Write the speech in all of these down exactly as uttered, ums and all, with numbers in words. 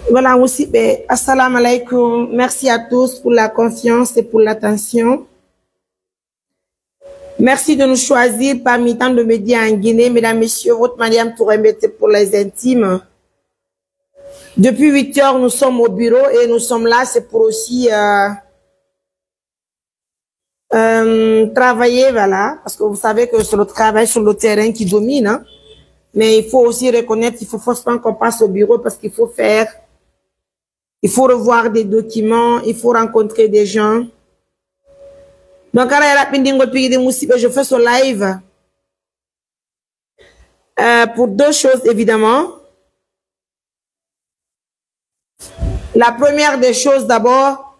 Voilà, musidɓe, assalamu alaikum. Merci à tous pour la confiance et pour l'attention. Merci de nous choisir parmi tant de médias en Guinée. Mesdames, Messieurs, votre Mariam Touré Mbete pour les intimes. Depuis huit heures, nous sommes au bureau et nous sommes là, c'est pour aussi euh, euh, travailler, voilà, parce que vous savez que c'est le travail sur le terrain qui domine, hein. Mais il faut aussi reconnaître qu'il faut forcément qu'on passe au bureau parce qu'il faut faire, il faut revoir des documents, il faut rencontrer des gens. Donc, aray raɓɓinɗingol piiji ɗin, musidɓe, je fais ce live euh, pour deux choses, évidemment. La première des choses, d'abord,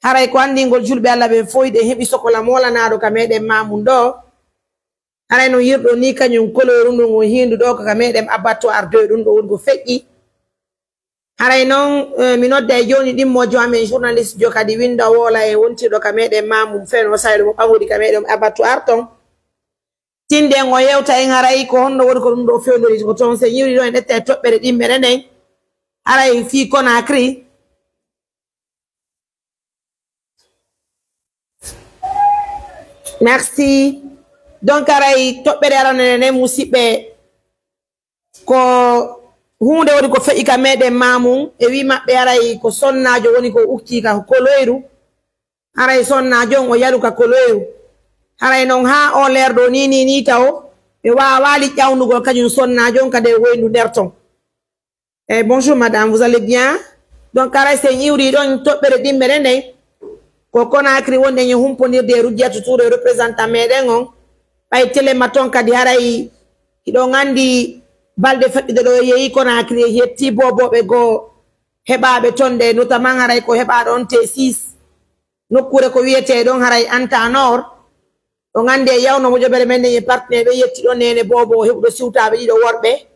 haray ko anndingol julɓe Allah ɓen fof, hiɗen heɓi sokola moolanaaɗo ka meɗen Mamoun ɗo. Haray no yirɗo ni, kañum koloru ndu ngon hindu ɗo ko ka meɗen abattoir deux, ɗum ɗo woni ko feƴƴi. Haray noon, eh, mi nodda e jooni ɗimmojo amen, journaliste jo kadi winda woola e wontirɗo ka meɗen Mamoun Feno Sayɗo mo ɓangudi ka meɗen abattoir ton. Tinden o yewta en haray ko honno woni ko ɗum ɗo fewndori ko toon. So en iwri ɗo en ƴetta e toɓɓere ɗimmere nden. Haray fii Conakry. Merci. Donc haray toɓɓere aranere nden, musidɓe, ko huunde woni ko feƴƴi ka meɗen Mamoun. E wi maɓɓe haray ko sonnaajo woni ko ukki ka koloyru. Haray sonnaajo on o yaru ka koloyru. Haray noon haa o leer ɗo ni, ni, ni taw ɓe waawaali ƴawnugol kañum sonnaajo on ka nder woyndu nder ton. Eh, bonjour madame, vous allez bien? Donc haray so en iwri ɗon toɓɓere ɗimmere nden, ko Conakry wonɗen e humpondirde e Rujjatu Touré, représentant meɗen on. Ɓay telema ton kadi haray hiɗon anndi balɗe feƴƴude ɗo yehi Conakry, e yetti boobooɓe goo heɓaaɓe ton ɗe, notamment haray ko heɓaaɗo on T six, nokkuure ko wiyetee ɗon haray Anta Nord. On anndi e yawno mo jobere men nden e partenaire ɓe yetti ɗon neene boobo heɓuɗo siwtaaɓe ɗiɗo worɓe,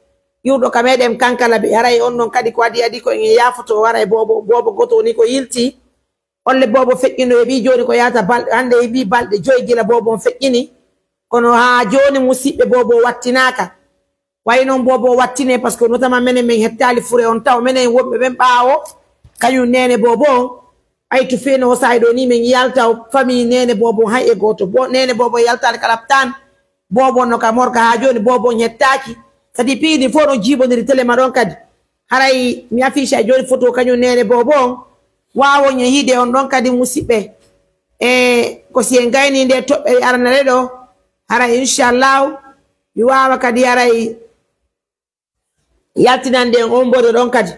iwɗo ka meɗen Kankalabi. Haray on ɗon kadi ko adi adi ko en yaafoto, haray boobo, boobo gooto woni ko yilti. Olle boobo feƴƴino e ɓii jooni ko yahata balɗe, hannde e ɓii balɗe joyi gila boobo on feƴƴini. Kono haa jooni musidɓe boobo wattinaaka. Wayi noon boobo wattine, parce que notamment menen min hettaali fure on taw, menen wonɓe ɓen ɓaawo, kañum neene boobo on. Ay to feeno o saa'i ɗo ni min yalta o famille neene boobo on hay e gooto. Bo, neene boobo yaltaani kala tan. Boobo on no ka morka haa jooni boobo on hettaaki. Kadi piiji ɗin fof no jiiɓondiri télé ma ɗon kadi. Haray mi affiche ay jooni photo kañum neene boobo on. Waawon e yiide on ɗon kadi musidɓe. E ko si en gayni nde toɓɓere aranere ɗo. Haray inchallahu mi waawa kadi haray yaltinande en on mboɗo ɗon kadi.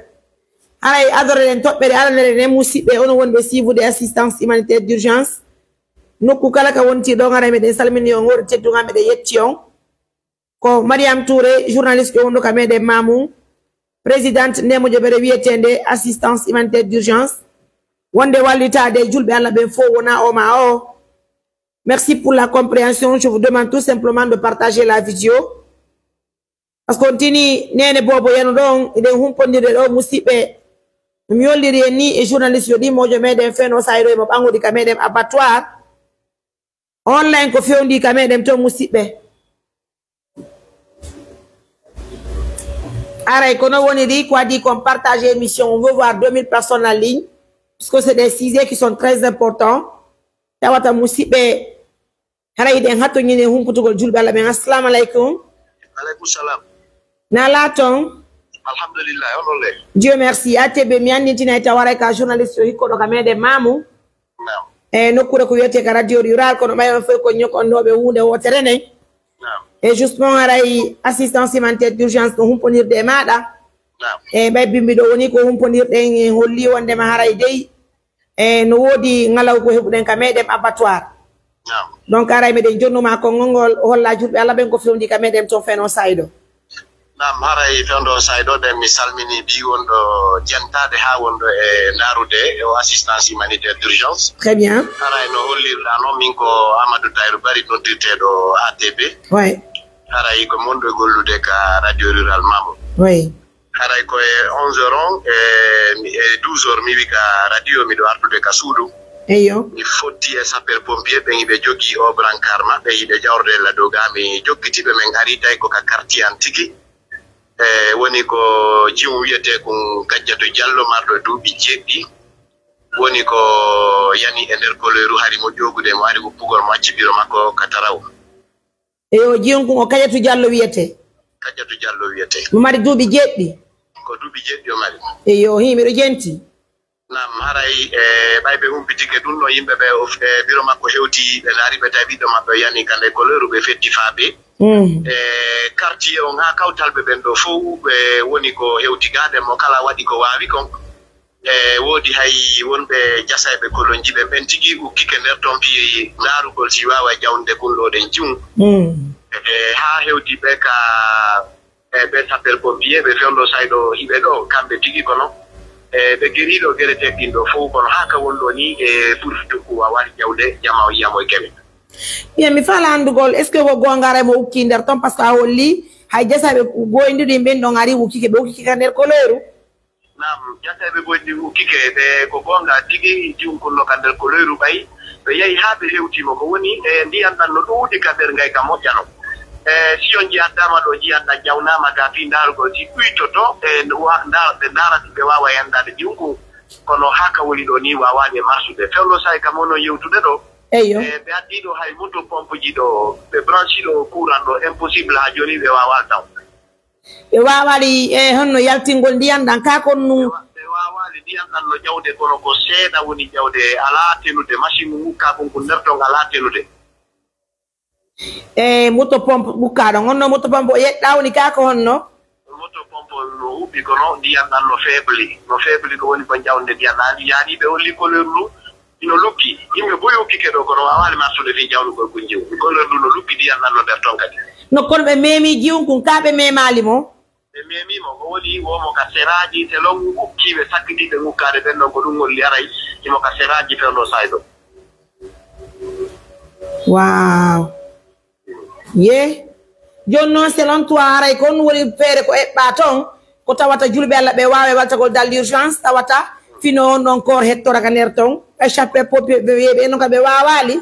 Haray adore ɗen toɓɓere aranere nden musidɓe, onon wonɓe siifude assistance humanitaire d'urgence. Nokku kala ka wonti ɗon haray meɗen salmini on, hoore teddungal meɗen yetti on. Ko Mariam Touré, journaliste wonɗo ka meɗen Mamoun, présidente nde mojobere wiyeteende assistance humanitaire d'urgence. Wonde wallitaade julɓe Allah ɓen fof wona o ma o. Merci pour la compréhension. Je vous demande tout simplement de partager la vidéo. Parce que on tini neene boobo yano ɗon, eɗen humpondirde ɗo musidɓe. Mi yolliri en ni e journaliste yo ɗimmojo meɗen Feno Sayɗo e mo ɓangudi ka meɗen abattoir. Online ko fewndi ka meɗen to musidɓe. Aray kono woni ɗi ko adi kon partage émission, on veut voir deux mille personnes en ligne. Parce que c'est des sujets qui sont très importants. Tawata musidɓe, haray hiɗen hattoñini e humputugol julɓe Allah ɓen. Assalamu aleykum. Aleykum salam. Na laaton? Alhamdulillah, onon le? Dieu merci. A T B, mi anndintina e tawaray ka journaliste o hikkoɗo ka meɗen Mamoun. Naam. E nokkuure ko wiyetee ka radio rural, kono ɓay on fof ko ñokonnooɓe huunde wootere nden. Naam. E justement haray assistance humanitaire d'urgence no humpondirde e maaɗa. Naam. E ɓay bimbi ɗo woni ko humpondirɗen e holli wondema haray dey e no woodi ngalaw ko heɓuɗen ka meɗen abattoir. Naam. Donc haray meɗen jonnuma konngol ngol holla julɓe Allah ɓen ko fewndi ka meɗen to Feno Sayɗo. Naam, haray fewndo Sayɗo ɗen mi salmini ɓii wonɗo jentaade haa wonɗo e ndaarude e o assistance humanitaire d'urgence. Très bien. Haray no hollirɗa noon min ko Amadou Tayrou Bari noddirteeɗo A T B. Oui. Haray ko monɗo gollude ka radio rural Mamoun. Oui. Haray ko e onze heures on, e, mi- e douze heures mi wi ka radio miɗo artude ka suudu. Eyyo. Mi fotti e sapeur pompier ɓen, hiɓe jogii o brancard maɓɓe, hiɓe ƴawrode e ladoga. Mi jokkiti ɓe, min ari tawi ko ka quartier an tigi. E woni ko jimu wiyetee kun Kajjatu Jallo, marɗo duuɓi jeeɗɗi. Woni ko yani e nder koleeru, hari mo ƴoogude, mo ari wuppugol, mo acci biro makko ka Taraw. Eyo, jimu kun o Kajjatu Jallo wiyetee. Kajjatu Jallo wiyetee. Mo mari duuɓi jeeɗɗi. Ko duuɓi jeeɗɗi o mari. Eyo, hii, miɗo jenti. Naam, haray, e, ɓay ɓe humpitike ɗum ɗo, yimɓe ɓe, o, e, biro makko hewti, ɓe ndaari, ɓe tawi ɓiɗɗo maɓɓe o yani ka nde koleeru, ɓe fetti faa ɓe. Mm. E, quartier on haa kawtal ɓe ɓen ɗo fow, ɓe woni ko hewti gaade mo kala waɗi ko waawi kon. E, woodi hay wonɓe jasayɓe kolonji ɓen, ɓen tigi ukkike nder ton fii ndaarugol si waawa jawnde kun ɗo ɗen jum. Mm. E, haa hewti ɓe ka E, ɓe sapeur pompier, ɓe fewndo sayɗo hiɓe ɗo, kamɓe tigi kono, e, ɓe geriiɗo gere teɗɗinɗo fow, kono haa ka wonɗo ni, e, ɓurti tokku waawaali jawde jama o yiyamo e keme. Bien, mi faala anndugol, est-ce que ko goonga aray mo ukki nder ton? Parce que a holli, hay jasayɓe goonɗinɗi ɓen ɗon ari ukkike, ɓe ukkike ka nder koleeru. Naam, jasayɓe goonɗinɗi ukkike, ɓe ko goonga tigi, jiwunkunno ka nder koleeru ɓay, ɓe yahi haa ɓe hewti mo. Ko woni, e, ndiyan ɗan no ɗuuɗi ka nder ngay ka moƴƴano. E, si on jiyan dama ɗo, jiyan ɗan jawnaama ga fii ndaarugol si ɗuytoto, e, nda-, nda-, ɓe ndaara si ɓe waawa yandaade jiwunku. Kono haa ka woni ɗo ni waawaali e marsude. Fewndo saay kam onon yewtude ɗo. Eyyo. E, ɓe addi ɗo hay moto pompe ji ɗo, ɓe branchi ɗo courant ɗo, impossible haa jooni ɓe waawaali taw. Ɓe waawaali, e, honno yaltingol ndiyan ɗan kaa kon nun? Ɓe wa-, ɓe waawaali ndiyan ɗan no jawde, kono ko seeɗa woni jawde, alaa tenude. Machine ukkaa kon ko nder ton alaa tenude. E, moto pompe ukkaa ɗon. Honno moto pompe o yeɗɗaa woni kaa ko honno? Moto pompe no huɓɓi, kono ndiyan ɗan no faible. No faible ko woni ko jawnde ndiyan ɗan. Yaani ɓe holli couleur ɗum. Ino lukki. Yimɓe buy ukkike ɗo, kono waawaali marsude fii jawnugol kun jiwu. Kono ɗum no lukki, ndiyan ɗan no nder ton kadi. No kono ɓe meemi jiwun kun, kaa ɓe meemaali mo? Ɓe meemi mo, ko woni wo mo ka seraaji, selon ukkiiɓe sakkitiiɓe ŋukkaade ɓen ɗon, ko ɗum holli aray himo ka seraaji fewndo sayɗo. Waaw. Ye. Jooni noon, selon toi, haray ko honɗum woni feere ko eɓɓaa toon, ko tawata julɓe Alla ɓe waawa e waltagol dans l'urgence, tawata fino on ɗon koor hettora ka nder toon, e sapeur pompier ɓe wi'e ɓe noon ka ɓe waawaali?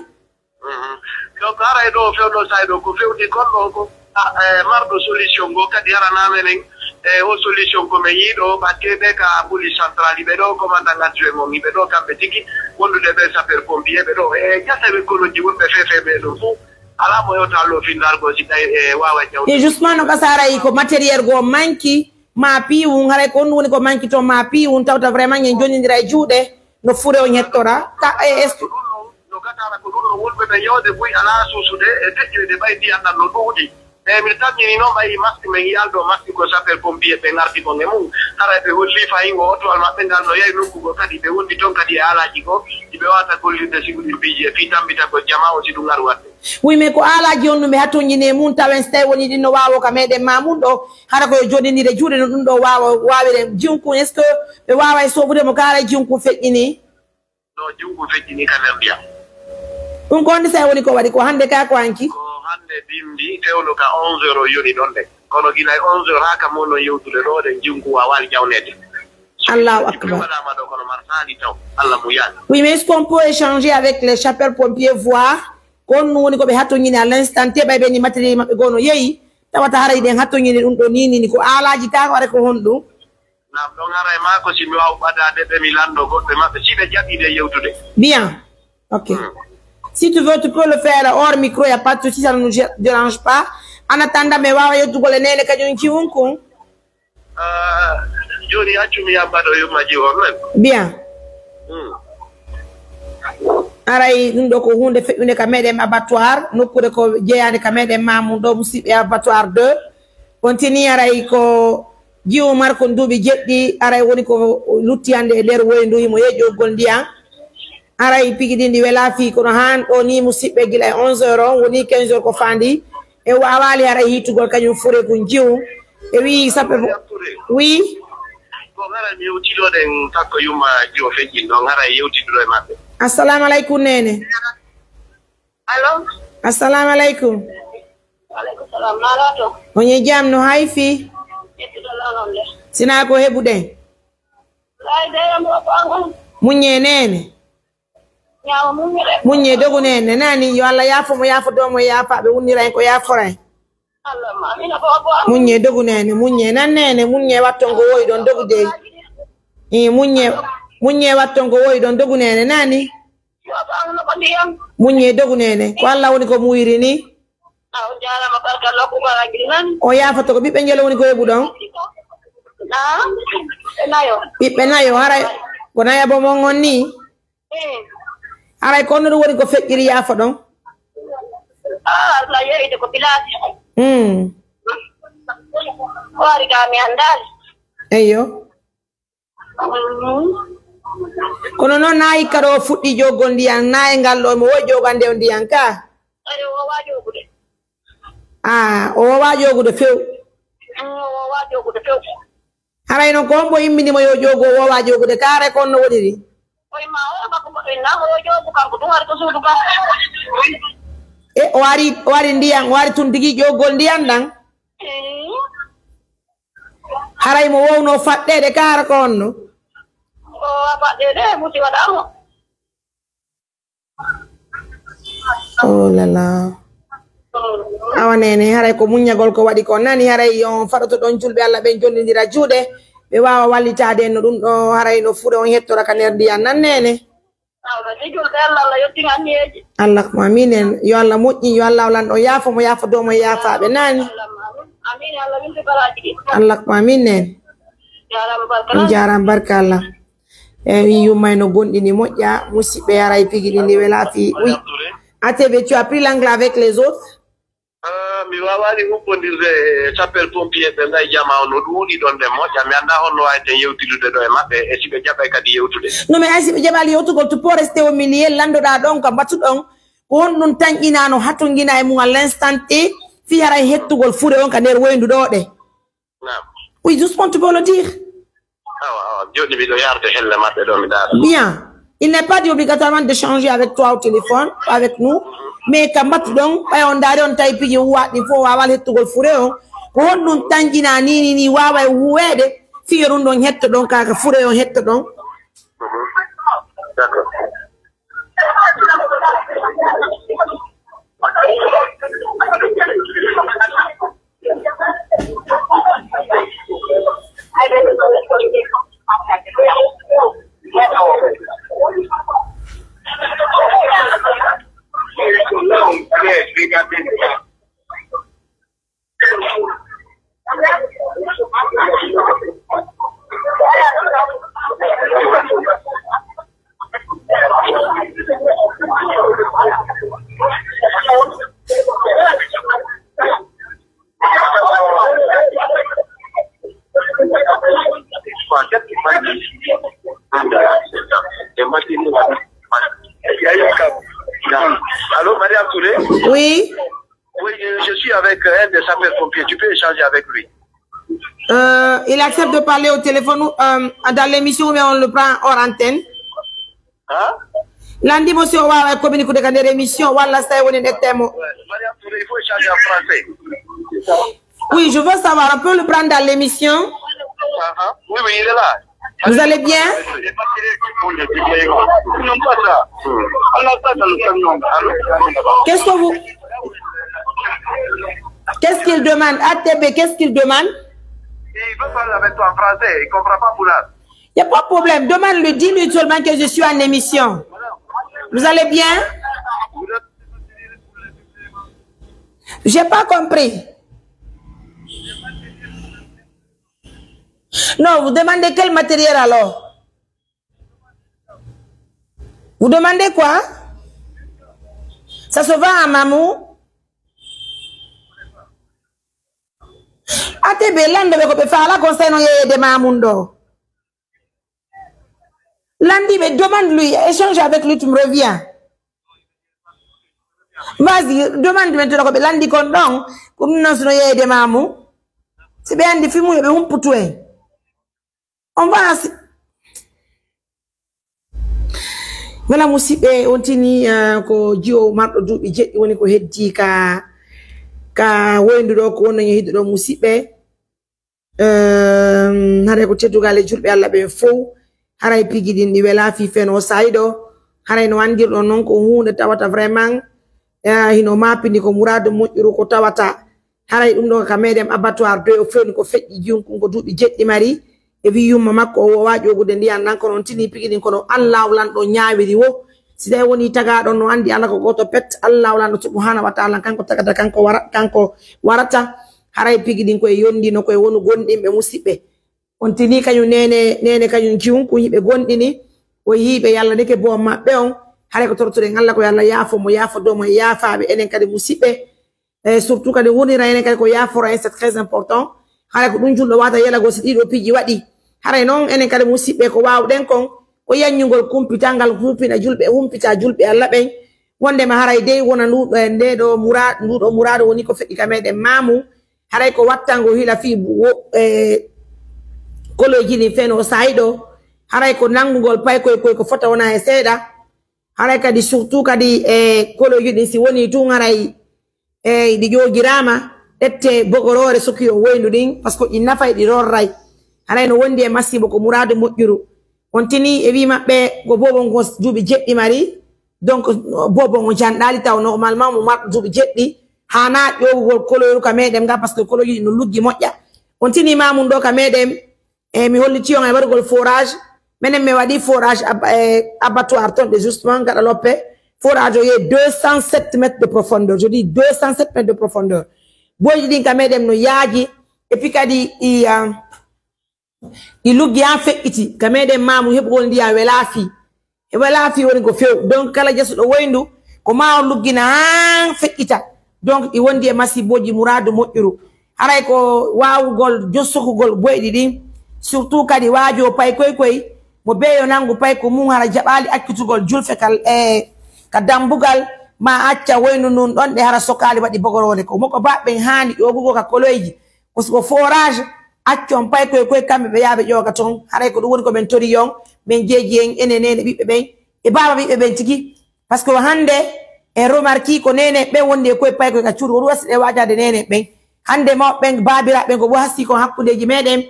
Mhm. Donc, haray ɗo fewndo saay ɗo, ko fewti kon ɗo ko, a, e, marɗo solution ngo kadi arana menen, e, o solution ko men yiɗo, ɓatte ɓe ka police centrale, ɓe ɗo commandant adjoint on, ɓe ɗo kamɓe tigi, wondude ɓe sapeur pompier, ɓe ɗo, e, jasaɓe kolonji wonɓe fefe ɓe ɗum fof. Alaa mo hewta allo finndargo si tawi e waawa jawdi. E justement no ka saaray ko matériel goo manki ma piiwun, haray ko honɗum woni ko manki toon ma piiwun, tawta vraiment en jonnindira e juuɗe no fure o ñettora. Ta e est-ce que ɗum ɗon, no gatara ko ɗum ɗon wonɓe ɓe yewde buy alaa suusude e deƴƴoyde ɓay ndiyan ɗan no ɗuuɗi. E min tamƴini noon ɓay masque men yiyal ɗo masque ko sapeur pompier ɓe ngarti kon e mum. Haray ɓe holli fayin o otoal maɓɓe ngal no yahi nokkugol kadi ɓe wondi toon kadi e alaaji goo ɗi ɓe waawata gollirde sibu ɗin piiji e fii tambitagol jamaa o si ɗum ari waɗde. Oui, mais ko aalaaji on ɗum ɓe hatonjini e mum, tawen so tawi woni ɗin no waawo ka meɗen ma mum ɗo, hara ko yo joɗindire juuɗe no ɗum ɗo waawa, waawire jiwnkun. Est-ce que ɓe waaway sobude mo kaara jiwnkun feƴƴini? No, jiwnkun feƴƴini ka nder ndiyam. Ɗum ko honde sa woni ko waɗi ko hande ka ko hanki? Ko hande bimbi fewndo ka onze heures o yoni ɗon de. Kono gila e onze heures haa kam wonno yewtude ɗo ɗen jiwnkun waawaali jawneede. Allahu akbar. Waɗaama ɗo kono mar saali taw. Allah mu yaali. Oui, mais est-ce qu'on peut échanger avec les sapeurs pompiers, voir ko honɗum woni ko ɓe hatonjini à l'instant T, ɓay ɓe ni matériel maɓɓe goo no yehi, tawata haray ɗen hatonjini ɗum ɗo ni, ni, ni ko aalaaji ka, ko haray ko honɗum? Naam, ɗon haray maa ko si mi waaw ɓadaade ɓe, mi lanndo goɗɗe maɓɓe, si ɓe jaɓii nde yewtude. Bien. Ok. Hmm. Si tu veux, tu peux le faire hors micro, y a pas de souci, ça ne nous gê-, dérange pas. En attendant, mi waawa yettugol e neene kañum ciwunkun. Ah, jooni accu mi yambaɗo yummaji on men. Bien. Hmm. Aray, ɗum ɗo ko huunde feƴƴunde ka meɗen abattoir, nokkuure ko jeyaande ka meɗen Mamoun ɗo, musidɓe, abattoir deux. On tini aray ko jiwo marko duuɓi jeɗɗi, aray woni ko lutti hannde e nder woyndu, himo yeƴƴogol ndiyan. Aray pigi ɗin ɗi wela fii, kono haan ɗo ni, musidɓe, gila e onze heures on woni quinze heures ko faandi. E waawaali aray hiitugol kañum fure kun jiwu. E wii sappe bo-, wii. Ko ngara mi yewtidoɗen takko yumma jiwo feƴƴin ɗon, ngara e yewtiduɗo e maɓɓe. Assalamu alaikum, nene. Allo? Assalamu alaikum. Alaikum salam. Mala to? On e jam, no hay fii? Yettude laawol le. Sina ko heɓuɗen? Lay de, mo ko an. Muññe nene. Ñaawo muññere. Muññe dogu nene. Nani, yo Allah yaafo mo, yaafo doomo, yaafa ɓe wunnira en ko yaafora en. Muññe dogu nene, muññe nan nene, muññe watton ko woyi ɗon dogu dey. I muññe, muññe watton ko woyi ɗon dogu nene nani. Muññe dogu nene, ko Allah woni ko muuyri ni. O yaafoto ko ɓiɓɓe njelo woni ko heɓu ɗon. Ɓiɓɓe nayo, haray ko naya bo mon on ni. Haray ko honno ɗum woni ko feƴƴiri yaafo ɗon? Ah, Allah yeeyde ko bilaade. Hmm. Hoore ka mi anndaali. Eyyo. Mm. Kono noon, nayi kadi o fuɗɗi ƴoogol ndiyan, nayi ngal ɗo mo woy ƴoogande o ndiyan ka? Ari o waawaa ƴoogude. Ah, o waawaa ƴoogude few. Mm, o waawaa ƴoogude few. Haray noon ko hombo immini mo yo ƴoogu o woowaa ƴoogude ka, haray ko honno woniri? Koye ma o, kanko mo ɗum nan, o ƴoogu kanko ɗum, hari ko suudu kanko. E, o ari, o ari ndiyan, o ari tun tigi ƴoogol ndiyan ɗan. Mm. Haray mo wowno faɗɗeede ka, hara ko honno? O faɗɗeede, musi waɗaa mo. Oh là là. Awa nene, haray ko muññagol ko waɗi ko nani, haray on faɗoto ɗon julɓe Allah ɓen jondindira juuɗe, ɓe waawa wallitaade en no ɗum ɗo, haray no fure on hettora ka nder ndiyan nan nene. Awa, si julɓe Allah, Allah yottin anniyeeji. Allah ko amin en, yo Allah moƴƴin, yo Allah lanɗo yaafo mo, yaafo domo e yaafaaɓe nani. Amin, Allah winti baraaji ɗi. Allah ko amin en. Jaaraama barka. On jaaraama barka Allah. E wi yummay no gonɗini moƴƴa, musidɓe, haray pigi ɗi ndi wela fi. Oui. A T B, tu as pris l'angle avec les autres? Ah, mi waawaani huɓɓondirde e sapeur pompier ɓe nday jama on no ɗuuɗi ɗon ɓe moƴƴa. Mi anndaa honno waaweten yewtidude ɗo e maɓɓe, e si ɓe jaɓay kadi yewtude. Non, mais hay si ɓe jaɓaali yewtugol, tu peux rester au milieu, landoɗaa ɗon ka mbatu ɗon. Ko honɗum tanƴinaa no hatongina e mum à l'instant T, fii haray hettugol fure on ka nder woyndu ɗo ɗe? Naam. Oui, doucement, tu peux le dire. Awa, awa, jooni miɗo yarde helle maɓɓe ɗo, mi ɗaara. Bien. Il n'est pas dit obligatoirement d'échanger avec toi au téléphone, avec nous. Mais ka mbatu ɗon, ɓay on ndaari on tawi piji huwaɗi ɗin fof, waawal hettugol fure on. Ko honɗum tanƴinaa ni, ni, ni waaway huweede, fiyo ɗum ɗon hetto ɗon, ka, ka fure on hetto ɗon. Mhm. D'accord. Allô, Maria Touré? Oui. Oui, je, je suis avec, euh, un des sapeurs-pompiers. Tu peux échanger avec lui. Euh, il accepte de parler au téléphone, euh, dans l'émission, mais on le prend hors antenne. Hein? Lundi, monsieur, on va communiquer dans l'émission, voilà, ça, on est tellement. Ouais, Maria Touré, il faut échanger en français. Oui, je veux savoir, on peut le prendre dans l'émission? Ah, ah. Oui, oui, il est là. Vous allez bien? Qu'est-ce que vous, qu'est-ce qu'il demande? A T B, qu'est-ce qu'il demande? Il veut parler avec toi en français, il comprend pas Pulaar. Il n'y a pas de problème. Demande-lui, dis-lui seulement que je suis en émission. Vous allez bien? J'ai pas compris. Non, vous demandez quel matériel alors? Vous demandez quoi? Ça se vend à Mamou? A T B, lanndo ɓe ko ɓe faala, conseil no yeeyede Mamoun ɗo. Landiiɓe, demande-lui, échange avec lui, tu me reviens. Vas-y, demande maintenant ko ɓe landi kon ɗon, ko ɗum noon sino yeeyde Mamoun. Si ɓe anndi fimu, yo ɓe humputu en. On va assi-, voilà, musidɓe, on tini, ah, ko jiwo marɗo duuɓi jeɗɗi woni ko heddi ka, ka woyndu ɗo, ko wonno yo hiddo ɗo, musidɓe. Ehm, haray ko teddugal e julɓe Allah ɓen fow. Haray pigi ɗin ɗi wela fii feno saay ɗo. Haray no anndirɗon non ko huunde tawata vraiment, eh, hino maapini ko muraadu moƴƴuru ko tawata Haray ɗum ɗo ka meɗen abattoir deux o fewni ko feƴƴi jiwnkun ko duuɓi jeɗɗi mari. E wi yumma makko o wowa ƴogude ndiyan ɗan kono on tini pigi ɗin kono Allahu lanɗo ñaawiri wo. Si tawi woni tagaɗon no andi Allah ko goto pet, Allahu lanɗo subhanahu wa ta'ala kanko tagata kanko wara kanko warata. Haray pigi ɗin koye yondino koye wonu gonɗinɓe musiɓɓe. On tini kañum nene nene kañum jiwnkun yiɓe gonɗini o yiɓe yalla neke bo maɓɓe on. Haray ko tortuɗen Allah ko yalla yaafo mo yaafo domo e yaafaɓe enen kadi musiɓɓe. E surtout kadi wonira enen kadi ko yaafora en c'est très important. Haray ko ɗum julɗo wata yelagol si ɗiɗo piiji waɗi. Haray noon enen kadi musiɓɓe ko wawɗen kon ko yanñugol kumpital ngal humpina julɓe humpita julɓe Allah ɓen. Wondema haray dey wona nduɗo e ndeɗo mura nduɗo murado woni ko feƴƴi ka meɗen mamu. Haray ko wattango hila fii wo- e koloji ɗin feno sayiɗo. Haray ko nanngugol paykoy koy ko fota wona e seeɗa. Haray kadi surtout kadi e koloji ɗin si woni tun haray e ɗi ƴoogiraama ƴette bogoroore soki o woyndu ɗin par ce que ɗi nafay ɗi rorray. Haray no wondi e masibo ko muraadu moƴƴuru. On tini e wi maɓɓe ko bobon ko duuɓi jeɗɗi mari. Donc bobon o janɗali taw normalement mo marɗo duuɓi jeɗɗi hana ƴoogugol koloyru ka meɗen nga par ce que koloyru no luggi moƴƴa. On tini mamum ɗo ka meɗen. E mi holliti on e waɗugol forage. Menen mi waɗi forage ab- e abattoir ton de justement gaɗa loppe. Forage o ye deux cent sept mètres de profondeur, je dis deux cent sept mètres de profondeur. Boyji ɗin ka meɗen no yaaji. Et puis kadi i uh, i luggi ha feƴƴiti ka meɗen mamu heɓugol ndiyan wela fii. Heɓa laafi woni ko few donc kala jesuɗo woyndu ko ma o luggina haa feƴƴita. Donc ɗi wondi e masiboji muradu moƴƴuru. Haray ko wawugol jossokugol boyɗi ɗin. Surtout kadi wajo pay koy koy mo beyo nangu pay ko mum hara jaɓali accutugol julfe kal e ka dambugal ma acca woyndu ndun ɗon ɗe hara sokali waɗi bogorode ko moko baɓɓen hani ƴogugo ka koloyji. Ko siko forage accon pay koye koye kamɓe ɓe yaaɓe ƴooga toon. Haray ko ɗum woni ko min tori yon min jeeji en enen nene ɓiɓɓe ɓen e baaba ɓiɓɓe ɓen tigi. Par ce que hannde en remarki ko nene ɓen wondi e koye pay koye ka cuuɗi ko ɗum wasi ɗe waajade nene ɓen. Hannde mawɓe ɓen baabiraaɓe ɓen ko bo hasi kon hakkundeji meɗen.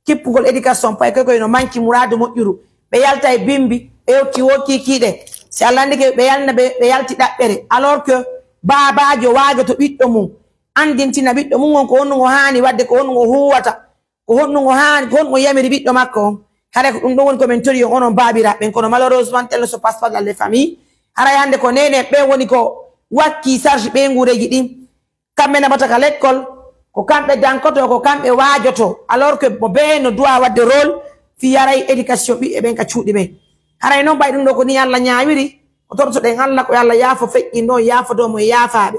Kippugol éducation pay koye koye no manki muraadu moƴƴuru. Ɓe yalta e bimbi ɓe yotti wo kikiɗe. Si Allah anndike ɓe yalna ɓe ɓe yalti ɗaɓɓere alors que baabaajo waajoto ɓiɗɗo mum. Anndintina ɓiɗɗo mum on ko honɗum o haani waɗde ko honɗum o huuwata. Ko honɗum o haani ko honɗum o yamiri ɓiɗɗo makko on. Haray ko ɗum ɗon woni ko min tori on onon baabiraaɓe ɓen kono malheureusement tel ne se passe pas dans les familles. Haray hannde ko nene ɓen woni ko wakki charge ɓeynguureeji ɗin. Kamɓe naɓata ka lekkol ko kamɓe dankoto ko kamɓe waajoto alors que mo bee no duwa waɗde rôle. Fii haray éducation ɓiɓɓe ɓen ka cuuɗi ɓen. Haray noon ɓay ɗum ɗo ko ni Allah ñaawiri. Ko tortoɗen Allah ko Allah yaafo feƴƴi noon yaafodo mo e yaafaaɓe.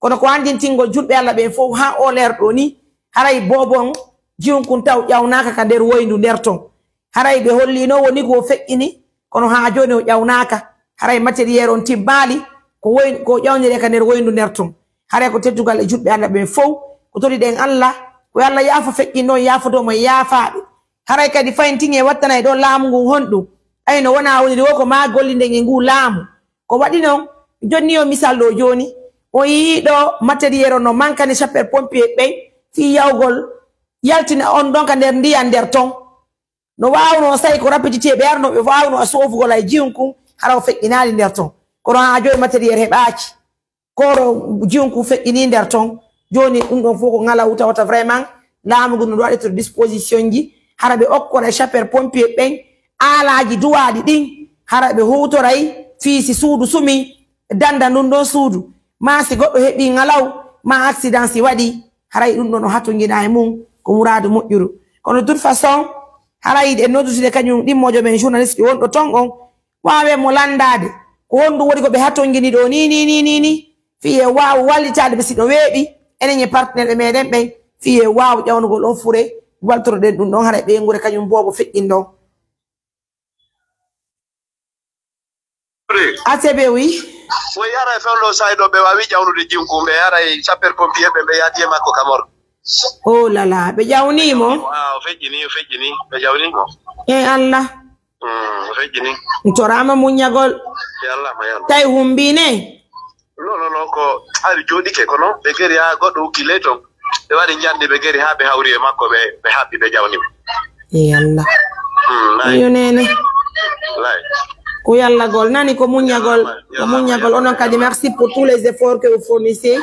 Kono ko anndintingol julɓe Allah ɓen fof haa oo leer ɗoo nii haray boobon jiwnkun taw ƴawnaaka ka nder woyndu nder ton. Haray ɓe holliino woni ko o feƴƴini kono haa jooni o ƴawnaaka. Haray matériel on timmaali ko woy ko ƴawniree ka nder woyndu nder ton. Haray ko teddugal e julɓe Allah ɓen fof ko toriɗen Allah ko yo Allah yaafo feƴƴi noon yaafodoo mo e yaafaaɓe. Haray kadi fayin tigi e wattanay ɗoo laamu ngun honɗum? Ɓay no wonaa woniri wo ko maa gollinden e nguu laamu. Ko waɗi noon jonni o misal ɗo jooni o yii ɗo matériel on no mankani chapelle pompier ɓen fii yawgol yaltina on ɗon ka nder ndiyan nder ton. No waawno o sayi ko rapidité ɓe arno ɓe waawno a soofugol ay jiyum kun hara o feƴƴinaali nder ton. Kono haa jooni matériel heɓaaki. Koro jiyum kun feƴƴini nder ton. Jooni ɗum ɗon fof ko ŋalawta wata vraiment laamu ngu no waɗi to disposition ji hara ɓe okkora e chapelle pompier ɓen aalaaji duwaaɗi ɗin hara ɓe huutoray fii si suudu sumi danda ndun ɗon suudu ma si goɗɗo heɓi ŋalaw ma accident si waɗi. Haray ɗum ɗon o hatonjina e mum ko muraadu moƴƴuru. Kono de toute façon haray ɗe noddutude kañum ɗimmojo men journaliste wonɗo ton on waawe mo lanndaade ko honɗum woni ko ɓe hatonjini ɗo ni ni ni ni ni fii e waaw wallitaade ɓe si ɗo weeɓi enen e partenaire ɓe meɗen ɓen fii e waaw ƴawnugol on fure. Waltoroɗen ɗum ɗon haray ɓeynguure kañum boobo feƴƴin ɗon. Asebe wi. Mo yaray fewlo sayɗo ɓe wawi ƴawnude jinkuɓe yaray sapper pompier ɓe ɓe yaadi e makko kamor. Oh la la ɓe ƴawnimo. Ah, o feƴƴini o feƴƴini ɓe ƴawnimo. E Allah. Mm, o feƴƴini. Torama muññagol. Yalla ma yalla. Tawi humbine. Non non non ko ari joɗike kono ɓe geri ha goɗɗo ukki ley ton. Ɓe waɗi njandi ɓe geri ha ɓe hawri e makko ɓe ɓe haɓɓi ɓe ƴawni mo. E Allah. Mm, nayi. Yo nene. Nayi. Ko yallagol nani ko muññagol. Ko muññagol onon kadi merci pour tous les efforts que vous fournissez.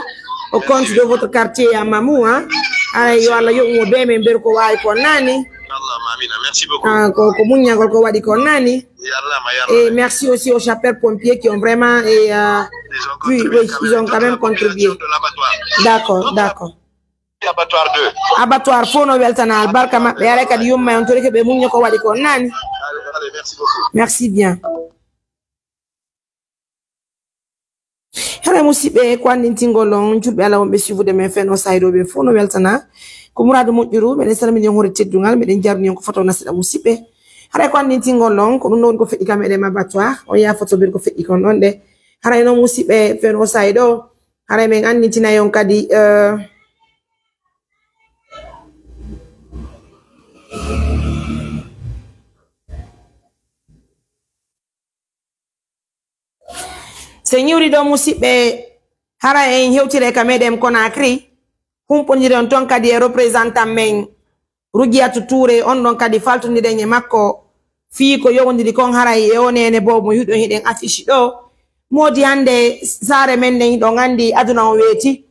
au compte de votre quartier à Mamou, hein. Ay, yo Allah yoɓ mo be men ber ko wawi ko nani. Allahumma amina. Merci beaucoup. Ah, ko, ko muññagol ko waɗi ko nani. Yarama, yarama. Et merci aussi aux sapeurs pompiers qui ont vraiment, et, euh, puis, oui, ils ont quand même contribué. D'accord, d'accord. Abattoir deux. Abattoir fof no weltana albarka maɓɓe, haray kadi yumma on torike ɓe muñño ko waɗi ko nani. Allez, allez, merci beaucoup. Merci bien. Hara musidɓe, ko anndintingol on, julɓe Allah wonɓe suivude men feno sayɗo ɓe fof no weltana. Ko muraadu moƴƴuru, meɗen salmini on hoore teddungal, meɗen jarni on ko foto na seɗa musidɓe. Haray ko anndintingol on, ko ɗum ɗo woni ko feƴƴi ka meɗen abattoir, on yaa foto bir ko feƴƴi kon ɗon ɗe. Haray noon musidɓe feno sayɗo, haray men anndintinay on kadi, eh, So en iwri ɗo, musidɓe, hara en hewtire ka meɗen Conakry, humpondiren toon kadi e représentant men Rougiatou Touré, on ɗon kadi faltondiren e makko fii ko yowondiri kon haray e o neene boobo mo hiɗon hiɗen affiche ɗo. Moodi hannde saare men nden hiɗon anndi aduna on weeti.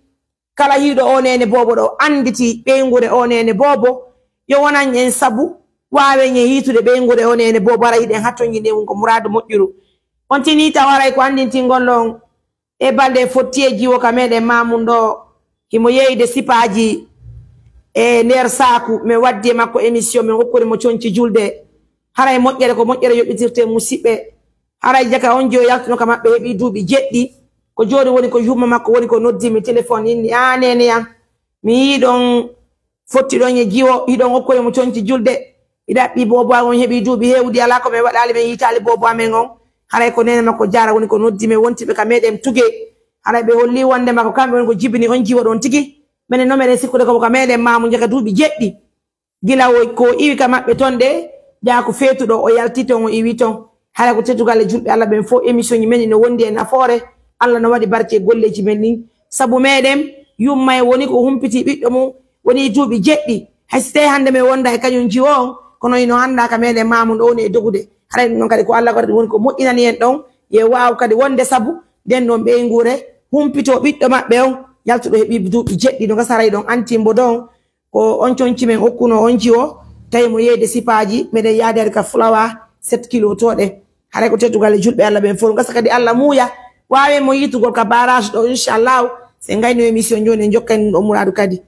Kala hiiɗo o neene boobo ɗo annditi ɓeynguure o neene boobo, yo wonan en sabu waawen en hiitude ɓeynguure o neene boobo, hara hiɗen hattonji nde mum ko muraadu moƴƴuru. On tini tawa haray ko anndintingol on e balɗe fottiye jiwo ka meɗen Mamoun ɗo, himo yeeyde sipaaji e nder saaku, min waddi e makko émission, min okkori mo conci julde. Haray moƴƴere ko moƴƴere yoɓitirte musidɓe. Haray jaka on jiwo yaltuno ka maɓɓe heɓi duuɓi jeɗɗi. Ko jooni woni ko yumma makko woni ko noddi mi téléphone inni, "A neene an, mi yii ɗon fotti ɗon e jiwo, hiɗon okkude mo conci julde. Hiɗa ɗaɓɓi boobo an on heɓi duuɓi heewɗi, alaa ko min waɗaali, min yiitaali boobo amen on." Haray ko neene makko Jaara woni ko noddi min wontiɓe ka meɗen Tuge. Haray ɓe holli wonde makko kamɓe woni ko jibini on jiwo ɗon tigi. Minen no meɗen sikkude ko ka meɗen Mamoun jaka duuɓi jeɗɗi. Gila o, ko iwi ka maɓɓe ton ɗe, ƴaa ko feetuɗo, o yalti ton, o iwi ton. Hara ko teddugal e julɓe Allah ɓen fof, émission ji men ɗi no wondi e nafoore. Allah no waɗi barke e golleeji men ɗin. Sabu meɗen, yumma en woni ko humpiti ɓiɗɗo mum, woni duuɓi jeɗɗi. Hay si tawii hannde men wonda e kañum jiwo on, kono ino annda ka meɗen Mamoun ɗo woni e dogude. Haray ɗum ɗon kadi ko Allah waɗi, ɗum woni ko moƴƴinani en ɗon. Yo waaw kadi wonde sabu nden ɗon ɓeynguure humpito ɓiɗɗo maɓɓe on, yaltuɗo heɓi duuɓi jeɗɗi, no gasa haray ɗon antimbo ɗon. Ko on conci men okkuno on jiwo, tawi mo yeeyde sipaaji, meɗen yaade hari ka fulawa sept kilo tooɗe. Haray ko teddugal e julɓe Allah ɓen fof. Gasa kadi Allah muuya, waawen mo yiitugol ka barrage ɗo, inchallahu. Sen ngayno émission jooni, en jokkani ɗum ɗo muraadu kadi.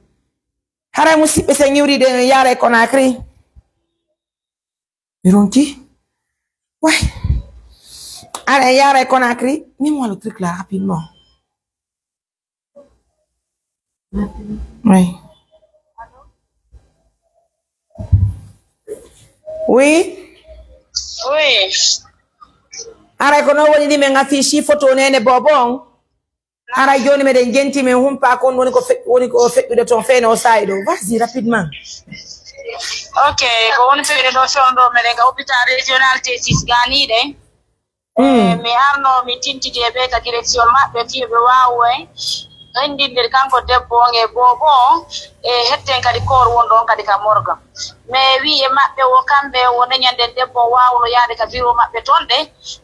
Haray musidɓe, sen iwri ɗo, en yaara e Conakry. Mi ronki. Way. Ara, en yaara e Conakry. Ni mo le truc là rapidement. Oui. Oui. Oui. Ara ko no woni ni men affiche photo neene boobo on. Ara jooni meɗen jenti men humpa kon woni ko fe-, woni ko feƴƴude ton feene o saa'i ɗo. Vas-y rapidement. Ok, ko woni feƴƴude ɗo fewndo meɗen ka hôpital régional T six ganiiɗe. Mm. Eh, mi arno mi tintidi e ɓe ka direction maɓɓe, fii ɓe waawa en henndindir kanko debbo on e boobo on, e hetten kadi koor wonɗo on kadi ka morgue. Mais wi'i e maɓɓe wo kamɓe wo neñanden debbo on waawno yaade ka bureau maɓɓe ton ɗe,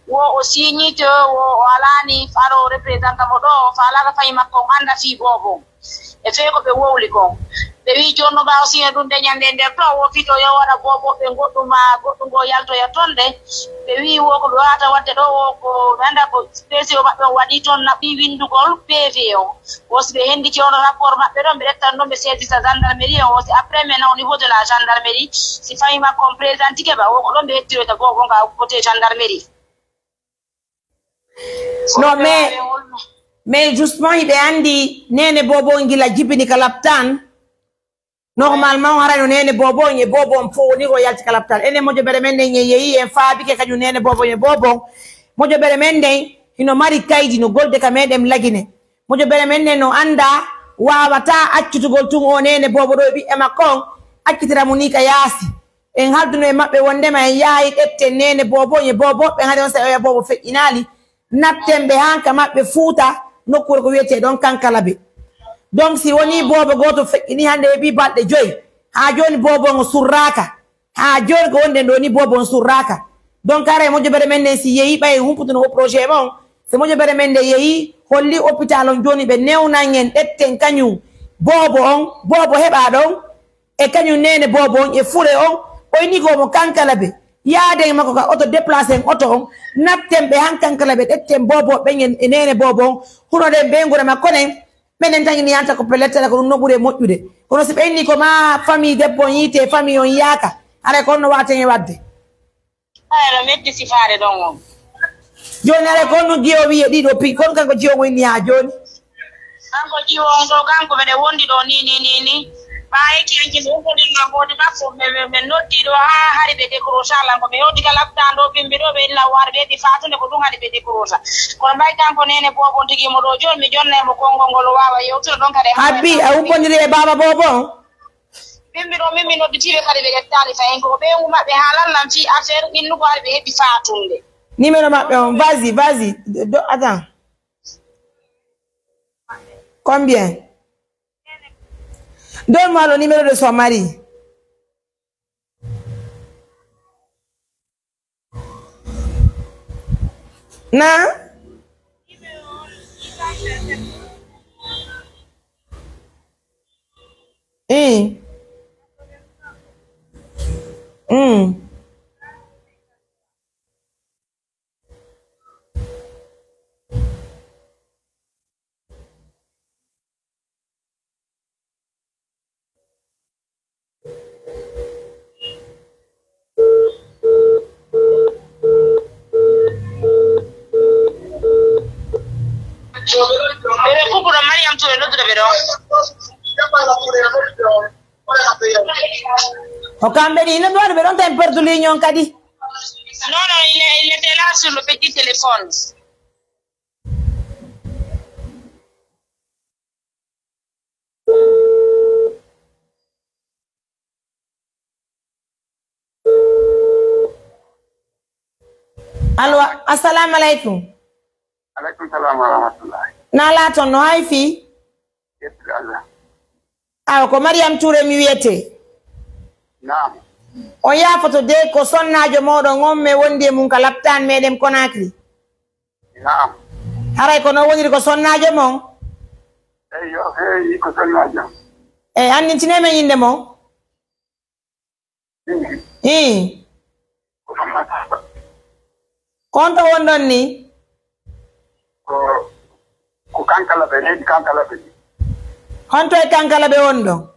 wo o siñiito, wo o alaani aro représentant mo ɗo, faalaaka fayi makko on annda fii boobo on. E fee ko ɓe wowli kon. Ɓe wi'i jooni no ɓaawo siñe ɗum de ñande nder to, wo fito yo waɗa booboɓe goɗɗum maa goɗɗum ngo yaltoya ton de. Ɓe wi'i wo ko ɓe wawata waɗde ɗo wo ko ɓe annda ko P C O maɓɓe on waɗi ton naɓi winndugol P V on. Wo si ɓe henditi ono rapport maɓɓe ɗon, ɓe ƴettan ɗon ɓe saisir ta gendarmerie on. Wo si après maintenant au niveau de la gendarmerie, si famille makko on présentike ba, wo ko ɗon ɓe hettiroyta boobo nga côté gendarmerie. Non, mais, mais justement, hiɓe anndi neene boobo on gila jibini ka laptan. Normalement, harayno neene boobo on e boobo on fof woni ko yalti ka laptan. Enen mojobere men nden en yeeyi, en faabike kañum neene boobo on e boobo on. Mojobere men nden hino mari kaydi no golde ka meɗen Lagine. Mojobere men nden no annda, waawata accitugol tun o neene boobo ɗo e ɓiɓɓe makko on, accitira mo ni ka yaasi. En halduno e maɓɓe wondema en yahay ƴetten neene boobo on e boobo ɓen, hari on sa oya boobo feƴƴinaali. Natten ɓe han ka maɓɓe Fuuta, nokkuure ko wiyetee ɗon Kankalabe. Donc, si wonii boobo gooto feƴƴinii hannde heɓii balɗe joyi, haa jooni boobo on o surraaka. Haa jooni ko wonɗen ɗoo nii boobo on surraaka. Donc, haray mojobere men nden si yeeyi ɓay en humputuno o projet mon, So mojobere men nde yehi, holli hôpital on jooni ɓe newnan en ɗetten kañum boobo on, boobo heɓaaɗo on, e kañum neene boobo on, e fure on, o inni ko omo kankala ɓe. Yaaden e makko ka oto, déplacé en oto on, natten ɓe han kankala ɓe, ɗetten boobo ɓen e, e neene boobo on, hunoɗen ɓe ngura makko nen, menen tan ina yanta ko pellet, tara ko ɗum no ɓuri e moƴƴude. Kono si ɓe inni ko ma famille debbo on yiite, famille on yaaka, haray ko honno waaten e waɗde? Haya, no metti sifaade ɗon on. Jooni, aray ko honno jiwo wiye ɗiɗo pi-, kono kanko jiwo mo inni haa jooni? Kanko jiwo on ɗo, kanko meɗen wondi ɗo ni, ni, ni, ni. Ɓaawo ekki hanki mi ummodirno e moodi makko, ɓe, ɓe, ɓe noddi ɗo haa hari ɓe décrocha lan ko. Ɓe hewti ka laptaan ɗo, bimbi ɗo, ɓe illa waade, ɓe heɓi faatunde ko ɗum haɗi ɓe décrocha. Kono mbay kanko neene boobo on tigi mo ɗo jooni, mi jonna e mo konngol ngol, o waawa yewtude ɗon kadi. Habbi, a ummondiri e baaba boobo on? Bimbi ɗo, min mi nodditiiɓe kadi ɓe ƴettaali fayin. Ko ɓeyngu maɓɓe haalan lan fii affaire innugo hari ɓe heɓi faatunde. Numéro maɓɓe on, vas-y, vas-y. Do, attends. Combien? Donne-moi le numéro de son mari. Na? Eh. Mm. Ɓe ɓe kuɓɓuɗo Mariam Touré noddude ɓe ɗo. Ko kamɓe ɗi noddude ɓe ɗon tan perdu ligne on kadi. Non, non, il est, il était là sur le petit téléphone. Allo, assalamu aleykum. Aleykum salam wa rahmatullahi. Na laaton no hay fii? Yettude Allah. Awa, ko Mariam Touré mi wiyetee. Naam. On yaafoto de, ko sonnaajo mooɗon on mi wondi e mum ka laptaan meɗen Conakry. Naam. Haray ko non woniri ko sonnaajo mon? Eyyo, heewi ko sonnaajo. Eyi, anndintine men innde mon. Ii. Ko Mamman Samba. Ko honto wonɗon ni? Ko, ko Kankalaɓe, leydi Kankalaɓe ni. Honto e Kankalaɓe wonɗon?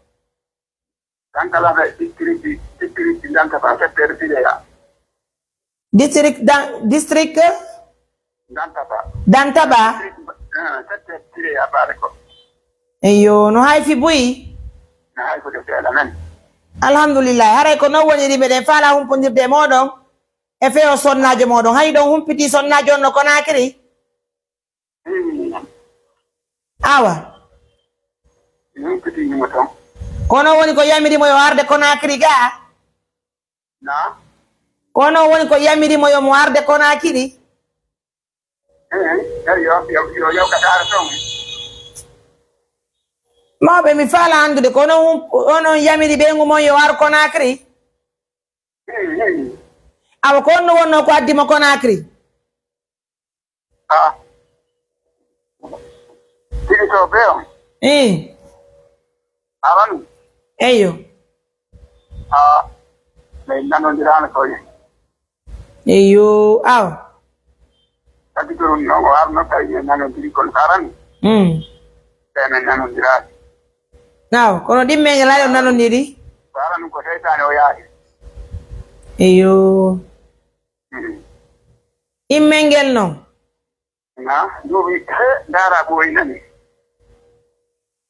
Kankalaɓe, district, district Dantaba, secteur Bireya. District Dan-, district? Dantaba. Dantaba? District, eh, secteur Bireya, baale ko. Eyyo, no hay fi buy? No hay ko de seeɗa men. Alhamdulillah. Haray ko non woniri, meɗen faalaa humpondirde e mooɗon e feewo sonnaajo mooɗon. Hay ɗon humpiti sonnaajo on no Conakry? Hmm. Awa. Min fiti yimo ton. Kono woni ko yamiri mo yo arde Conakry ga? Na? Kono woni ko yamiri mo yo mo arde Conakry? Eh, eh, yo, yo, yo, yo, ka dara ton. Mawɓe, mi faala anndude, kono on, on, on yamiri ɓeyngu mon yo ar Conakry? Eh, eh. Awa, ko honno wonno ko addi mo Conakry? Ah. Tigi to be on. Eh. Aran. Eyyo. Ah. Min nanondirano ko ye. Eyyo, aw. Kadi ɗum no o arno tawi min nanondiri kon aran. Mm. Ɓe min nanondiraani. Aw, kono ɗimmel ngel hay on nanondiri? Aran ko seytaane o yaari. Eyyo. Mm. Ɗimmel ngel non? Na, duuɓi, he, ndaara ɓooyi nani.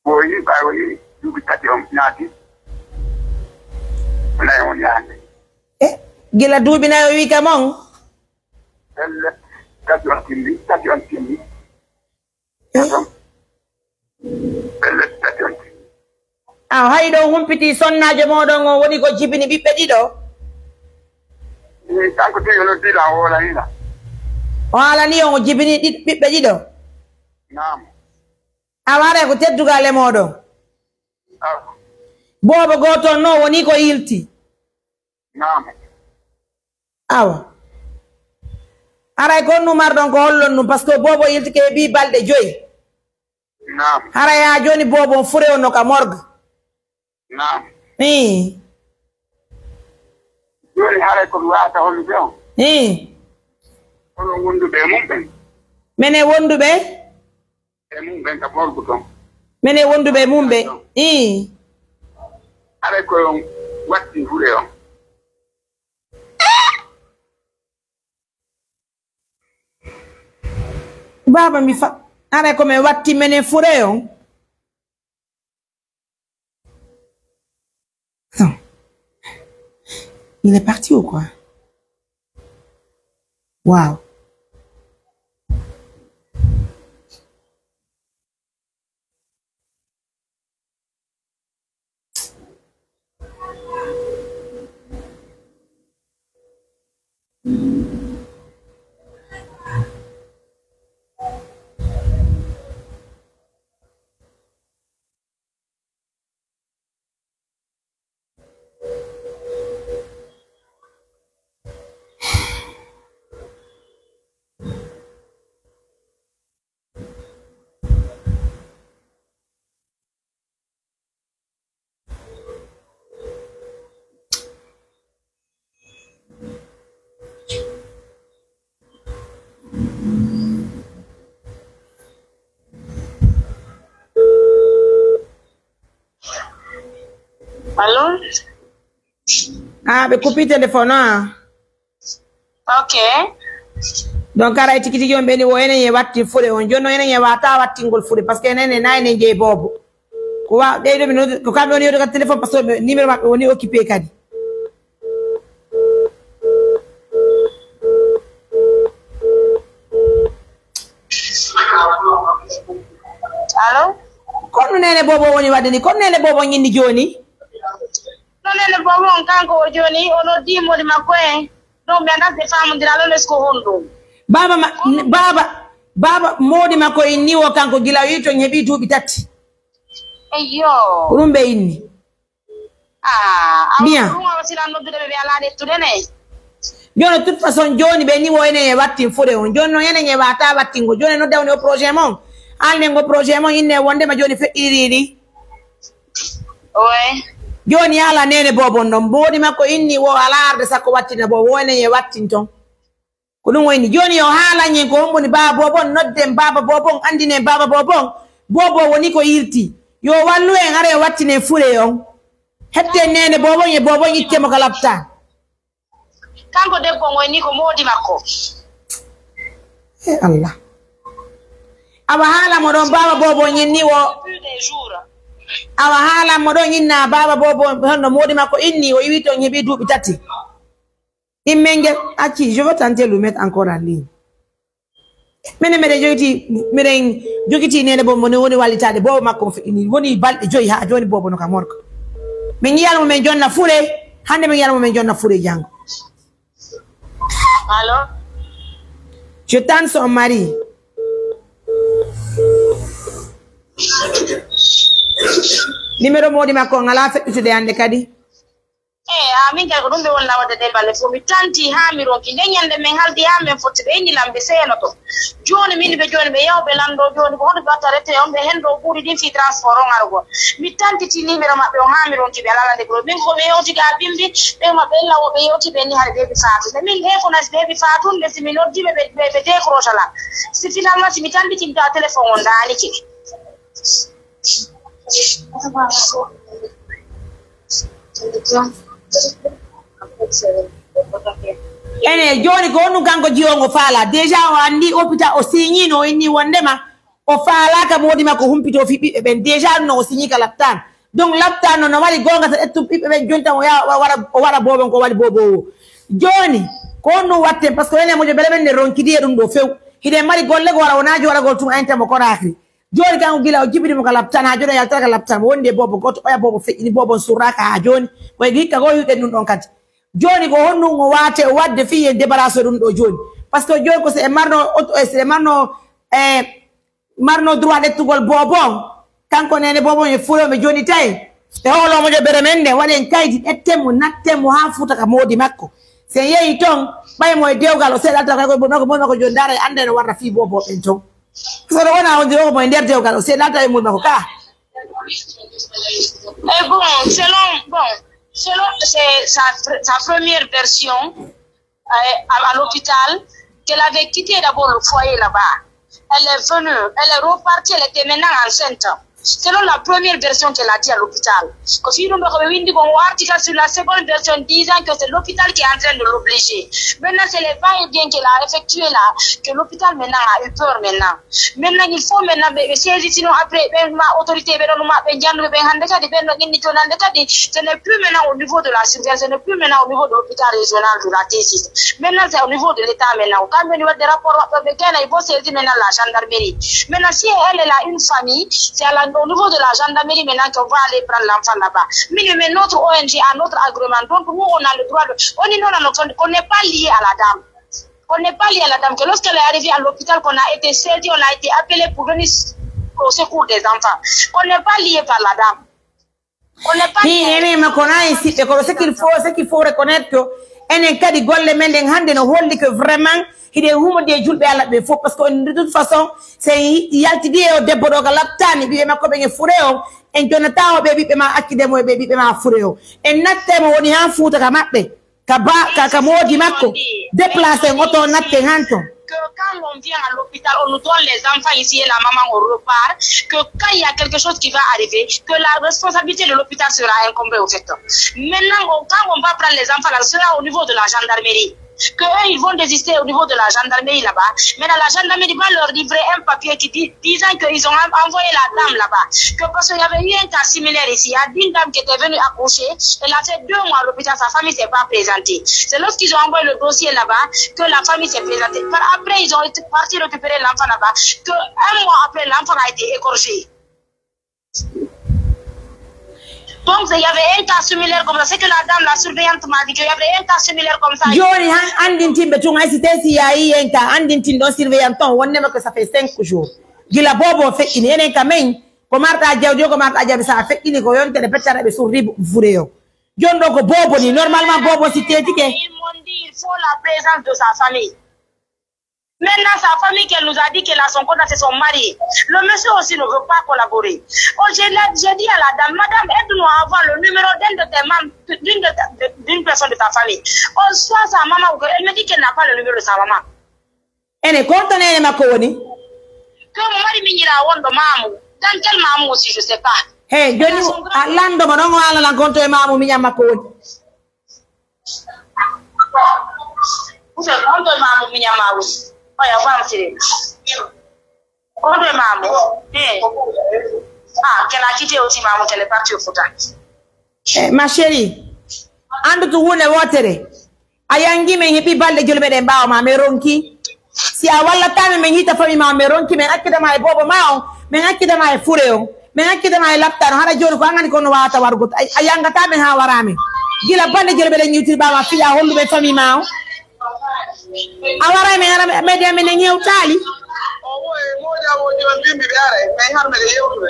Ɓooyi, ɓaawo ni, duuɓi tati on naati. Nayi on yaande. E, gila duuɓi nayi o wi ka mon? Pelle, tati on timmi, tati on timmi. E? Tati on. Pellet, tati on. Aw, hay ɗo humpiti sonnaajo mooɗon on woni ko jibini ɓiɓɓe ɗiɗo? Ni kanko tigi no dila o wala hina. O haalani on o jibini ɗi-, ɓiɓɓe ɗiɗo? Naam. Awa, haray ko teddugal e mooɗon? Aw. Boobo gooto on no woni ko yilti? Naam. Awa. Haray ko honɗun marɗon ko hollon ɗun, parce que boobo yiltike heɓi balɗe joyi. Naam. Haray haa jooni boobo on fure on no ka morgue. Naam. Ii. Jooni haray ko mi waawata hollude on. Ii. Kono wonduɓe e mum ɓen. Menen wonduɓe? E mum ɓen ka morgue ton. Menen wonduɓe e mum ɓe. Ii. Haray ko on watti fure on. Baaba mi fa, haray ko men watti menen fure on. Attends. Il est parti ou quoi? Waouh. Allo? Ah, ɓe kupi téléphone, ah. Ok. Donc, haray tigi tigi on ɓe ni wo enen e watti fure on. Jooni non enen e wata wattingol fure, parce que enen e nayi enen jeyi boobo. Ko wa-, ɓeydo mi noddu, ko kamɓe woni yewtude kadi téléphone, parce que ɓe, numéro maɓɓe woni occupé kadi. Allo? Kono nene boobo woni wadde ni, kono nene boobo ñinni jooni? No nene boobo on kanko o jooni, o noddi moodi makko en. Donc, ɓe anndaa si ɓe faamondira, alon est-ce que honɗum? Baaba ma, baaba, baaba moodi makko inni o kanko gila o yii to heɓi duuɓi tati. Eyyo. Ko ɗum ɓe inni. Ah, awa Bien. Ko ɗum awa sila noddude ɓe, ɓe alaa ƴettude ne. Jooni, de toute façon, jooni ɓe ni wo enen e wattin fure on. Jooni non enen e wata wattingo. Jooni nodda woni o projet mon. Alnen ngo projet mon inne wonde ma jooni feƴƴiriɗi. Oy. Jooni ala nene boobo non. Moodi makko inni wo ala arde sakko wattina boobo. Wo enen e wattin ton. Ko ɗum wayni. Jooni yo haalan en ko honɗum woni baaba boobo on, nodden baaba boobo on, anndinen baaba boobo on. Boobo woni ko yirti. Yo wallu en, ara yo wattinen fure on. Hetten nene boobo on e boobo on itte mo ka lapta. Kanko debbo on wayni ko moodi makko. E Allah. Awa haala mo ɗon baaba boobo on inni wo. Plus des jours. Awa haala mo ɗon inna baaba boobo on honno moodi makko inni o iwi ton heɓi duuɓi tati. Ɗin men ngel acci, je veux tenter le mettre encore en ligne. Minen meɗen jogiti, meɗen jogiti nene boobo mo ne woni wallitaade boobo makko mo feƴƴini. Woni balɗe joyi haa jooni boobo no ka morgue. Min yiyano mo men jonna fure, hannde min yiyano mo men jonna fure janngo. Allo? Je tente son mari. Numéro moodi makko on alaa feƴƴutude hannde kadi. Eyi, a min kay ko ɗum ɓe woni nawade ɗe balle fof. Mi tanti haa mi ronki. Nden ñande min haldi haa min fotti, ɓe inni lan ɓe seenoto. Jooni min ɓe jooni ɓe yaw ɓe lanndo jooni ko hono ɓe watta rete on ɓe hendo ɓuri ɗin fii transport on arugol. Mi tantiti numéro maɓɓe on haa mi ronki ɓe alaa nde gro. Min ko ɓe yewti ga bimbi, ɓe maɓɓe lawo ɓe yewti ɓe ni hare ɓe ɓe faatu. Ɓe min he ko nasi ɓe ɓe faatu, nde si mi noddi ɓe ɓe, ɓe, ɓe décroche lan. Si finalement si mi tantiti mi tawa téléphone on daanike. Ene jooni ko honɗum kanko jiyo ngo faala? Déjà o anndi hôpital o signino o inni wondema o faalaaka moodi makko humpito fii ɓiɓɓe ɓen. Déjà ɗum no o signi ka laptan. Donc laptan no, no waɗi goonga so ƴettu ɓiɓɓe ɓen jonta o yaha o waɗa, o waɗa boobon ko waɗi boobo o. Jooni ko honɗum watten? Parce que enen moƴo bele men ne ronkidi e ɗum ɗo few. Hiɗen mari golle ko wara o naaji waɗagol tuma enten mo Konaakiri. Jooni kanko gila o jibini mo ka laptan haa jooni o yaltata ka laptan mo wondi e boobo gooto oya boobo feƴƴini boobo on surraaka haa jooni. Koye hikka goo wiɗen ɗum ɗon kadi. Jooni ko honɗum o waate o waɗde fii en débarrasse ɗum ɗo jooni? Parce que jooni ko si en marno auto, si en marno, e marno droit ɗettugol boobo on, kanko nene boobo on e fure on ɓe jooni tawi. E hoolo moƴo bere men nden waɗen kaydi ɗetten mo natten mo haa fuuta ka moodi makko. Si en yehi ton, ɓay mo e dewgal, o seeɗalta kay ko mo, ko mo, ko joni ndaara e annda no warra fii bobo ɓen ton. So ɗo wona on dewgal mo e nder dewgal, o seeɗalta e mum ko ka. Et bon, selon, bon, selon c'est sa, sa première version, euh, à, à l'hôpital, qu'elle avait quitté d'abord le foyer là-bas. Elle est venue, elle est repartie, elle était maintenant enceinte. Selon la première version qu'elle a dit à l'hôpital. Ko fii ɗum ɗo ko ɓe windi kon, o arti ka sur la seconde version disant que c'est l'hôpital qui est en train de l'obliger. Maintenant, c'est les va-et-vient qu'elle a effectué là, que l'hôpital maintenant a eu peur maintenant. Maintenant, il faut maintenant ɓe, ɓe saisi, sinon après, ɓen ma autorité, ɓe ɗon ma, ɓe jannuɓe ɓen hannde kadi, ɓen ɗon inni jooni hannde kadi, ce n'est plus maintenant au niveau de la surveillance, ce n'est plus maintenant au niveau de l'hôpital régional de la T six. Maintenant, c'est au niveau de l'État maintenant. Kamɓe ni waɗde rapport maɓɓe, ɓe gayna, il faut saisir maintenant la gendarmerie. Maintenant, si elle, elle a une famille, c'est à la, au niveau de la gendarmerie maintenant qu'on va aller prendre l'enfant là-bas. Mais, mais notre O N G a notre agrément, donc nous, on a le droit de, on est, non, non, non, qu'on n'est pas lié à la dame. Qu'on n'est pas lié à la dame, que lorsqu'elle est arrivée à l'hôpital, qu'on a été saisi, on a été appelé pour venir au secours des enfants. Qu'on n'est pas lié par la dame. Qu'on n'est pas lié. Hi, enen ma kono en siɓɓe, kono ce qu'il faut, ce qu'il faut reconnaître que enen kadi golle men ɗen hannde no holli que vraiment hiɗen humodi e julɓe Allah ɓe fof, parce que de toute façon, si en yaltidi e o debbo ɗo ka laptani, ɓiɓɓe makko ɓen e fure o, en jonnata o ɓe ɓiɓɓe ma, accide mo e ɓe ɓiɓɓe ma fure o. En natte mo woni haa Fuuta ka maɓɓe. Ka ba, ka, ka moodi makko. Déplacé en oto, natte han ton. Que quand on vient à l'hôpital, on nous donne les enfants ici et la maman, on repart. Que quand il y a quelque chose qui va arriver, que la responsabilité de l'hôpital sera incombée au fait. Maintenant, on, quand on va prendre les enfants, là, ce sera au niveau de la gendarmerie. Que eux, ils vont désister au niveau de la gendarmerie là-bas. Maintenant, la gendarmerie va leur livrer un papier qui dit, disant qu'ils ont en-, envoyé la dame là-bas. Que parce qu'il y avait eu un cas similaire ici. Il y a une dame qui était venue accoucher. Elle a fait deux mois à l'hôpital. Sa famille s'est pas présentée. C'est lorsqu'ils ont envoyé le dossier là-bas que la famille s'est présentée. Par après, ils ont été partis récupérer l'enfant là-bas. Que un mois après, l'enfant a été égorgé. Donc, il y avait un cas similaire comme ça. C'est que la dame, la surveillante m'a dit qu'il y avait un cas similaire comme ça. Joni han anndintinɓe tun, hay si tesi yayi en ka anndintin ɗon surveillant ton, wonnema que ça fait cinq jours. Gila bobo feƴƴini, enen ka men, ko marɗa jawdi o, ko marɗa jawdi, sa feƴƴini ko yontere pettara ɓe surri fure o. Joni ɗo ko bobo ni, normalement bobo si tetike. Ils m'ont dit, il faut la présence de sa famille. Maintenant, sa famille qu'elle nous a dit qu'elle a son contact, c'est son mari. Le monsieur aussi ne veut pas collaborer. Oh, j'ai la, j'ai dit à la dame, madame, aide-nous à avoir le numéro d'un de tes mem-, d'une de ta, de, d'une personne de ta famille. Oh, soit sa maman ou que, elle me dit qu'elle n'a pas le numéro de sa maman. Ene, konto nene makko woni? Que mo mari miñira wonɗo maamu. Dans quel maamu aussi, je sais pas. He, joni a lando mo ɗon o alalan konto e maamu miñan makko woni. Vous savez, on doit maman miña mawu. Oya, on va en tirer. On doit maman. Eh. Ah, qu'elle a quitté aussi maman, qu'elle est partie au Fouta. Eh, ma chérie, andu tu wune wotere. A yangi men heɓi balɗe joli meɗen ɓaawo ma, men ronki. Si a wallata men, men hita fami ma, men ronki, men accita ma e bobo ma on, men accita ma e fure on, men accita ma e laptano. Hara joni ko an andi kono wawata wargo. A, a yangata men ha wara men. Gila balɗe joli meɗen ñiwtiri ɓaawo ma, fiya holluɓe fami ma on. A waray men hara meɗen, meɗen hewtali. O woy, moƴa, moƴa, on bimbi ɓe aray, men har meɗen yewtude.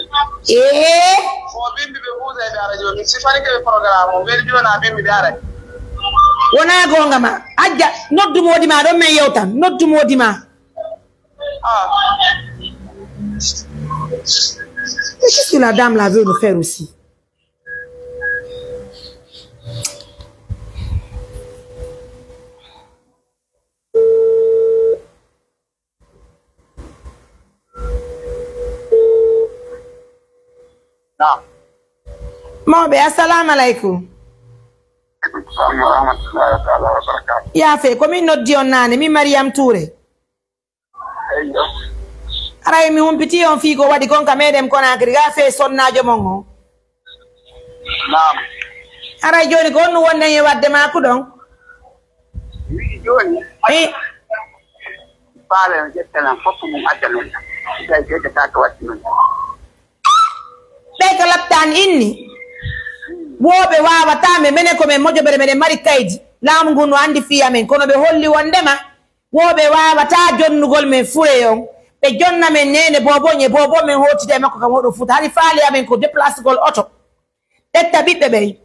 Ee. O bimbi ɓe buusa e ɓe ara joni. Si fani ke programme o, mbeɗa jona bimbi ɓe aray. Wona gonga ma. Ajja, noddu moodi ma ɗon men yewtan. Noddu moodi ma. Ah. Mais qu'est-ce que la dame là veut nous faire aussi? Naam. Mawɓe, assalamu aleykum. Aleykum salam wa rahmatullahi taala wa barakatuh. Yaafe, ko min noddi on naane, min Mariam Touré. Eyyo. Aray mi humpiti on fii ko waɗi kon ka meɗen Conakry, ga fee sonnaajo mon o. Naam. Aray jooni ko honɗum wonɗen e waɗde ma ku ɗon? Wi'i jooni. Eh. Faale no ƴettanan fof mum adda men. Tawi ƴettata ko waɗi men. Ɓe ka laptaan inni. Wooɓe waawataa men, menen ko men mojobere, meɗen mari kaydi. Laamu ngun no anndi fii amen, kono ɓe holli wonndema wooɓe waawataa jonnugol men furey on. Ɓe jonna men neene boobon e boobon men hootida e makko kam oɗo Fuuta. Hari faale amen ko deplasgol oto. Ƴetta ɓiɓɓe ɓen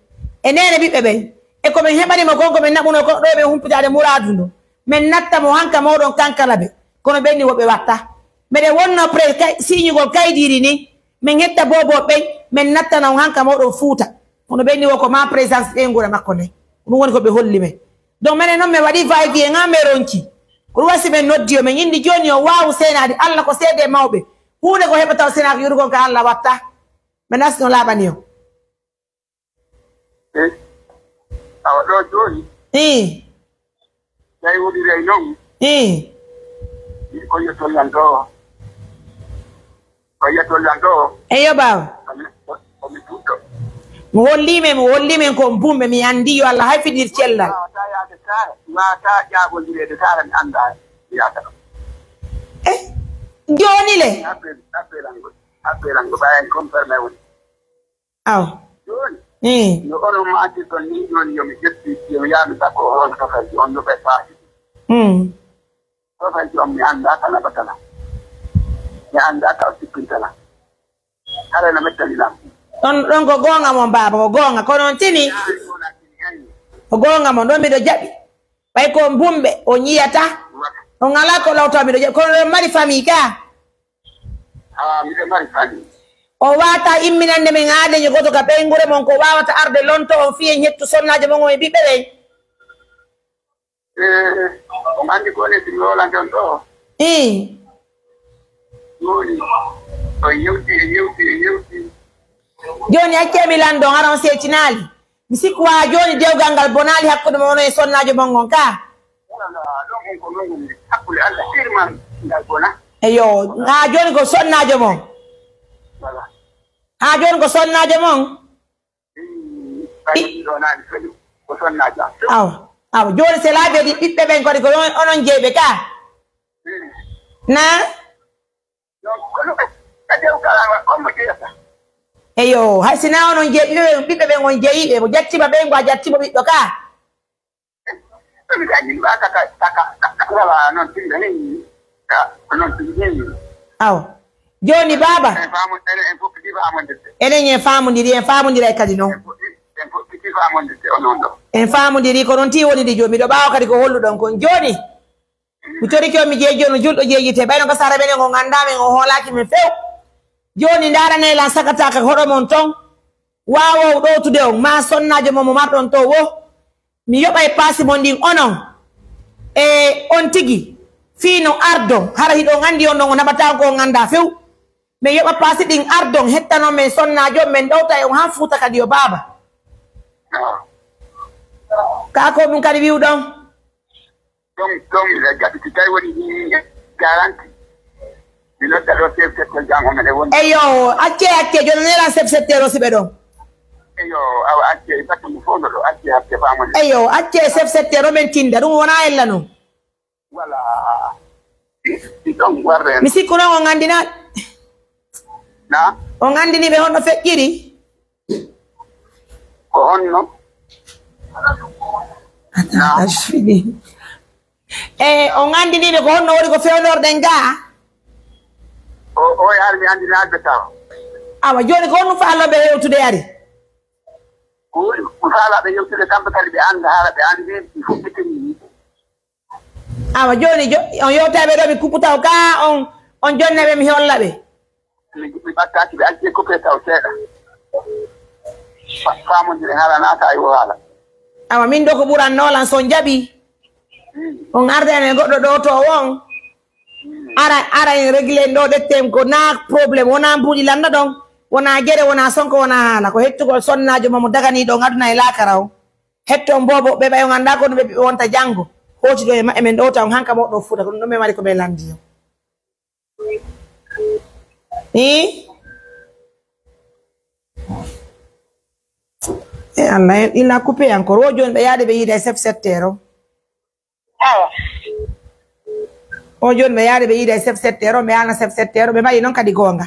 e neene ɓiɓɓe ɓen. E ko min heɓani mo kon, ko min naɓuno ko ɗo, min humpitaade muraadu ndu. Min natta mo hanka mooɗon kankalabe. Kono ɓen ni woɓɓe watta. Miɗen wonno pre-, kay-, siñugol kaydiiri ni. Min hetta bobo ɓen, min nattana on hanka mooɗon Fuuta. Kono ɓen ni wo ko ma présence ɓeynguure makko nden. Ko ɗum woni ko ɓe holli men. Donc minen noon min waɗi va-et-vient, ŋa min ronki. Ko ɗum wasi min noddi o, min indi jooni o waawu seenaade. Alla ko seede mawɓe. Huunde ko heɓata o seenaaka yurugol ka Alla watta. Min nasno laaɓani o. Eh, awa ɗo jooni. Ii. Tawi woni rey noon. Ii. Ko yettolan ɗo. Ko yettolan ɗo. Eyo, baaba. Komi, komi duɗɗo. Mo holli men, mo holli men ko bumɓe, mi anndi yo Allah hay fidir cellal. Wata yaade saara, wata ƴaaɓondireede saara, mi annda mi yaata ɗo. Eh, jooni le? Appel, appelango, appelango, ɓayen confirmé woni. Aw. Jooni, ii, no onon maatirɗon ni, jooni yo mi ƴetti, yo mi yaa mi sakko on tofalji on no ɓe faati. Mm. Tofalji on mi anndaa kala batala. Mi anndaa ka o sippintala. Hara no mettani lam. Ɗon, ɗon ko goonga mon, baaba, ko goonga. Kono on tini, ko goonga mon, ɗon miɗo jaɓi. Ɓay ko on bumɓe, on yiyata. On alaa ko lawta, miɗo jaɓi. Kono ɗon mari famille ka. Ah, miɗo mari famille. O waata imminande men aadeejo gooto ka ɓeynguure mon ko waawata arde lonto on fii en hettu sonnaajo mon on e ɓiɓɓe ɓen. Eh, on anndi ko ne si mi hoolante on ɗo. Ii. Jooni, on yewti, e yewti, e yewti. Jooni accee mi lanndoo, hara on seetinaali. Mi sikku haa jooni dewgal ngal bonaali hakkunde mon onon e sonnaajo mon ngon ka. Wala, ɗon on ko non woni hakkunde Allah firman ngal bona. Eyo, haa jooni ko sonnaajo mon. Wala. Haa jooni ko sonnaajo mon. Hmm, kadi ɗo naani kadi ko sonnaajo am. Awa, awa, jooni se laabi ɓiɓɓe ɓen kadi ko on, onon jeyɓe ka? Hmm. Na? Donc, kono kadi, kadi o kala, on mo jeyata. Eyo, hay si na onon jeyi, ɓiɓɓe, ɓiɓɓe ɓen on jeyiɓe, mo jattima ɓen, ngo a jattima ɓiɗɗo ka? Ɗum ka yimɓe ka, ka, ka, ka, ka, wala noon tinde ni, ka, ko noon tinde ni. Aw. Jooni, baaba. En faamu-, enen en fof piti faamondirde. Enen en faamondiri, en faamondira e kadi noon. En fof, en fof piti faamondirde o noon ɗo. En faamondiri, ko noon tii woni de jooni. Miɗo ɓaawa kadi ko holluɗon kon. Jooni, mi torike on, mi jeeji on no julɗo jeejitee. Ɓayno ko sara ɓenen on anndaa men, on hoolaaki men few. Jooni, ndaarane lan sakataaka hoɗo mon ton. Waawow ɗowtude on, maa sonnaajo mon mo marɗon to wo. Mi yoɓay paasi mon ɗin onon. E on tigi, fii no ardon. Hara hiɗon anndi on ɗon, o naɓataa ko on anndaa few. Mi yoɓa paasi ɗin ardon, hettanon men sonnaajo, men ɗowta e on han Fuuta kadi yo baaba. Kaa ko ɗum kadi wi'uɗon? Ɗon, ɗon miɗa jaɓi, si tawi woni ɗi garanti. Mi nodda ɗo chef secteur jam, omen e woni. Eyo, accee, accee, jooni neeran chef secteur o si ɓe ɗon. Eyo, awa accee, batte mo fof no ɗo, accee hakke faamon. Eyo, accee chef secteur o men tinda, ɗum wona ella non. Wala. Si, si ɗon warre. Mi sikku non on anndina. Na? On anndini ɓe honno feƴƴiri? Ko honno? Attends, attends, je finis. E, on anndini ɓe ko honno woni ko fewnorɗen ga? O, o e ar mi anndinaade taw. Awa, jooni ko honno faalooɓe yewtude ari? Ko woni ko faalaaɓe yewtude kamɓe kadi ɓe annda, haala ɓe anndi, il faut ɓe tini. Awa, jooni jo-, on yewtay ɓe ɗo, mi kuppu taw ka on, on jonna ɓe, mi holla ɓe. Mi, mi ɓattaaki, ɓe acci coupé taw seeɗa. Fa-, faamondire haala naata e o haala. Awa, min ɗo ko ɓurannoo lan so on jaɓi. Hmm. On arda en e goɗɗo ɗo to on. Hmm. Ara, ara en réglé ɗo ɗetten ko na problème, wona mbuuɗi lannda ɗon. Wona gere, wona sonko, wona haala. Ko hettugol sonnaajo mo mo daganii ɗon aduna e laakara o. Hetto on boobo ɓe ɓay on anndaa ko ɗum ɓe ɓiɓɓe wonta janngo. Hooti ɗo e maɓɓe men ɗowta on hanka mawɗo Fuuta, ko ɗum ɗo men mari ko men lanndi on. Ii? E Allah, il a coupé encore. Wo jooni ɓe yaade ɓe yiida e chef secteur o. Awa. O jooni ɓe yaade ɓe yiida e chef secteur o, ɓe haalna chef secteur o, ɓe mbaɗi noon kadi goonga.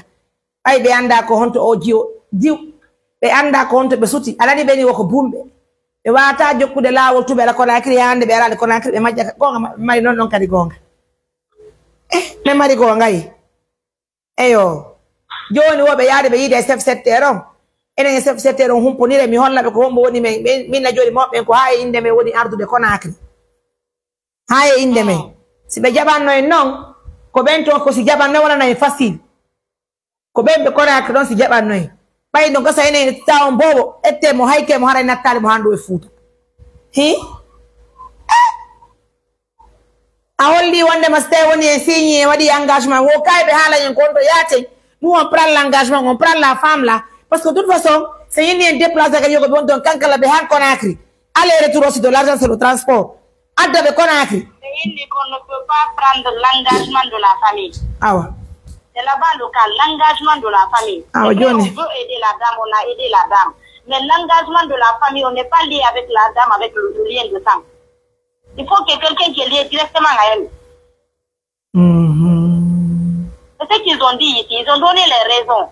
Ɓay ɓe anndaa ko honto o jiwo, jiw. Ɓe anndaa ko honto ɓe suti. Alani ɓe ni woko bumɓe. Ɓe waata jokkude laawol tubel Conakry, hannde ɓe araade Conakry, ɓe majja ka goonga maɓɓe, ɓe mari noon, noon kadi goonga. Eh, ɓe mari goonga yi. Eyo. Jooni wo ɓe yaade ɓe yiide e chef secteur on. Enen e chef secteur on humponire, mi holla ɓe ko hombo woni men. Ɓen, min na jooɗi mawɓe ɓen ko haa e innde men woni ardude Conakry. Haa e innde men. Si ɓe jaɓanno en non, ko ɓen ton ko si jaɓanno wonana en facile. Ko ɓen ɓe Conakry ɗon si jaɓanno en. Ɓay no gasa enen en ƴetta on boobo, ƴette mo, hayke mo, haray nattaali mo haa ɗo e Fuuta. Hi? A holli wonde ma si tawi woni en signé, en waɗi engagement, wo kay ɓe haala en kon to yaaten. Nous, on prend l'engagement, on prend la femme là. Parce que de toute façon, si en inni en déplacé kadi yo ko ɓe woni ton kankala ɓe haa Conakry. Aller-retour aussi de l'argent, c'est le transport. Adda ɓe Conakry. Mais il dit qu'on ne peut pas prendre l'engagement de la famille. Awa. C'est là-bas le cas, l'engagement de la famille. Awa, et quand joni. On veut aider la dame, on a aidé la dame. Mais l'engagement de la famille, on n'est pas lié avec la dame, avec le, le lien de sang. Il faut que quelqu'un qui est lié directement à elle. Mhm. C'est ce qu'ils ont dit ici. Ils ont donné les raisons.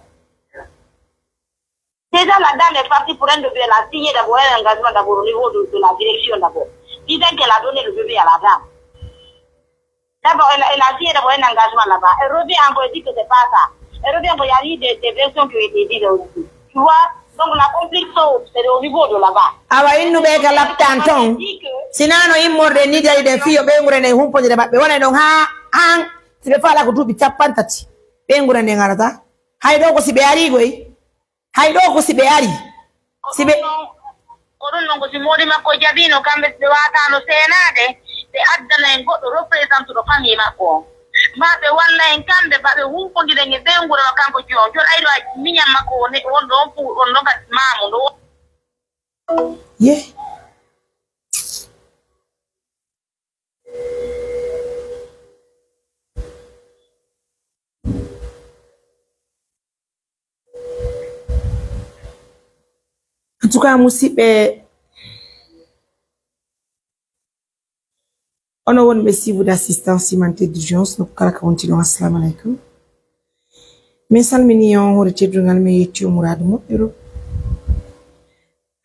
Déjà, la dame est partie pour un bébé. Elle a signé d'abord un engagement d'abord au niveau de, de la direction d'abord. Disant qu'elle a donné le bébé à la dame. D'abord, elle, a- elle a signé d'abord un engagement là-bas. Elle revient encore, elle dit que c'est pas ça. Elle revient encore, il y a eu des, des versions qui ont été dites aussi. Tu vois? Donc, la conflit, c'est au niveau de là-bas. Awa innuɓe ka laptan ton. Sinano immorde ni dari ɗen fiyo ɓeynguure nden humpodire maɓɓe wona ɗon ha an. Si ɓe faala ko duuɓi cappantati ɓeynguure nden arata. Hay ɗo ko si ɓe ari goy. Hay ɗo ko si ɓe ari. Si ɓe Ko ɗum noon ko si moodi makko jaɓiino kamɓe si ɓe waataano seenaade, ɓe addana en goɗɗo représentuɗo famille makko on. Maa ɓe walla en kamɓe, maa ɓe humpondira en e ɓeynguure makko kanko Jiyo on. Jooni ayɗo a miñan makko won won ɗoon fu won ɗoon kadi maamu ndo. Ye. En tout cas, musidɓe, ono wonɓe suivude assistance humanitaire d'urgence, nokku kala ka wonti ɗon, assalamu aleykum. Min salmini on hoore teddungal, min yetti on muraadu moƴƴuru.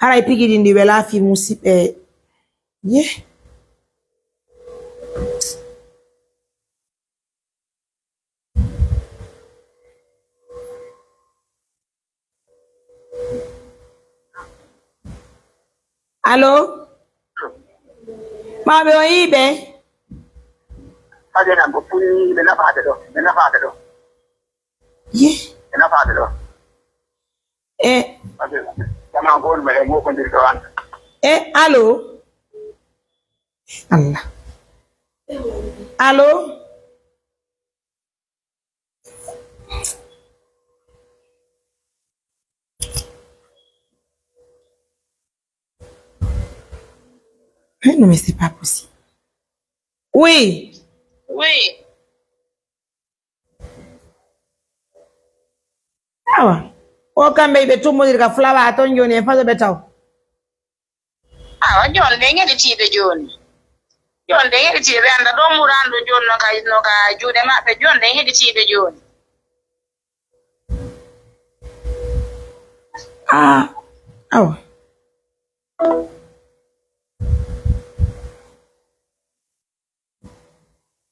Haray pigi ɗin ɗi welaa fii musidɓe. Ye. Allo? Mawɓe, on yii ɓe? Adenan ko funni ɓe nafaade ɗo, ɓe nafaade ɗo. Ye? Ɓe nafaade ɗo. E. Adenan. Jama ko woni meɗen mokondirto an. E, allo? Allah. Allo? Eh, non, mais c'est pas possible. Oui. Oui. Awa. O kamɓe ɓe tummodir ka fulawa ton jooni e faso ɓe taw. Awa, jooni ɓe heɗitiiɓe jooni. Jooni ɓe heɗitiiɓe, ɓe annda ɗo muraandu jooni no ka, no ka juuɗe maɓɓe. Jooni ɓe heɗitiiɓe jooni. Ah, awa.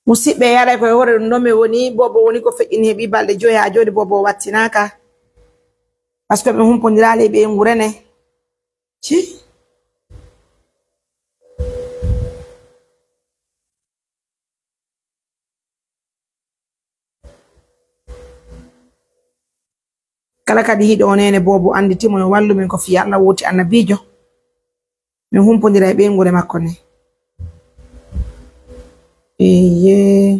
Musidɓe, yaray koye hoore ɗum ɗo mi woni, Bobo woni ko feƴƴini heɓi balɗe joyi haa jooni, Bobo wattinaaka. Parce que ɓe humpondiraali e ɓeyngu Rene. Ci. Kala kadi hiɗo o neene Bobo annditimo no wallu min ko fii Allah wooti annabiijo. Min humpondira e ɓeynguure makko ne. Eyee.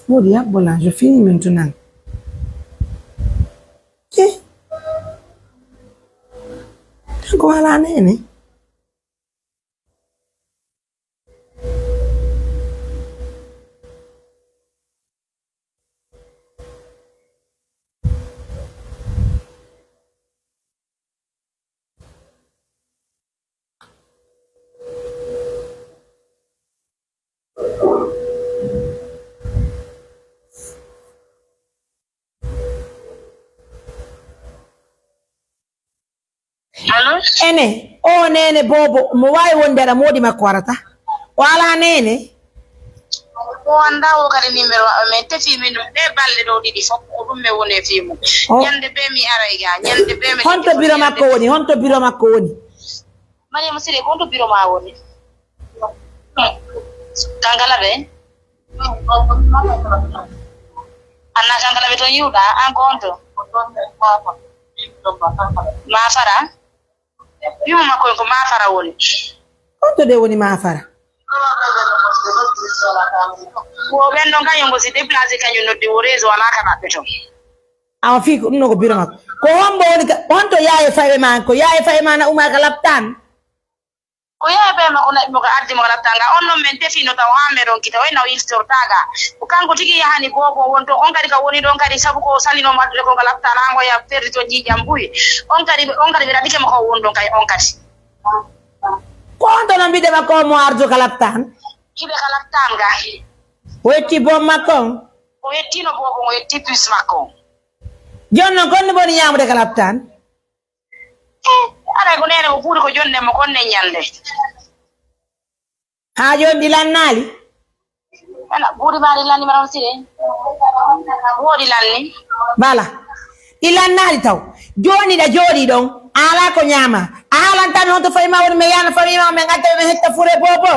Woodi yabbo la, je finis maintenant. Eh. Ko wala nene. Ene, o neene boobo, mo waawi wonde aɗa moodi makko warata. O alaa neene. O anndaa o kadi numéro maɓɓe, min tefi min ɗum ɗe balɗe ɗo ɗiɗi fof, ko ɗum mi woni e fii mum. O Ñande bee mi aray ga, ñande bee mi Honto biro makko woni? Honto biro makko woni? Mariama Siré, ko honto biro ma woni? Kankala ɓe? Anna Kankala ɓe toon yiwɗa, an ko honto? Ma Fara? Bimo makko en ko Ma Fara woni. Honto de woni Ma Fara? Wo ɓen ɗon kañum ko si déplacé kañum noddi wo réseau alaa ka maɓɓe toon. Awa fii ko ɗum no ko biro makko. Ko hombo woni ka, honto yaaye faye ma, ko yaaye faye ma na uma ka laptan? Ko yaaye faye ma ko naɓi mo ka ardi mo ka laptan ga. On non men tefino taw haa meɗon kita, o ina o iltorta ga. Ko kanko tigi yahani boobo won to, on kadi ka woni ɗon kadi, sabu ko salino mo addude ko ka laptan, haa ngo ya perdi to ƴiiƴam buy. On kadi, on kadi ɓe raɗike mo ko won ɗon kay, on kadi. Ko on to no mbiɗe makko mo ardu ka laptan? Hiɓe ka laptan ga. O yetti boom makko on? O yettino boobo, o yetti bus makko. Jooni noon, kon no boni ñaamude ka laptan? Eh, aray ko neene mo buuri ko jonne mo kon ne ñande. Haa jooni ɗi lannaali? Ana, buuri ma ɗi lanni, Madame Siré? Woodi lanni. Voilà. Ɗi lannaali taw. Jooni ɗa jooɗii ɗon, a alaa ko ñaama. A haalanta mi honto fayi ma woni, mi yaana fayi ma, mi ngadda, mi hetta fure boobo.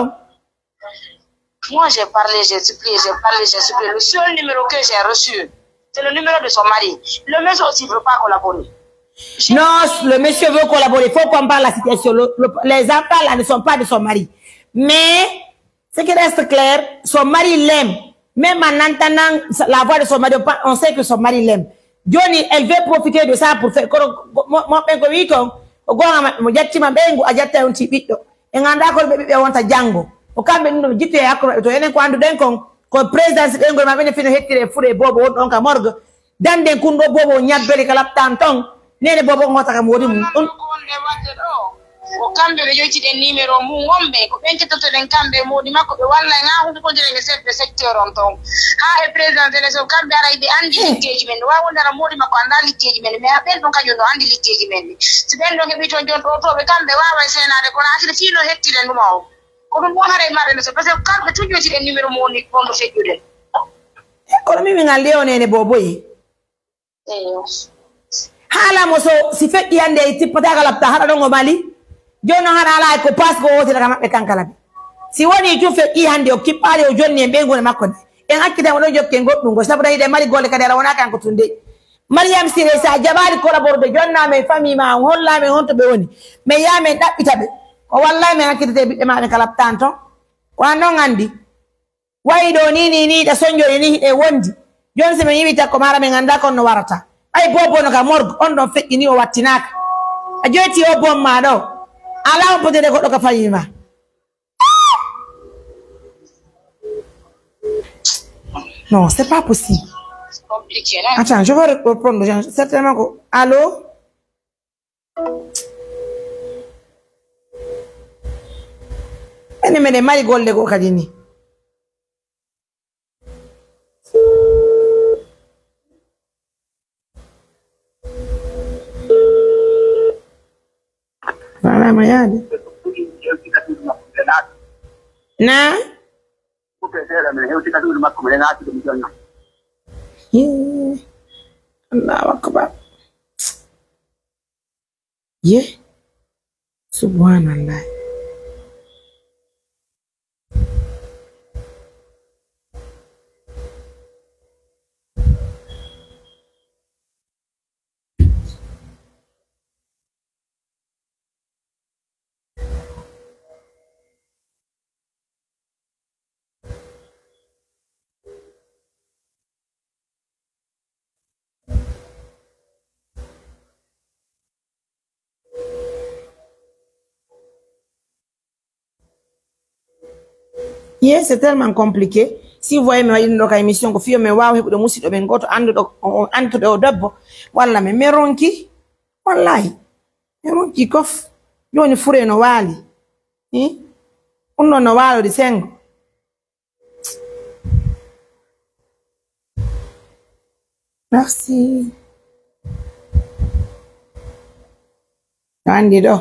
Moi, j'ai parlé, j'ai supplié, j'ai parlé, j'ai supplié. Le seul numéro que j'ai reçu, c'est le numéro de son mari. Le monsieur aussi ne veut pas collaborer. Non, le monsieur veut collaborer. Il faut qu'on parle la situation. Le- le- les enfants là ne sont pas de son mari. Mais ce qui reste clair, son mari l'aime. Même en entendant sa- la voix de son mari, on pa- on sait que son mari l'aime. Jooni, elle veut profiter de ça pour faire. Kono mo- mo- ɓen ko wi kon, ko goonga maɓɓe, mo jattima ɓeyngu, a jatta on ti ɓiɗɗo. En anndaa ko ɓe ɓiɓɓe wonta janngo. Ko kamɓe ɗum ɗo jittoye hakkunde maɓɓe to. Enen ko annduɗen kon, ko présidence ɓeyngol maɓɓe ne fino hettire e fure e boobo won ɗon ka morgue. Dannden kun ɗo boobo o ñabbeli ka laptan ton. Neene boobo on hoota ka moodi mum. Ɗum ko wonde waɗde ɗo. Ko kamɓe ɓe ƴoytiɗen numéro mum wonɓe. Ko ɓen kettotoɗen kamɓe e moodi makko ɓe walla en haa hundi kondiren e chef de secteur on ton. Haa e président de région kamɓe ara ɓe anndi liggeeji men. Ɗo waawi wonde ara moodi makko anndaa liggeeji men. Mais haa ɓen ɗon kañum no anndi liggeeji men ɗi. Si ɓen ɗon heɓii toon jooni ɗo to ɓe kamɓe waaway seenaade kono hakile fii no hettiren ɗum o. Ko ɗum ɗon haray maɓɓe no so parce que kamɓe tun ƴoytiɗen numéro mo woni wonno feƴƴude. E kono min min anndi o neene booboye. Eyo. Haala mo so si feƴƴi hannde e tippata ka lapta haɗa ɗon o mali. Jooni noon haɗa alaa ko passe ko wotira ka maɓɓe kankala ɓe. Si woni tun feƴƴi hannde o kippaali o jonni en ɓeynguure makko nde. En accita mo ɗo jokke en goɗɗum ngo sabu tawi ɗe mari golle kadi ala wonaa kanko tun de. Mariam Siré, sa jaɓaali collaborude jonna men famille ma on holla men honto ɓe woni. Men yaa men ɗaɓɓita ɓe. Ko wallay men accitete ɓiɓɓe ma ɓe ka laptan ton. Ko an non anndi. Wayi ɗo ni, ni, ni, ɗa sonjori ni, hiɗe wondi. Jooni si min yiwi takko maɗa, min anndaa kon no warata. Ɓay boobo no ka morgue, on ɗon feƴƴi ni, o wattinaaka. A joyti o boom ma ɗo. Alaa on potede goɗɗo ka fayi ma. Non, c'est pas possible. C'est compliqué, non? Attends, je vais reprendre, certainement ko, allô? Ene meɗen mari golle goo kadi ni. Wala ma yaade. Na? Hee, Allahu akbar. Ye, subhanallah. Ye, c'est tellement compliqué. Si vous voyez, mi waɗi ɗum ɗo ka émission, ko fiyo mi waawa heɓude musiɗɗo men gooto annduɗo, o, o annduɗo o debbo, walla mi, mi ronki, wallahi, mi ronki kof. Jooni fure no waali. Hi? Ɗum ɗo no waalori sengo. Merci. Anndi ɗo.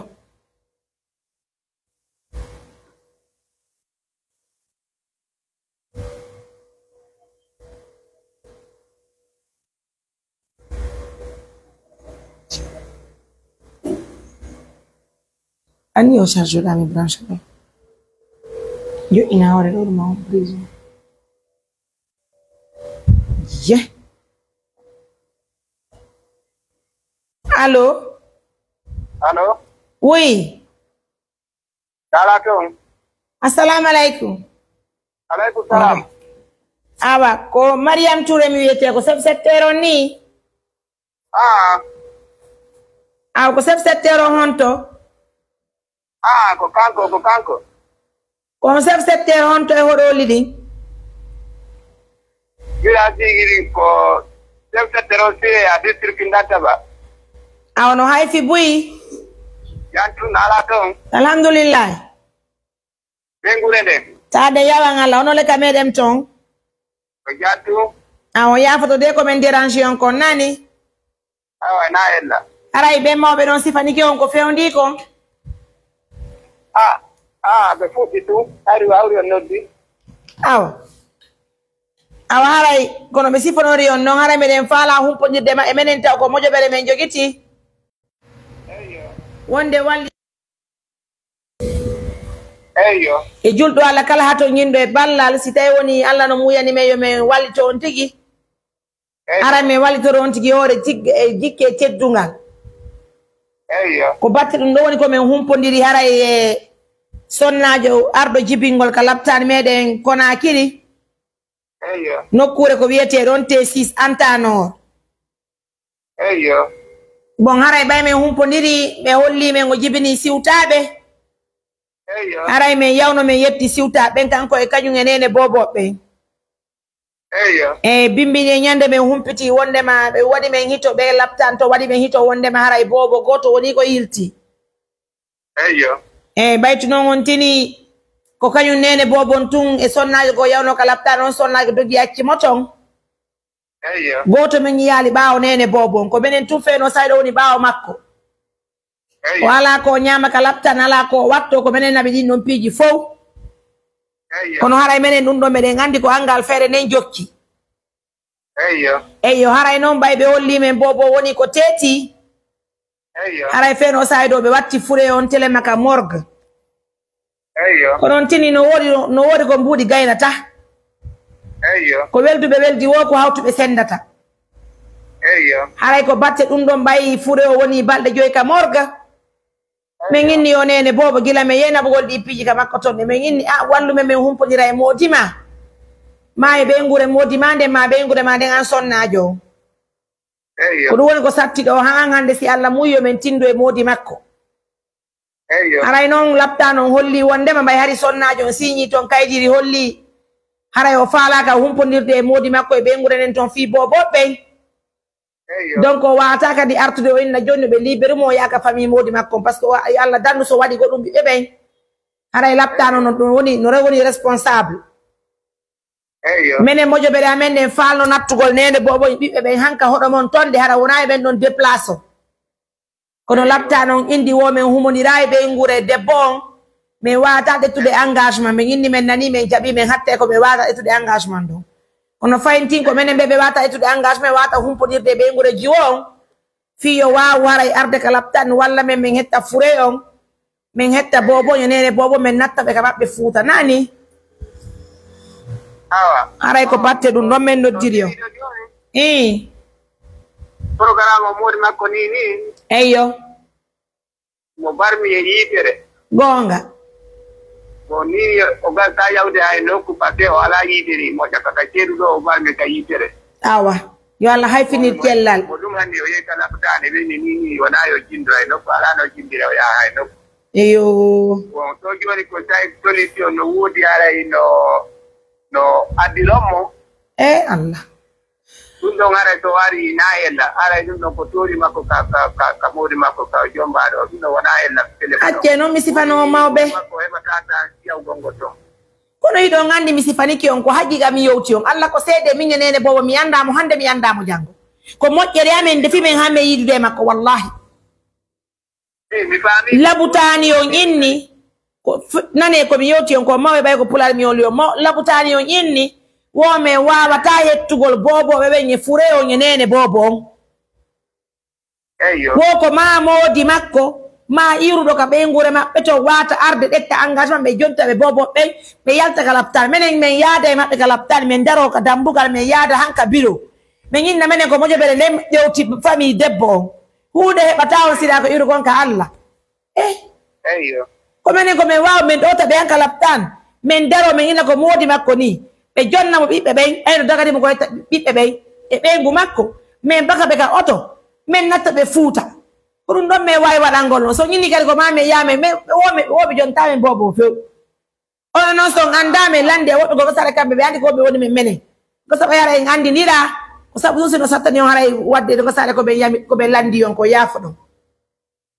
Anni o charge ɗa mi branche ɗo. Joɗɗina hoore ɗo ɗum on brise. Ye. Allo? Allo? Oui. Kala toon. Assalamu alaikum. Alaikum salam. Awa, ko Mariam Touré mi wiyete, ko chef secteur on ni? Ah. Aw, ko chef secteur o honto? Ah, ko kanko, ko kanko. Ko on chef secteur honto e hoɗo lidi? Village Sigiri ko chef secteur o Siré a district Ndantaba. Aw, no hayfi buy? Yantu nala toon. Alhamdulillah. Ɓe ngure nden. Taade yawan Allah, ono le ka meɗen toon. Ko jattu. A on yaafoto de ko men dérange on kon nani? Awa, na ella. Aray ɓen mawɓe ɗon sifanike on ko fewndi kon. Ah, ah, ɓe fuɗɗi tun. Hari wawri on noddi. Awa. Awa haray, kono ɓe sifonori on non, haray meɗen faala humpondirde ma e menen taw ko mojoɓere men jogiti. Eyyo. Wonde walli. Eyyo. E julɗo Allah kala hato ñinɗo e ballal, si tawi woni Allah no muyani men yo men wallito on tigi. Eyyo. Haray men wallitoro on tigi hoore jigge, e jikke teddungal. Eyyo. Ko batte ɗum ɗo woni ko men humpondiri haray e sonnaajo arɗo jibingol ka laptaani meɗen Konakiri. Eyyo. Nokkuure ko wiyetee ɗon T six Antanor. Eyyo. Bon, haray ɓay men humpondiri, ɓe holli men o jibini siwtaaɓe. Eyyo. Haray men yawno men yetti siwtaaɓe ɓen kanko e kañum e neene boobooɓe ɓen. Eyyo. E bimbini e ñande men humpiti wondema ɓe waɗi men hito, ɓe laptan to waɗi men hito wondema haray boobo gooto woni ko yilti. Eyyo. E ɓaytu noon on tini ko kañum neene boobon tun e sonnaajo goo yawno ka laptan on sonnaajo dogi acci mo ton. Eyyo. Gooto men yiyaali ɓaawo neene boobon, ko menen tun feenoo sayɗo woni ɓaawo makko. Eyyo. O alaa ko o ñaama ka laptan, alaa ko o watto, ko menen naɓi ɗin ɗon piiji fow. Eyyo. Kono haray menen ɗum ɗon meɗen anndi ko anngal feere nden jokki. Eyyo. Eyyo, haray noon ɓay ɓe holli men boobo woni ko teeti. Eyyo. Haray feenoo sayɗo ɓe watti fure on telema ka morgue. Eyyo. Kono on tini no woodi, no woodi ko mbuuɗi gaynata. Eyyo. Ko welduɓe weldi wo, ko hawtuɓe sendata. Eyyo. Haray ko batte ɗum ɗon ɓay fure o woni balɗe joyi ka morgue. Min inni yo neene boobo gila men yehi naɓugol ɗi piiji ka makko ton. Min inni a wallu men, men humpondira e moodi ma. Ma e ɓeynguure moodi ma nden, ma ɓeynguure ma nden an sonnaajo. Eyyo. Ko ɗum woni ko satti ɗo haa hannde, si Allah muuyi yo men tinndo e moodi makko. Eyyo. Haray noon laptaan on holli wondema mbay hari sonnaajo on siiñii toon kaydiri holli haray o faalaaka humpondirde e moodi makko e ɓeynguure nden toon fii boobooɓe ɓen. Eyyo. Donc o waawataa kadi artude o inna jooni no ɓe libéré mo o yaha ka famille moodi makko on, parce que o, yo Allah danndu so waɗi goɗɗum ɓiɓɓe ɓen. Haray laptaan on no ɗum woni, no woni responsable. Eyyo. Menen mojoɓere amen nden faalno nattugol neene boobo e ɓiɓɓe ɓen hanka hoɗo mon ton de hara wonaa e ɓen ɗon déplace o. Kono laptaan on indi wo men humondiraa e ɓeynguure debbo on, men waawataa ƴettude engagement, men inni men nanii men jaɓii men hatte ko men waawataa ƴettude engagement ɗon. Kono fayintin ko menen ɓe ɓe waawataa ƴettude engagement, waawataa humpondirde e ɓeynguure jiwo on, fii yo waawu haray arde ka laptaan walla men men hetta fure on, men hetta boobo, yo neene boobo, men natta ɓe ka maɓɓe Fuuta. Nani? Awa. Haray ko batte ɗum ɗon men noddiri on. Ii. Programme o moodi makko ni ni. Eyyo. Mo barmi e yiitere. Goonga. Bon, ni o gasa yawde hay nokku, parce que o alaa yiite ni, mo ƴakka ka ceeɗu ɗo, o barmi ka yiitere. Awa. Yo Allah hayfinir cellal. Mo ɗum hannde o yehi kala ko daande ɓe ni, ni, ni, wonaa yo jindo hay nokku, alaa no jindira o yaha hay nokku. Eyo. Bon, to jooni ko tawi solution no woodi, haray no, no addi lommo. E Allah. Ɗum ɗon haray so ari na ella, haray ɗum ɗon ko toori makko ka, ka, ka, ka moodi makko ka jombaaɗo, ɗum ɗon wonaa ella téléphone. Accee noon mi sifanoo mawɓe. Makko heɓata tan yawgo ngo toon. Kono hiɗon anndi mi sifanike on ko haqiiqa mi yewti on. Allah ko seede min e neene boobo mi anndaa mo hannde mi anndaa mo janngo. Ko moƴƴere amen defi men haa men yiidude e makko wallahi. Labutaani on inni, ko f-, nane ko mi yewti on ko mawɓe ɓay ko pulaar mi oli on maw-, labutaani on inni, wo men waawataa hettugol boobooɓe ɓen e fure on e neene boobo on. Eyyo. Wo ko maa moodi makko, maa iwruɗo ka ɓeynguure maɓɓe to waata arde ƴetta engagement ɓe jonta ɓe boobooɓe ɓen, ɓe yalta ka laptaan. Menen men yaada e maɓɓe ka laptaan, men daroo ka dambugal, men yaada han ka biro. Men inna menen ko mojobere nden ƴewti famille debbo on. Huunde heɓataa on siraa ko iwrugol ka Alla. Eh. Eyyo. Ko menen ko men waawa men ɗowta ɓe han ka laptaan. Men daroo men ina ko moodi makko nii. Ɓe jonna mo ɓiɓɓe ɓen, ayno dagani mo ko hetta ɓiɓɓe ɓen. E ɓeyngu makko. Men baka ɓe ka oto. Men natta ɓe Fuuta. Ko ɗum ɗon men waawi waɗangol non. So ñinni kadi ko maa men yaa men, men, ɓe wo men, ɓe wo ɓe jontaa men boobo few. Onon non so on anndaa men landi e woɓɓe ko sare kamɓe ɓe anndi ko ɓe woni men menen. Ko sabu hara en anndindiraa. Ko sabu ɗum si no sattani on haray waɗde ko sare ko ɓe yami, ko ɓe landi on ko yaafo ɗon.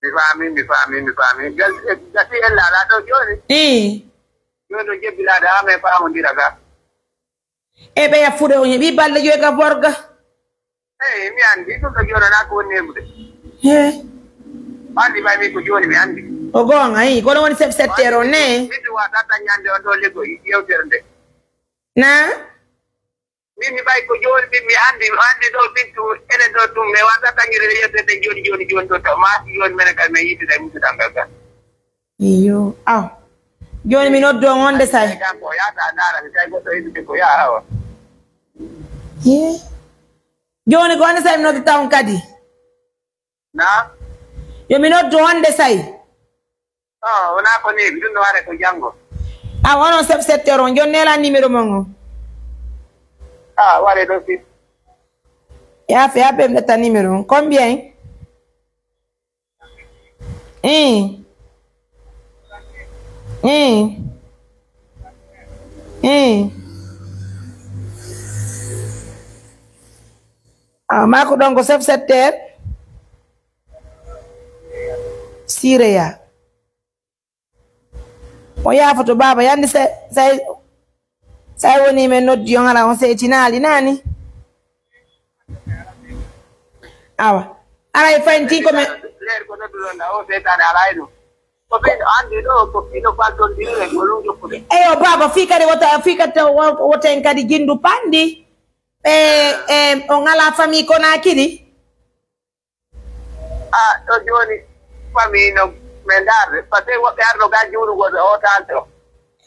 Mi faami, mi faami, mi faami. Gal-, e, gasi en laalaa ɗo jooni. Ii. Jooni ɗo jebbilaaɗo haa men faamondira ga. E ɓeya fuɗe on heɓi balɗe joyi ka Borga. Eey, mi anndi. Ɗum ɗo jooni alaa ko woni neeɓude. He. Anndi may min ko jooni mi anndi. O goonga, ii. Kono woni sef setteer on ne? Min ɗum waasa daññande on ɗo leggo yewtere nde. Na? Min mi ɓay ko jooni min mi anndi, mi anndi ɗo min tu, enen ɗo ɗum, mi wasa tañirde yeddande jooni, jooni, jooni ɗo taw, maa si jooni menen kadi min yiddude e musidal ngal kadi. Iyo, aw. Jooni mi noddu on wonde say. Kanko o yaata a ndaara, mi tawi goɗɗo yiddude ko yaa awa. Ye. Jooni ko wonde say mi noddu tawon kadi. Na? Yo mi noddu wonde say. Ah, wonaa ko neeɓi, ɗum no waɗa ko janngo. A wono sef setteer on, jooni neela numéro mon on. Ah, waɗe ɗo si. Yaafe, yaafe, mi ɗetta numéro on. Combien? Ii. Ii. Ii. Ah, maa ko ɗon ko sef setteer. Sireya. O yaafoto baaba, yandi se-, say, say woni men noddi on, hara on seytinaali naani. Awa. Aray faynti ko men. Leer ko nodduɗon na o seytaane alaa e ɗum. Ko ɓen anndi ɗo, ko fino faltondiri e ko ɗum jokkude. Eyo, baaba, fii kadi wota, fii kadi taw wo-, woten kadi jinndu panndi. E, e, on alaa famille Konakiri? Ah, ɗo jooni, famille no, men ndaarde, parce que woɓɓe arno ga juulugol ɓe hotaade o.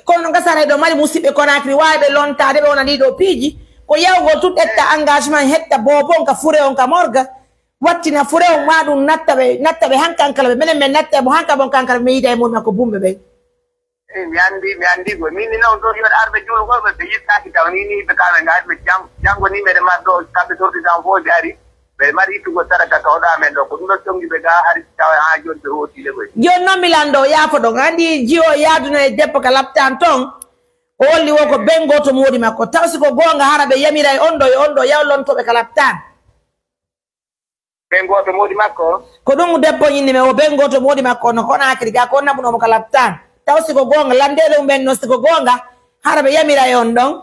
Kono no gasara ɗo mari musidɓe Konakiri, waawi ɓe lontaade, ɓe wona ɗii ɗoo piiji. Ko yawgol tun ƴetta engagement, hetta boobon ka fure on ka morga, wattina fure on, ma ɗum natta ɓe, natta ɓe hanka hankala ɓe. Menen men natta mo hanka bon kankala ɓe, mi yiida e muɗum ko bumɓe ɓen. Eey, mi anndi, mi anndi ko. Min ni noon, ɗo yo arɓe juulugol ɓe, ɓe yiɗtaaki taw ni, ni ɓe kamen ngaari ɓe jam-, janngo ni meɗen mari ɗo kamɓe sorti tan fof ɓe ari. Ɓe mari ittugol sadaka tawɗo amen ɗo. Ko ɗum ɗon tongi ɓe gaa hari tawa haa jooni ɓe hooti le koy. Jooni noon mi lanndo, yaafo ɗon. Anndi jiwo yaaduno e debbo ka laptaan toon. O holli wo ko ben gooto moodi makko. Taw si ko goonga hara ɓe yamiray on ɗo e on ɗo yawlonto ɓe ka laptaan. Ben gooto moodi makko? Ko ɗum debbo inni men o ben gooto moodi makko no Konakiri ga ko naɓuno mo ka laptaan. Taw si ko goonga, lanndee ɗum ɓen no si ko goonga, hara ɓe yamiray on ɗon.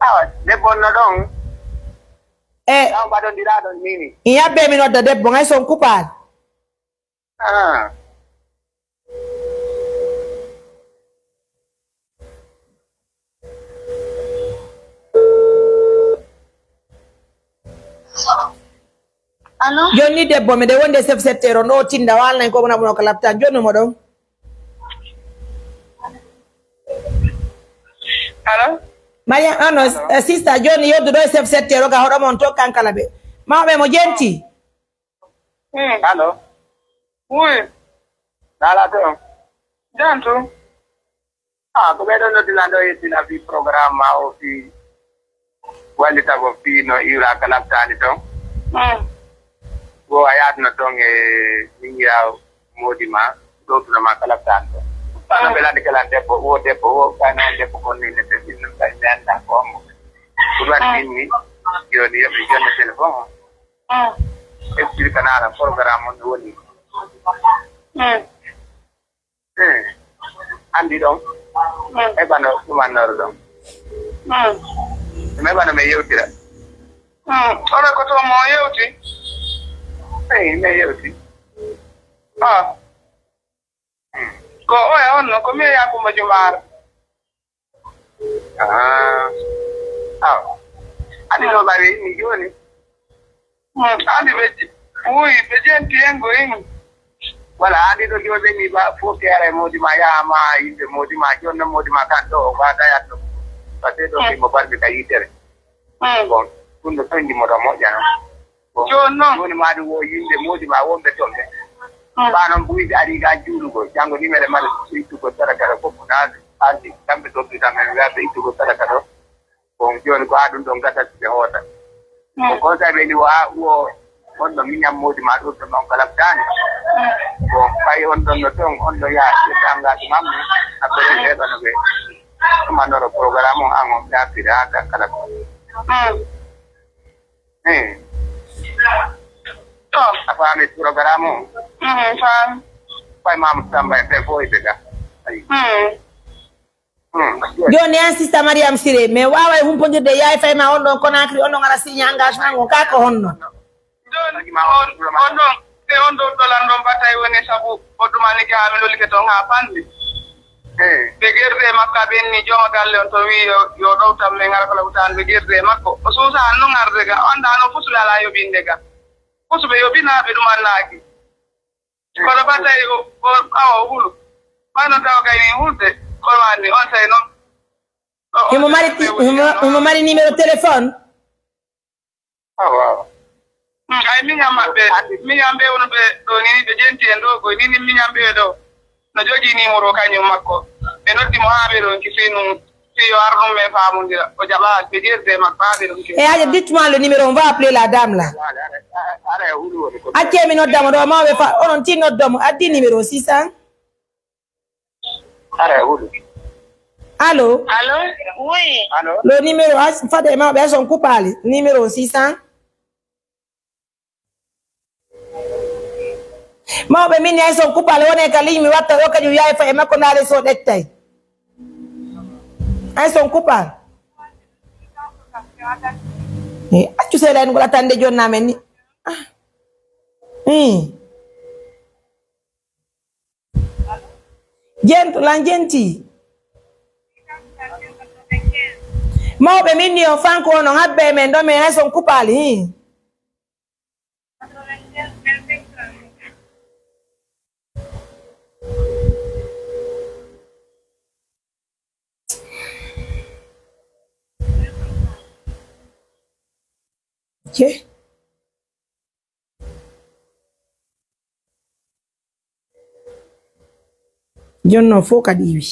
Awa, debbo on no ɗon? E. Taw mbaɗondiraa ɗon ni ni. I yabbe mi nodda debbo, ngay son kupaali. Ah. Allo? Jooni ni debbo, miɗen wondi e sef setteer on ɗo tinda, waalnan ko mona mona ko laptaan. Jooni mo ɗon? Allo? Mariam, ah, no, eh, sista, jooni yoddu ɗo e sef setteer o ka hoɗo mon to kankala ɓe. Mawɓe mo jenti? Hmm. Allo? Oui. Nala to? Jam to? Ah, ko ɓe ɗon noddi lan ɗo yettila fii programme ma o fii wallitagol fii no iwra ka laptaani ton. Hmm. Ko a yaadno ton e ningira moodi ma, ɗowtuno ma ka laptaani ton. Kono ɓe landi kala debbo, wo debbo, wo kayno debbo kon ni ne ɓe ɗin ɗum kay mi annda ko hombo. Ko ɗum waɗi min ni, jooni yo ɓe jonna téléphone o. Mm. Explique nana programme on no woni. Mm. Eh, anndi ɗon? Mm. E ɓano ɗumannoro ɗon? Mm. E ɓano men yewtira? Mm. Onon ko toon mo on yewti? Eyi, men yewti. Ah. Ko oya on no, ko mi e Yakuba Jumaar. Ah. Aw. Andi no ɓawi ni joni. Hmm, andi ɓe j-, wuy, ɓe jenti en go en. Wala, andi ɗo joni ɓe ni ba, fof ke ara e modi ma, yaha ma, yimɓe modi ma, joni no modi ma kan ɗo, o ba dayat ɗo. Parce que ɗo Hmm. mi mo barmi ka yitere. Hmm. Bon, ɗum ɗo toñji mo ɗo moƴƴa non. Bon, Jooni noon. Jooni ma ɗum wo yimɓe moodi ma wonɓe toon ɓe. Hmm. Ɓa noon buyɓe ari ga juulugo, janngo nimere mara ittugol sadaka ɗo fof na ardi. Kamɓe toon ɓe kam en wiya ɓe ittugol sadaka ɗo. Bon, jooni ko haa ɗum ɗon gasat ɓe hoota. Hmm. Ko conseil ɓe ni wa wo on ɗo miñam moodi ma ɗum ɗo noon kala daani. Hmm. Bon, ɓay on ɗon no toon, on ɗo yaha ƴetta engagement mum, après ɓe ɗon ɓe. Ɗum annoro programme on an on ɓe artiri haa ka kala ko. Hmm. Eh. To. A faami programme o? Mhm, faami. Fay Mamadou Samba e ɓe fof e ɓe ga. Ayi. Hmm. Hmm. Jooni an sista Mariam Siré, mais waaway humpondirde yaay fay ma on ɗon Conakry, on ɗon ara signé engagement ngon, kaa ko honno? Jooni on, on ɗon, e on ɗon ɗolan ɗon batay woni sabu o ɗuman ligge haa mi lollike toon haa fanɗi. Eh. Ɓe gerdi e makko, ɓe inni jooma galle on to wi'i yo, yo ɗowtan men ngara ko laɓutaan, ɓe gerdi e makko. O suusa han non arde ga, o anndaa non fusuɓe alaa yoɓinde ga. Fusuɓe yoɓinaa, ɓe ɗumannaaki. Kono batay o, o, awa o hulu. Ɓay noon tawa kay ni hulde, kono anndi on sey noon. O, Himo on mari, sey himo, himo mari numéro téléphone? Awa, awa. Hmm, ay miñam maɓɓe, miñam ɓe wonɓe ɗo ni, ɓe jenti en ɗo, ko ni, ni miñam ɓe ɗo. No jogii numéro kañum makko. Ɓe noddi mo haa ɓe ɗon ki fii nun, fii yo ar ɗum ɓe faamondira. O jaɓaali, ɓe jerdi e makko haa ɓe ɗon ki. Eh, Hadja, dites-moi le numéro, on va appeler la dame là. Ara, ara, ara e hulu woni ko. Accee mi nodda mo ɗo, mawɓe fa, onon tin nodda mo, addi numéro six cents. Ara e hulu. Allô? Allô? Oui. Allô? Le numéro, ah, fade e mawɓe, elles sont coupées, numéro six cents. Mawɓe min, elles sont coupées, wone ka ligne mi watta ɗo, kañum yaay fa e makko, ndaare so ɗettay. Elles sont coupées. Eh, accu seeɗa en ngol attande jonna men ni. Ah. Hmm. Jento lan jenti. Mawɓe min ni on fanko on, on habbe men ɗo, mais elles sont coupées, hin. Ok. Jonno fof kadi iwi.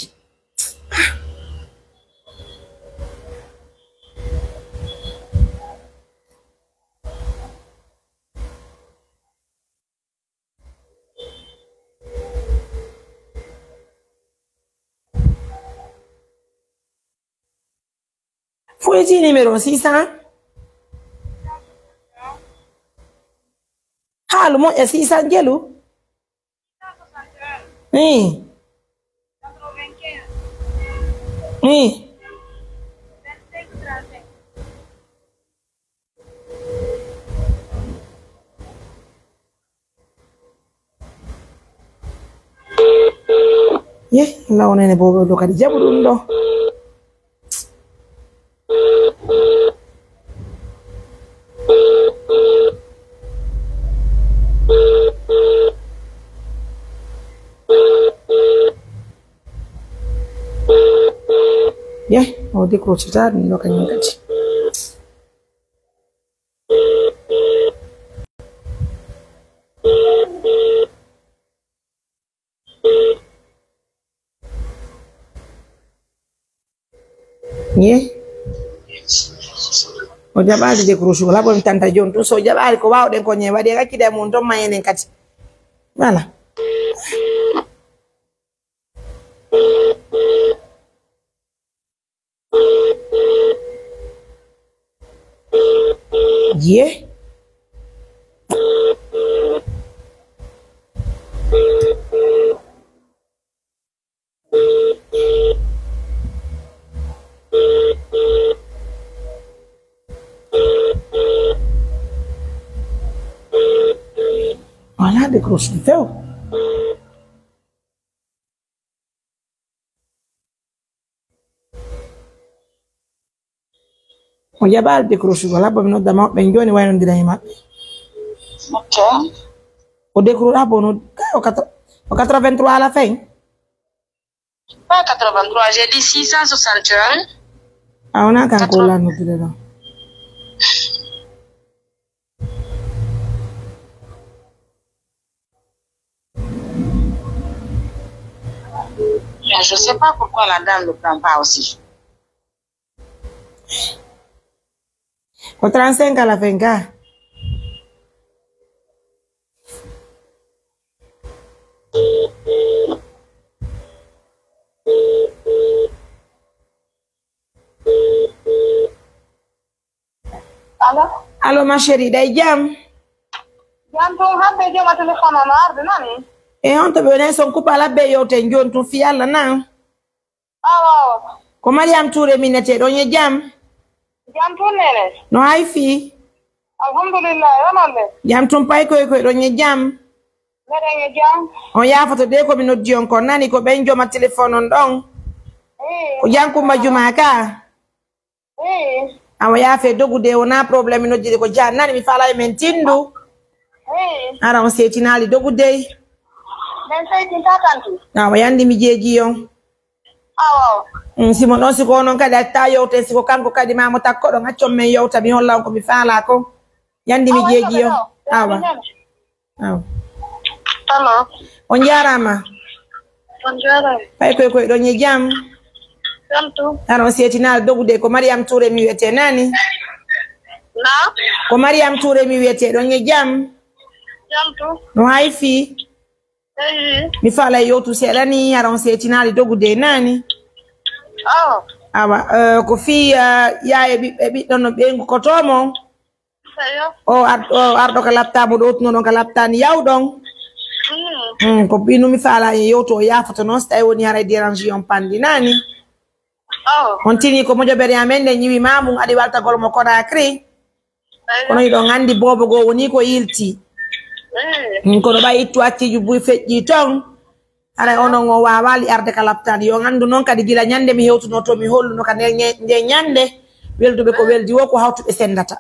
Foyti numéro six cents. Haalu moƴƴa, six cents jelu. Ii. Ii. Ye, law nene bobo do kadi jabu ɗum ɗo. Ye, o décroché ta ɗum ɗo kañum kadi. Ye. O jaɓaali décroché, wala bon tanta jon tun. So jaɓaali ko waawɗen ko ñe waɗi, en accide e mum ton ma enen kadi. Voilà. Ye. Voilà, décroche few. Jaɓaali décroche gol, habbo mi nodda mawɓe ɓen jooni waynondira e maɓɓe. Ok. O décroche habbo no, kay o quatre, o quatre-vingt-trois à la fin. Pas quatre-vingt-trois, j'ai dit six cent soixante et un. A wona kanko quatre-vingts. Wala noddude ɗon. Mais je sais pas pourquoi la dame ne prend pas aussi. Ko trente-cinq à la fin ka. Allo? Allo, ma chérie, ɗay jam? Jam tun, hande joma téléphone o no arde nani? E on to ɓe woni son coupe à la be yewte jooni tun fi Alla nan? Awa, awa. Ko Mariam Touré minneteɗo, on e jam? Jam tun nene? No hay fi? Alhamdulillah, onon le? Jam tun pay koy koy ɗon e jam? Meɗen e jam. On yaafoto de ko mi noddi on kon, nani ko ɓen joma téléphone on ɗon? Ii. Ko Jankumba Juma ka? Ii. Awa yaafe dogude wona problème, mi noddiri ko jaan nani mi faalaa e men tindu. Ii. Ara on seytinaali dogude. Men seytinta tanti. Awa yandi mi jeeji on. Awa. Mm, simo ɗon siko onon kadi atta yewten siko kanko kadi mamo takko ɗon accon men yewta mi holla on ko mi faalaa kon. Yandi mi jeeji on. Awa. Aw. Allo. On jaaraama. On jaaraama. Pay koy koy ɗon e jam. Jam tu. Aron seetinaal dogude ko Mariam Touré mi wiyete nani? Na? Ko Mariam Touré mi wiyete ɗon e jam. Jam tu. No hay fi? Eyi. Mi faalaa yewtu seeɗa ni aron seetinaali dogude nani? Oh. Awa, eh, ko fi, eh, yaaye ɓiɓɓe ɓiɗɗo no ɓeyngu ko to mon. Eyo. O ar-, o arɗo ka lapta mo ɗo tuno ɗon ka laptani yawɗon. Mm. Mm, ko binu mi faalaa e yewto o yaafoto noon so tawi woni haray dérange on pandinaani. Oh. On tini ko mojobere amen nde ñiwi ma mum aɗi waltagol mo Conakry. Eyo. Kono hiɗon anndi boobo goo woni ko yilti. Mm. Mm, kono ɓay ittu acciiju buy feƴƴi toon. Haray onon o waawaali arde ka laptani. Yo on anndu noon kadi gila ñande mi hewtuno to mi holluno ka nde ñe-, nde ñande. Welduɓe ko weldi wo ko hawtuɓe senndata.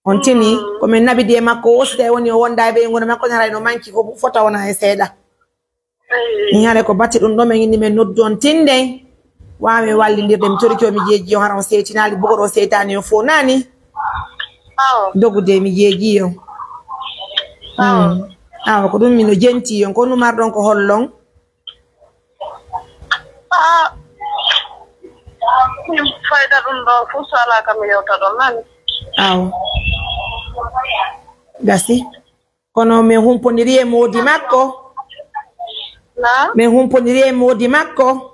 On tini, mm, ko min nabidi e makko o, si tawi woni o wonda e ɓeynguure makko, ne haray no manki ko fota wona e seeɗa. Eyi. Min haray ko batti ɗum ɗo, min inni min noddu on tinde. Waawi wallindirde, mi toriki o, mi jeeji on, hara on seytinaali, bugoɗo o seytaani on fof naani. Awo. Dogude, mi jeeji on. Awo. Mm. Awo, ko ɗum min no jenti on, ko numar ɗon ko hollon? Ah, min fayda ɗum ɗo fof, so alaa kam mi yewta ɗon nani. Aw. Gasi. Kono min humpondiri e moodi makko. Na? Min humpondiri e moodi makko.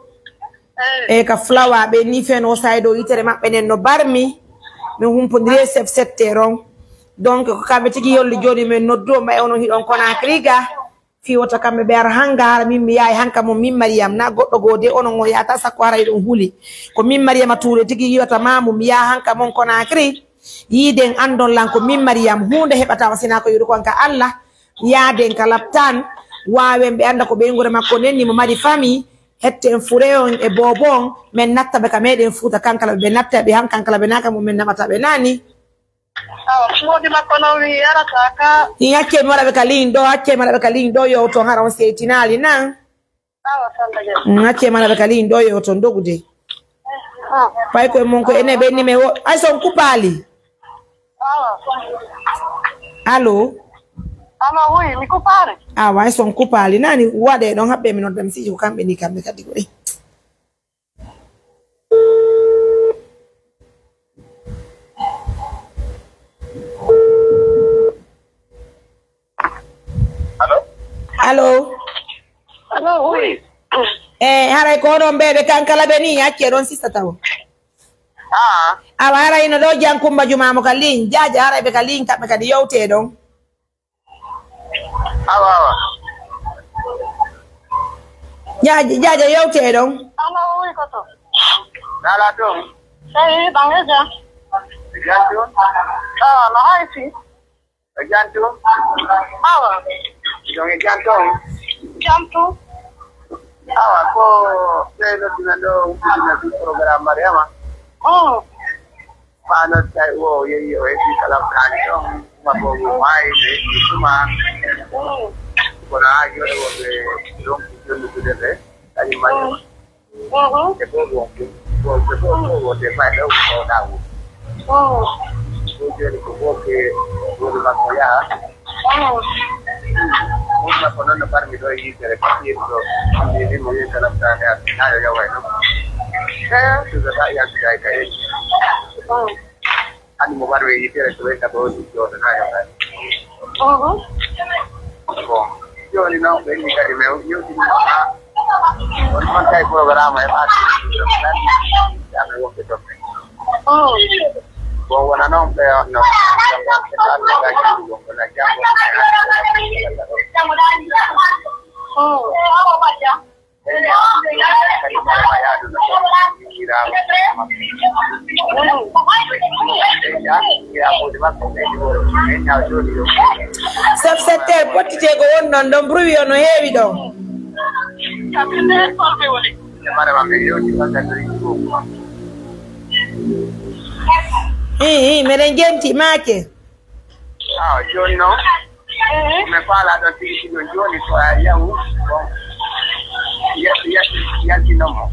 Eh. E ka flawa ɓe ni feno saydo yitere maɓɓe nden no barmi. Min humpondiri e chef secteur on. Donc, ko kamɓe tigi yolli jooni min noddu on, ɓay onon hiɗon Conakry ga. Fii wota kamɓe ɓe ara hannga, hara min mi yahay hanka mon, min Mariyam, na goɗɗo goo de, onon on yahata, sakko hara eɗon huli. Ko min Mariyama Tuure tigi yiwata ma mum, mi yaha hanka mon Conakry. Yiiden anndon lan ko min Mariyam, huunde heɓata on sinaa ko yiɗuko an ka Alla. Yaaden ka laptaan, waawen ɓe annda ko ɓeynguure makko nden ni mo mari famille, hette en fure on e boobo on, men natta ɓe ka meɗen Fuuta kankala ɓe natta ɓe han kankala ɓe naaka mum men naɓata ɓe naani. Awa, moodi makko noon wi yarata ka. Ɗin accee mi waɗa ɓe ka ligne ɗo, accee mi waɗa ɓe ka ligne ɗo, yo ton hara on seytinaali nan. Awa, sanda je. Mm, accee mi waɗa ɓe ka ligne ɗo, yo ton dogude. Ah. Pay koye mon ko enen ɓe ni men wo-, ay son kupaali. Awa. Allo? Allo, oui, mi kupaali. Awa, ay son kupaali. Nani waɗe ɗon haɓɓe mi nodda mi siji ko kamɓe ni kamɓe kadi ko, eh. Allo? Allo? Allo, oui. Eh, haray ko onon ɓe, ɓe kankala ɓe ni, accee ɗon sista taw. Ah. Awa, haray no ɗo Jan Kumba Juma mo ka ligne, Jaaja haray ɓe ka ligne, kamɓe kadi yewte ɗon. Awa, awa. Jaaja, Jaaja yewte ɗon. Allo, oui, ko to? Nala ɗon. Eyi, ɓange jam. Jam ɗon. Awa, no hay si. E jam tun? Awa. Ɗon e jam ton? Jam tun. Awa, ko ɓe noddina ɗo, uddina ɗum programme Mariama. Mm. Fano tawi o yehi o heɓi kala kaali ɗon, kuma ko o maayi, ɓe heɓi tuma. Kono haa jooni wonɓe ronki jonnutude ɓe, kadi mbaɗi. Ɓe fof wonɓe, wonɓe fof fof wonde fayda o ɗawo. Ko jooni ko fof ke woni makko yaha. Woni makko noon no parmi ɗo yitere papier ɗo. Ni mo yin kala tane a tayo yawa no. Eh, tu da ya ta ka yi. Ani mo waɗo e yitere to wayta ko woni joɗo na yawa. Bon, jooni noon ɓe ni kadi men yewtini ha on on tawi programme e ɓaati. Yaɓe wonɓe toon. Bon, wona noon ɓe on noon. Chef secteur pottite ko woni ɗon ɗon bruit o no heewi ɗon. Ii, ii, meɗen jenti maake. Awa jooni noon mi faala ɗon tigi tigi on jooni ko a yahu bon yaltinon mo.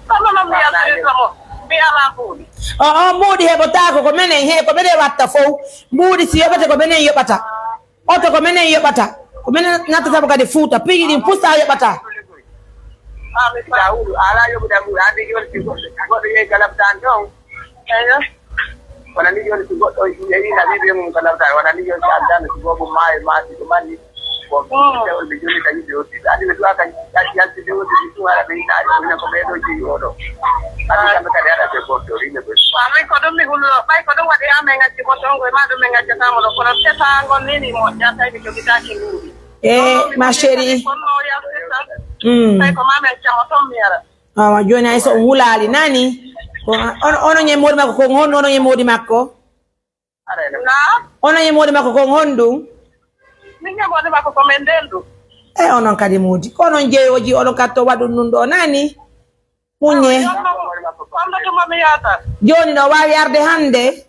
Kono noon mi yaltirta mo mi alaa mbuuɗi. O o mbuuɗi heɓotaako ko menen he ko menen watta fof. Mbuuɗi si yoɓete ko menen yoɓata. Oto ko menen yoɓata. Ko menen nattata mo kadi Fuuta piiji ɗin pusa yoɓata. Dawudu ala yoɓude mbuuɗi andi jooni si goɗɗo yehi galabtan ɗon. Eyo. Wona ni jooni si goɗɗo yehi na wiɓe mum ko labtaare wona ni jooni si addano si boobo maayo maa si ɗo mari bon tewol ɓe joni ka yiɓe otti ɓe andi ɓe duwa ka yaltide otti ɓe tun ara ɓe yinaari ɓe ko ɓeɗo jeyi oɗo andi kamɓe kadi ara ɓe bontori ne ɓe. Amin ko ɗum mi hullo ɓay ko ɗum waɗi amen gacci ko tongo e ma ɗum min gaccatamo ɗo kono setango nini moƴƴa tawi mi jogitaki mbuuɗi. E ma chérie. Tawi ko mamen camo ton mi ara. Awa joni hay so on wulaali nani. Ko on onon e moodi makko ko honno onon e moodi makko? Onon e moodi makko ko honɗum? Min e moodi makko ko min ndendu. E onon kadi moodi ko onon jeyoji onon kadi to waɗum ɗum ɗo nani. Muñe. Joni no wawi arde hande.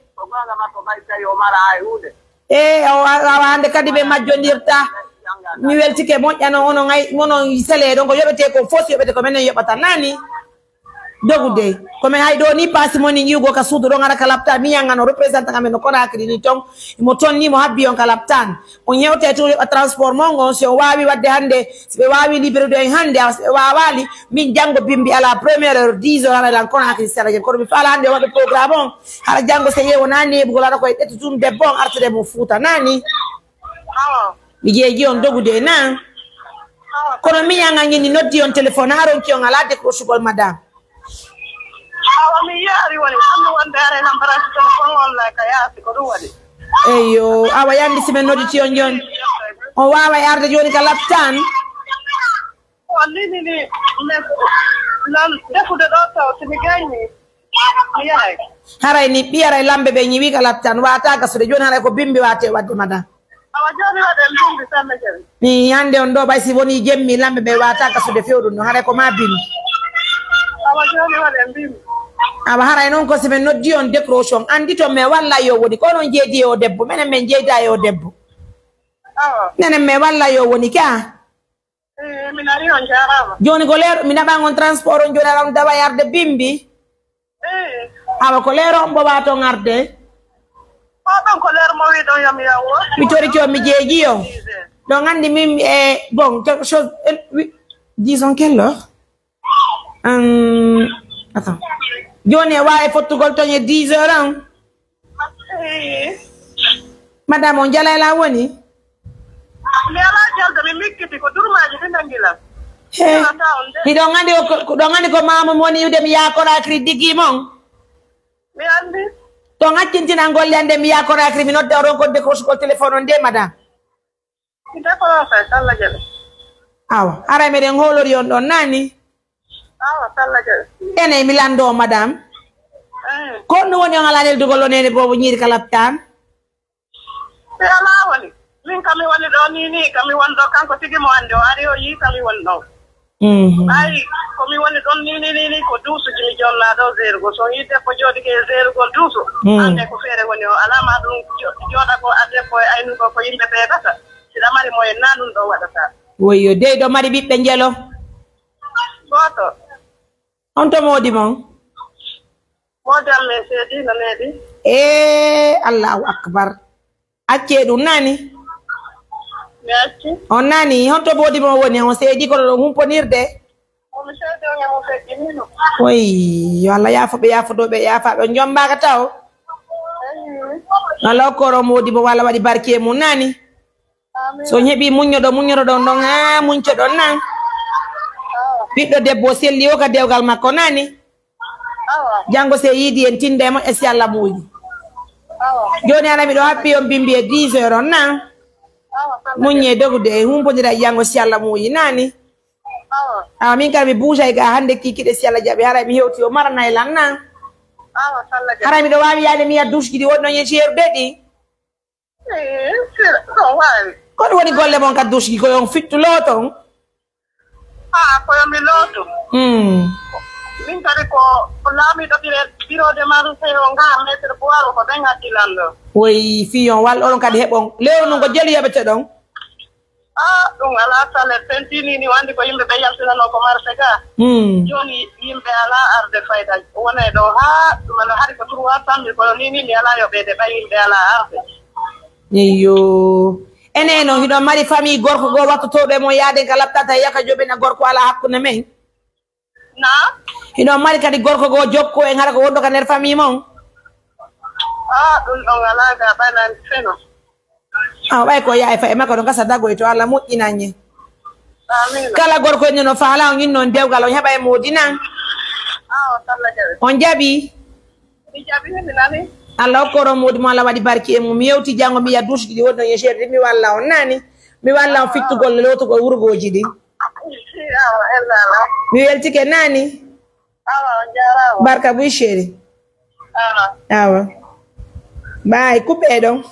E o wawa hande kadi ɓe majjodirta. Mi weltike moƴƴano onon ay onon sele ɗon ko yoɓete kon fof si yoɓete ko menen yoɓata nani. Dogude komin hay ɗo ni pasi moni yiwgo ka suudu ɗon ara ka lapta mi yangano représentant amen no Conakry ni ton imo ton ni mo habbi on ka laptan. On yewte to yoɓa transport mon on si on wawi wadde hande si ɓe wawi libérude en hande awa si ɓe wawali. Min janngo bimbi ala première heure dix heures hara lan Conakry sera jen kono mi fala hande o waɗa programme on. Hara janngo so yewo na neɓugol aɗa koye ƴettu tun debbo on artude mo fuuta nani. Mi jeeji on dogude na. Kono miñan an inni noddi on téléphone ha ronki on ala décrochugol madame. Awa mi yaari woni andu wonde are nan barasi téléphone on la ka yaasi ko ɗum waɗi. Eyo awa yandi simen nodditi on joni. On wawa e arde joni ka laptan. On nini ni mais non defude ɗo taw simi gañi. Mi yahay. Haray ni ɓiyaray lamɓe ɓe ñiwi ka laptan wata gasude joni haray ko bimbi wate wadde madame. Awa jooni waɗen bimbi Samba Jabi. Mi hannde on ɗo ɓay si wonii jemmi lamɓe ɓe waata gasude fewɗum ɗum haray ko maa bimbi. Awa jooni waɗen bimbi. Awa haray noon ko si min noddi on décroche on anndi toon min walla yo woni ko onon jeedi e o debbo minen min jeeyda e o debbo. Awa. Minen min walla yo woni ka. Ee min ari on jaaraama. Jooni ko leer mi naɓan on transport on jooni aɗa on dawa e arde bimbi. Awa ko leero on mbowa ton arde. Oɗon ko leero mo wiɗon yomi yawo. Mi toriki on mi jeeji on. Ɗon anndi min e bon quelque chose disons quelle heure? Hum, attends. Jooni e waawi fottugol ton e dix heures on. Madame on jalayla woni? Mi alaa jalde mi mikkiti ko durmaaji ɗi nangi lan. Miɗon anndi ko ɗon anndi ko maamum woni iwde mi yaha Conakry diggi mon. Mi anndi. Ɗon accintinal golle an nde mi yaha Conakry mi nodda oɗon ko décrochegol téléphone on nde madame. Mi décroche kala jaɓe. Awa haray meɗen hoolori on ɗon nani. Ene mi lanndo madame. Ko honɗum woni on alaa neldugol on ene boobo ñiiri ka laptaan? Mi alaa woni. Min ka mi woni ɗo ni ni ka mi woni ɗo kanko tigi mo anndi o ari o yii ka mi woni ɗo. Mhm. Ɓay ko mi woni ɗon ni, ni, ni, ni, ko duusuji mi jonna ɗo, zerugo. So yi debbo jooɗike e zerugol duusu, mm, annde ko feere woni o. Alaa ma ɗum jo-, jooɗa ko a debbo e aynugo ko yimɓe ɓeydata. Si ɗa mari moyen na ɗum ɗo waɗata. Woyyo, dey ɗo mari ɓiɓɓe njelo. Gooto. On to moodi mon? Moodi am men seedi no needi. Ee, Allahu Akbar. Accee ɗum nani. Mi acci. On nani, honto moodi mon woni? On seedi kono ɗon humponirde. Omi seedi on e mo feƴƴinino. Oy, yo Allah yaafo ɓe, yaafo ɗo ɓe, yaafa ɓe, on jombaaka taw. Ayi. Allah okkoro moodi mo, walla waɗi barke e mum nani. Amin. So on heɓi muññoɗo, muññoto ɗon ɗon, haa muñcoɗon nan. Awa. Ɓiɗɗo debbo selli o ka dewgal makko nani. Awa. Janngo se yiidi en tinda e moƴƴa si Allah muuyi. Awa. Jooni ala miɗo happi on bimbi e dix heures on nan. Awa, sallah. Muññe dogude e humpondira e janngo si Allah muuyi nani. Awa. Awa, min kala mi buusay ga hannde kikiɗe si Allah jaɓi, haray mi hewti o maranay lan nan. Awa, sallah. Haray miɗo waawi yaade mi yiya douche ji ɗi wonno e ceerude ɗi. Eh, sira, ɗo waawi. Ko ɗum woni golle mon ka douche ji, ko yon fittu looton? Ah, ko yo mi lootu. Hmm. Min kadi ko, ko laamiiɗo biro, biro de marché o nga maître Boiro ko ɓen addi lan ɗo. Woy, fii on wal, oɗon kadi heɓon. Lewru ndun ko jelu yoɓete ɗon? Ah, ɗum alaa salaire. Tentini ni, wandi ko yimɓe ɓe yaltinanoo ko marché ga. Hmm. Jooni yimɓe alaa arde fayda. Wonay ɗo haa, ɗum alaa hari ko trois cent mille, kono ni, ni mi alaa yoɓeede ɓay yimɓe alaa arde. Eyyo. Enen noon, hiɗon mari famille gorko goo wattotooɗo e mon yaaden ka laptata e yaka joɓina gorko alaa hakkunde men? Naam? Hiɗon mari kadi gorko goo jokko en hara ko wonɗo ka nder famille mon? Ah, ɗum ɗon alaa ga ɓanan feno. Ah, ɓay ko yaay fa e makko ɗon gasa dagoy to Allah moƴƴinanye. Amiin. Kala gorko en no faala on innon dewgal on heɓa e moodi nan. Ah, o sallah jaɓi. On jaɓi? Mi jaɓi, mi nani. Allah okkoro moodi mo, Allah waɗi barki e mum. Mi yewti janngo mi yiya douche ji ɗi wonno e chéri, mi walla on nani. Mi walla on fittugol lootugol wurgooji ɗi. Awa, ella ala. Mi weltike nani. Awa, on jaaraama. Barka buy chéri. Awa. Awa. Bye, coupé ɗon.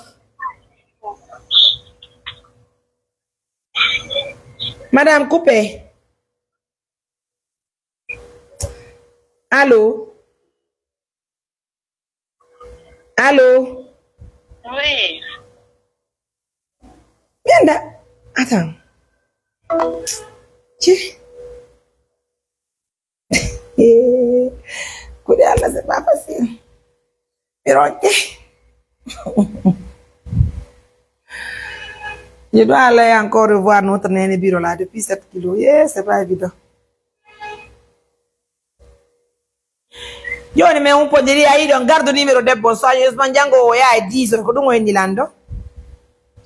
Madame, coupé. Allô? Allô? Oui. Penda, attends. Ci. Kuɗi Allah, c'est pas facile. Mi ronke. Je dois aller encore revoir notre néné bureau là depuis sept kilos. Yeah, c'est pas évident. Jooni min humpondiri, a yiɗon garde numéro debbo on, soigneusement janngo o yaha e dix heures, ko ɗum o inni lanndo?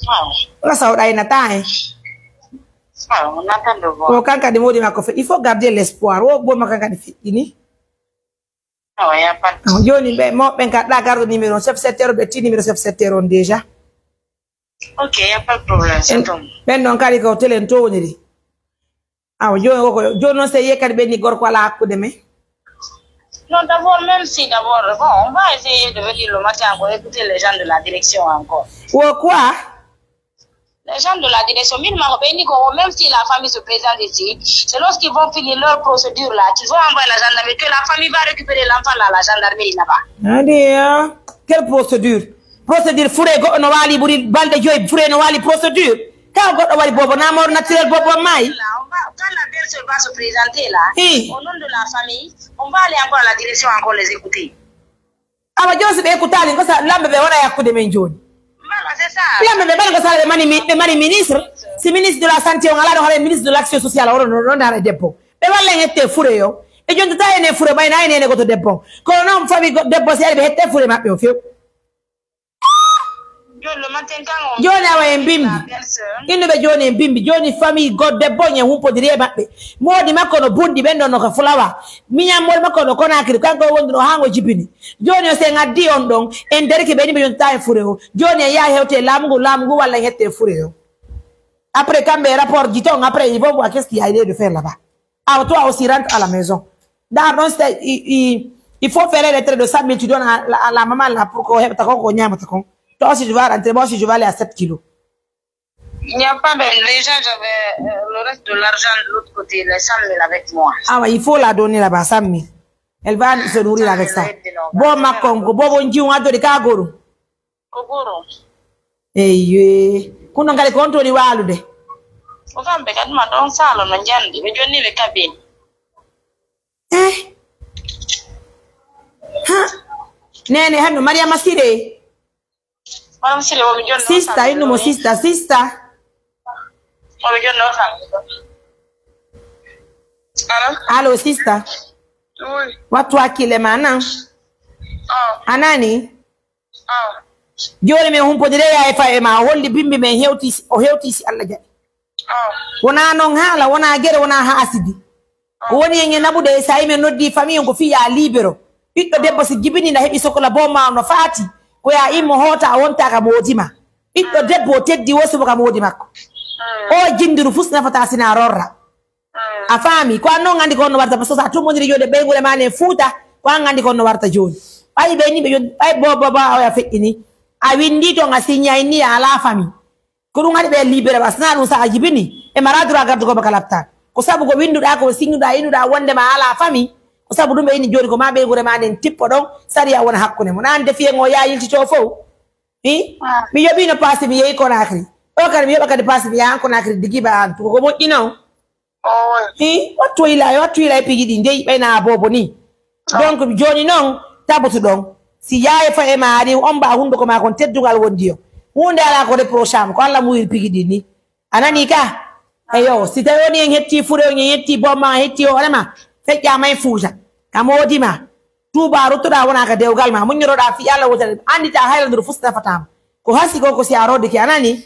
Ah. Ngasa o ɗaynata en. Ah, on attend de voir. Ko kan kadi moodi makko fe, il faut garder l'espoir. Wo bo makko kan kadi feƴƴini. Ah, y a pas de... Ah, jooni ɓe, mo ɓen ka ɗa garde numéro on, chef secteur, ɓe ti numéro chef secteur on déjà. Ok, y a pas de problème, c'est bon. Ɓen ɗon kadi ko telen towniri. Awa, jooni o ko, jooni noon, sey kadi ɓenni gorko alaa hakkunde men. Non, d'abord, même si d'abord, bon, on va essayer de venir le matin encore, écouter les gens de la direction encore. Wo quoi? Les gens de la direction, min, ma ko ɓenni ko, même si la famille se présente ici, c'est lorsqu'ils vont finir leur procédure là, qu'ils vont envoyer la gendarmerie, que la famille va récupérer l'enfant là, la gendarmerie là-bas. Adiya, quelle procédure? Procédure, fure goɗɗo no waali ɓuri balɗe joyi, fure no waali procédure. Taw goɗɗo waɗi bobo, na mort naturel bobo maayi. Là, on va, quand la belle-sœur va se présenter là, oui, au nom de la famille, on va aller encore à la direction, encore les écouter. Awa jooni si ɓe ekkutaali, ko sa lamɓe ɓe wona e hakkunde men jooni. Voilà, c'est ça. Lamɓe ɓe ɓaɗa ko sala ɓe mani mi-, ɓe mari ministre. Si ministre de la santé on alaa ɗo, haɗa ministre de l'action sociale, oɗo no, no ndaara debbo. Ɓe walla en ette fure yo. Ɓe jontata en e fure, ɓayna en e goto debbo. Kono noon famille go-, debbo si ari ɓe hette fure maɓɓe o few. Jooni awa en bimbi. Innuɓe jooni en bimbi. Jooni famille goɗɗo debbo on en humpodiri e maɓɓe. Moodi makko no bunɗi, ɓen ɗon no ka fulawa. Miñan moodi makko no Konakiri, kanko o wonduno haa ngo jibini. Jooni o si en addi on ɗon, en deriki ɓe ni ɓe yontata en fure o. Jooni en yaha hewte laamu ngu, laamu ngu walla en hette fure o. Après, kamɓe rapport ji ton, après, ils vont voir qu'est-ce qu'il y a lieu de faire là-bas. Alors, toi aussi, rentre à la maison. Dans, dans, il, il, il faut faire les retraits de cent mille, tu donnes à la, à la maman là pour qu'on ait ta con, qu'on ait ta con. Toi aussi, tu vas rentrer, moi aussi, je vais aller à sept kilos. Il n'y a pas de... Déjà, j'avais euh, le reste de l'argent de l'autre côté, les cent mille avec moi. Ah ouais, il faut la donner là-bas, cent mille. Elle va se nourrir avec ça. Bon, ma congo, bobo njiw ngado de kagoro. Kogoro. Eye, kuno ngale konto ni walude. Ko kamɓe kadi ma ɗon salo no njandi, ɓe jonni ɓe kabini. Eh. Ha. Nene hanno Mariama Sire. Madame Sire, woɓe jonni ɗon sista, salo innumo no sista, sista. Woɓe jonni ɗon salo. Allo? Allo, sista. Oui. Wattu hakkille ma nan. Oh. A nani? Ah. Jooni men humpodire yaay fa e ma, o holli bimbi men hewti, o hewti si Allah jaɓi. Ah. Wona noon haala, wona gere, wona haasidi. Ko woni en e naɓude e so a yi men noddi famille on ko fii ya libéro. Ɓiɗɗo debbo si jibini na heɓi sokola bo ma no faati, ko ya immo hoota a wonta ka moodi ma. Ɓiɗɗo debbo o teddi wo suba ka moodi makko. O jindiru fus nafata sina rorra. A faami? Ko an noon anndi ko honno warta, parce que so a tummbondiri jooni e ɓeynguure maa nden Fuuta, ko an anndi ko honno warta jooni. Ɓay ɓe ni ɓe joni, ɓay bo, bo, bo a oya feƴƴini. A winndi toon, a signay ni, a alaa famille. Ko ɗum haɗi ɓe libéré ma, sinaa ɗum so a jibini, ɓe maraa droit gardugol ma ka laptaan. Ko sabu ko winnduɗaa, ko signduɗaa, innuɗaa wonndema a alaa famille. Ko sabu ɗum ɓe inni jooni ko maa ɓeynguure maa nden tippo ɗon, sariya wona hakkunde mon. An defiyen o yaa yiltitoo fow. Hi? Ah. Mi yoɓino passe mi yehi Conakry. O kadi mi yoɓa kadi passe mi yahan Conakry digiba an. Ko ko moƴƴi non? Oh, oui. Hi? Wattu ila, wattu ila e pigi ɗi. Ndey ɓayna bobo ni. Ah. Donc jooni non tabotu ɗon. Si yaye fa e ma ari on ba hunduko ma kon teddugal wondi yo. Hunde ala ko reprochable. Ko Allah muyir pigi ɗi ni. A nani ka? Eyo, si tawi woni en hetti fure on, en hetti bomba, en hetti hoore ma, feƴƴa may Fuuta. Ka moodi ma. Tuuba ruttoɗa wona ka dewgal ma, muññoroɗa fi Allah wotare. Andita haylanduru fus nafata ma. Ko hasi ko ko si a rodike, a nani?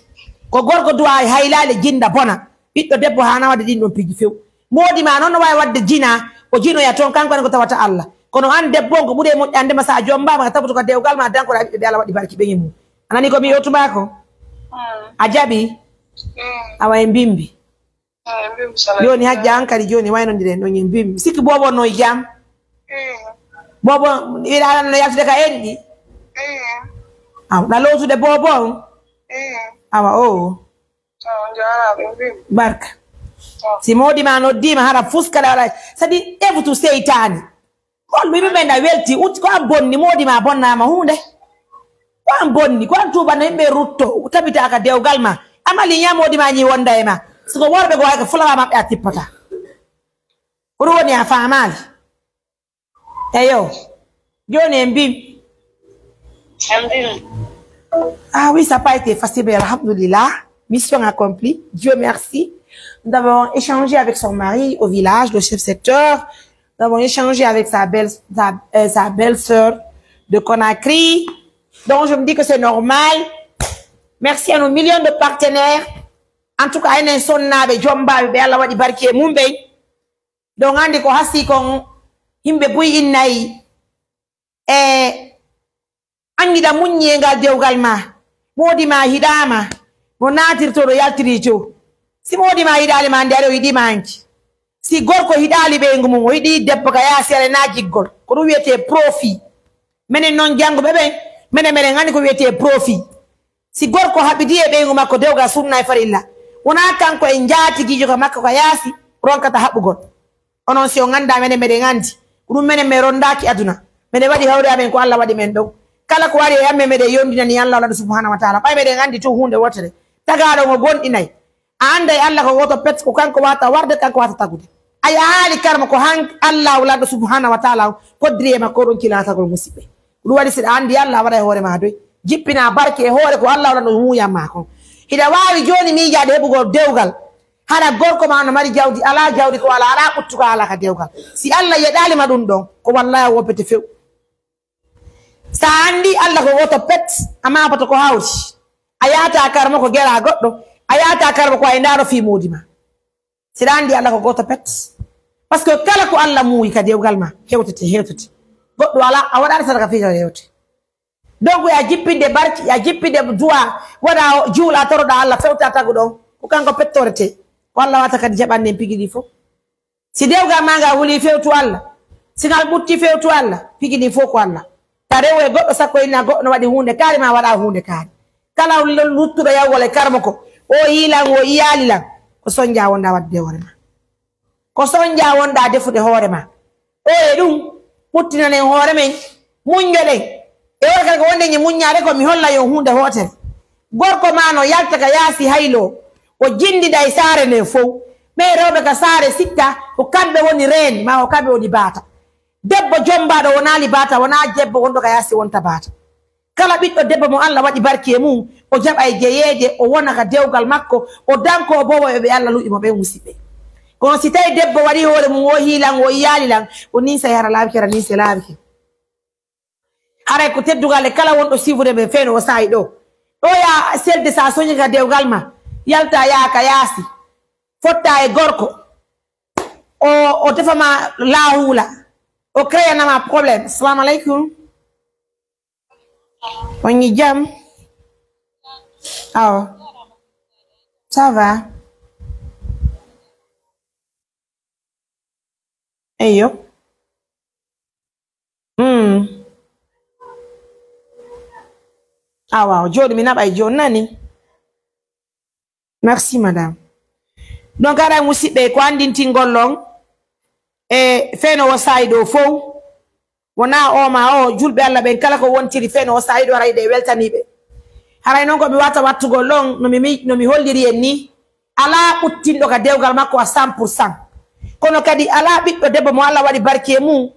Ko gorko duwa haylale jinda bona. Ɓiɗɗo debbo hana wadde ɗin ɗon piji few. Moodi ma non no wawi wadde jina, o jinoya toon kanko en ko tawata Allah. Kono an debbo on ko ɓuri e moƴƴande ma sa jombama ka tabutu ka dewgal ma dankoɗa ɓiɓɓe ɓe Allah waɗi barki ɓen e mum. A nani ko mi yewtuma ko? Mm. A jaɓi? Mm. Awa en mbimbi. Ah, en mbimbi sala. Joni hajja an kadi joni waynodiren ɗon en mbimbi. Sikki bobo no e jam? Mm. Bobo, ina no yaltude ka eri ɗi? Mm. Aw, na lowtude bobo on? Mm. Awa o. Ah, on jaaraama, en mbimbi. Barka. Ah. Si moodi ma noddima hara fuska da wala. Sadi efutu seytani. Hol mi ɓe na welti ut ko a bonni moodi ma bonnama hunde. Ko an bonni, ko an tuubanno yimɓe rutto, tabita ka dewgal ma. Amali ña moodi ma ñi wonda e ma. Siko worɓe go hay ko fulawa maɓɓe a tippata. Ko ɗum woni a faamaali. Eyo. Joni en mbim. En mbim. Ah oui, ça n'a pas été facile, mais alhamdulillah, mission accomplie. Dieu merci. Nous avons échangé avec son mari au village, le chef secteur. Nous avons échangé avec sa belle, sa, euh, sa belle-sœur de Conakry. Donc, je me dis que c'est normal. Merci à nos millions de partenaires. En tout cas, enen sonnaaɓe, jombaaɓe, ɓe Allah waɗi barki e mum ɓen. Donc, anndi ko hasi kon, yimɓe buy innayi. E an yiɗa muññi e ngal dewgal ma, moodi ma hiɗaama, mo naatirto ɗo yaltiri to. Si moodi ma yiɗaali ma, nde aɗa o yiɗi ma hanki. Si gorko hiɗaali ɓeyngu mum, o yiɗi debbo ka yaasi, aɗa na jiggol. Ko ɗum wiyetee profit. Menen noon jannguɓe ɓen, menen meɗen anndi ko wiyetee profit. Si gorko haɓidi e ɓeyngu makko dewgal sunna e farilla, wonaa kanko e njaatigiijo ka makko ka yaasi ronkata haɓugol. Onon si on anndaa, menen meɗen anndi. Ko ɗum menen men ronndaaki aduna. Menen waɗi hawre amen ko Allah waɗi men ɗon. Kala ko ari e amen meɗen yondinani Allah, Allah subhanahu wa taala. Ɓay meɗen anndi tun huunde wotere. Tagaaɗo ngo gonɗinay. A annday Allah ko gooto pet, ko kanko waata warde, kanko waata tagude. A yahaali karma ko han Allah lanɗo subhanahu wa taala koddiri e makko ɗon kilatagol musiɓɓe. Ɗum waɗi si ɗa anndi Allah waɗa e hoore ma doy. Jippina barke e hoore ko Allah lanɗo muuyan ma kon. Hiɗa waawi jooni miijaade heɓugol dewgal. Hara gorko ma no mari jawdi, alaa jawdi ko alaa, alaa ɓuttuka alaa ka dewgal. Si Allah yeɗaali ma ɗum ɗon, ko wallahi a woppete few. Sa anndi Allah ko gooto pet, a maapoto ko hawti. A yaata karma ko gera goɗɗo, a yaata karma ko ay ndaaro fii moodi ma. Si ɗa anndi Allah ko gooto pet. Parce que kala ko Allah muuyi ka dewgal ma, hewtete, hewtete. Goɗɗo alaa, a waɗaani sadaka fii taw hewte. Donc, ya jippinde barki, ya jippinde duwa, waɗa juula toroɗa Allah, fewta tagu ɗon. Ko kanko pettorete. Ko Allah wata kadi jaɓande en pigi ɗi fof. Si dewgal ma ngal huli fewtu Allah, si ngal ɓutti fewtu Allah, pigi ɗi fof ko Allah. Ta rewo e goɗɗo sakko inna goɗɗo no waɗi huunde kaari ma waɗa huunde kaari. Kala luttuɗo yawgol e karmo ko, O yii lan, o yiyaali lan. Ko sonja wonɗaa waɗude hoore ma. Ko sonja wonɗaa defude hoore ma. O e ɗum, ɓuttinanen hoore men, muñjoɗen. E wala kala ko wonɗen e muññaade ko mi holla yo huunde hootere. Gorko ma no yalta ka yaasi haylo, o jinndida e saare nden fow. Ɓee rewɓe ka saare sikka ko kamɓe woni reen, ma ko kamɓe woni baata. Debbo jommbaaɗo wonaa libaata, wonaa debbo wonɗo ka yaasi wonta baata. Kala ɓiɗɗo debbo mo Allah waɗi barki e mum, o jaɓa e jeyeede, o wona ka dewgal makko, o danko o bowo e ɓe Allah lu'i mo ɓen, musiɓɓe. Kono si tawi debbo waɗi hoore mum, o hiilan, o yiyaali lan, o ninsa e hara laaɓike, hara ninsa e laaɓike. Haray ko teddugal e kala wonɗo siifude ɓe feno o saayi ɗo. Ɗo ya selde sa soñi ka dewgal ma, yalta yaa ka yaasi, fotta e gorko, o, o tefa ma laahuula, o créanama problème. Salamu aleykum. On ngi jam? Awa. Ça va? Eyo. Mm. Awa, jooɗi mi naɓay jooni nani. Merci, madame. Donc, aɗa musiɓɓe, ko anndintingol on e feno o saayi ɗo fow. Wonaa o ma o, julɓe Allah ɓen kala ko wontiri feno o saayi ɗo, haray ɗe weltaniiɓe. Haray noon ko mi wata wattugol on, no mi, mi, no mi holliri en ni, alaa ɓuttinɗo ka dewgal makko à cent pour cent. Kono kadi alaa ɓiɗɗo debbo mo Allah waɗi barki e mum,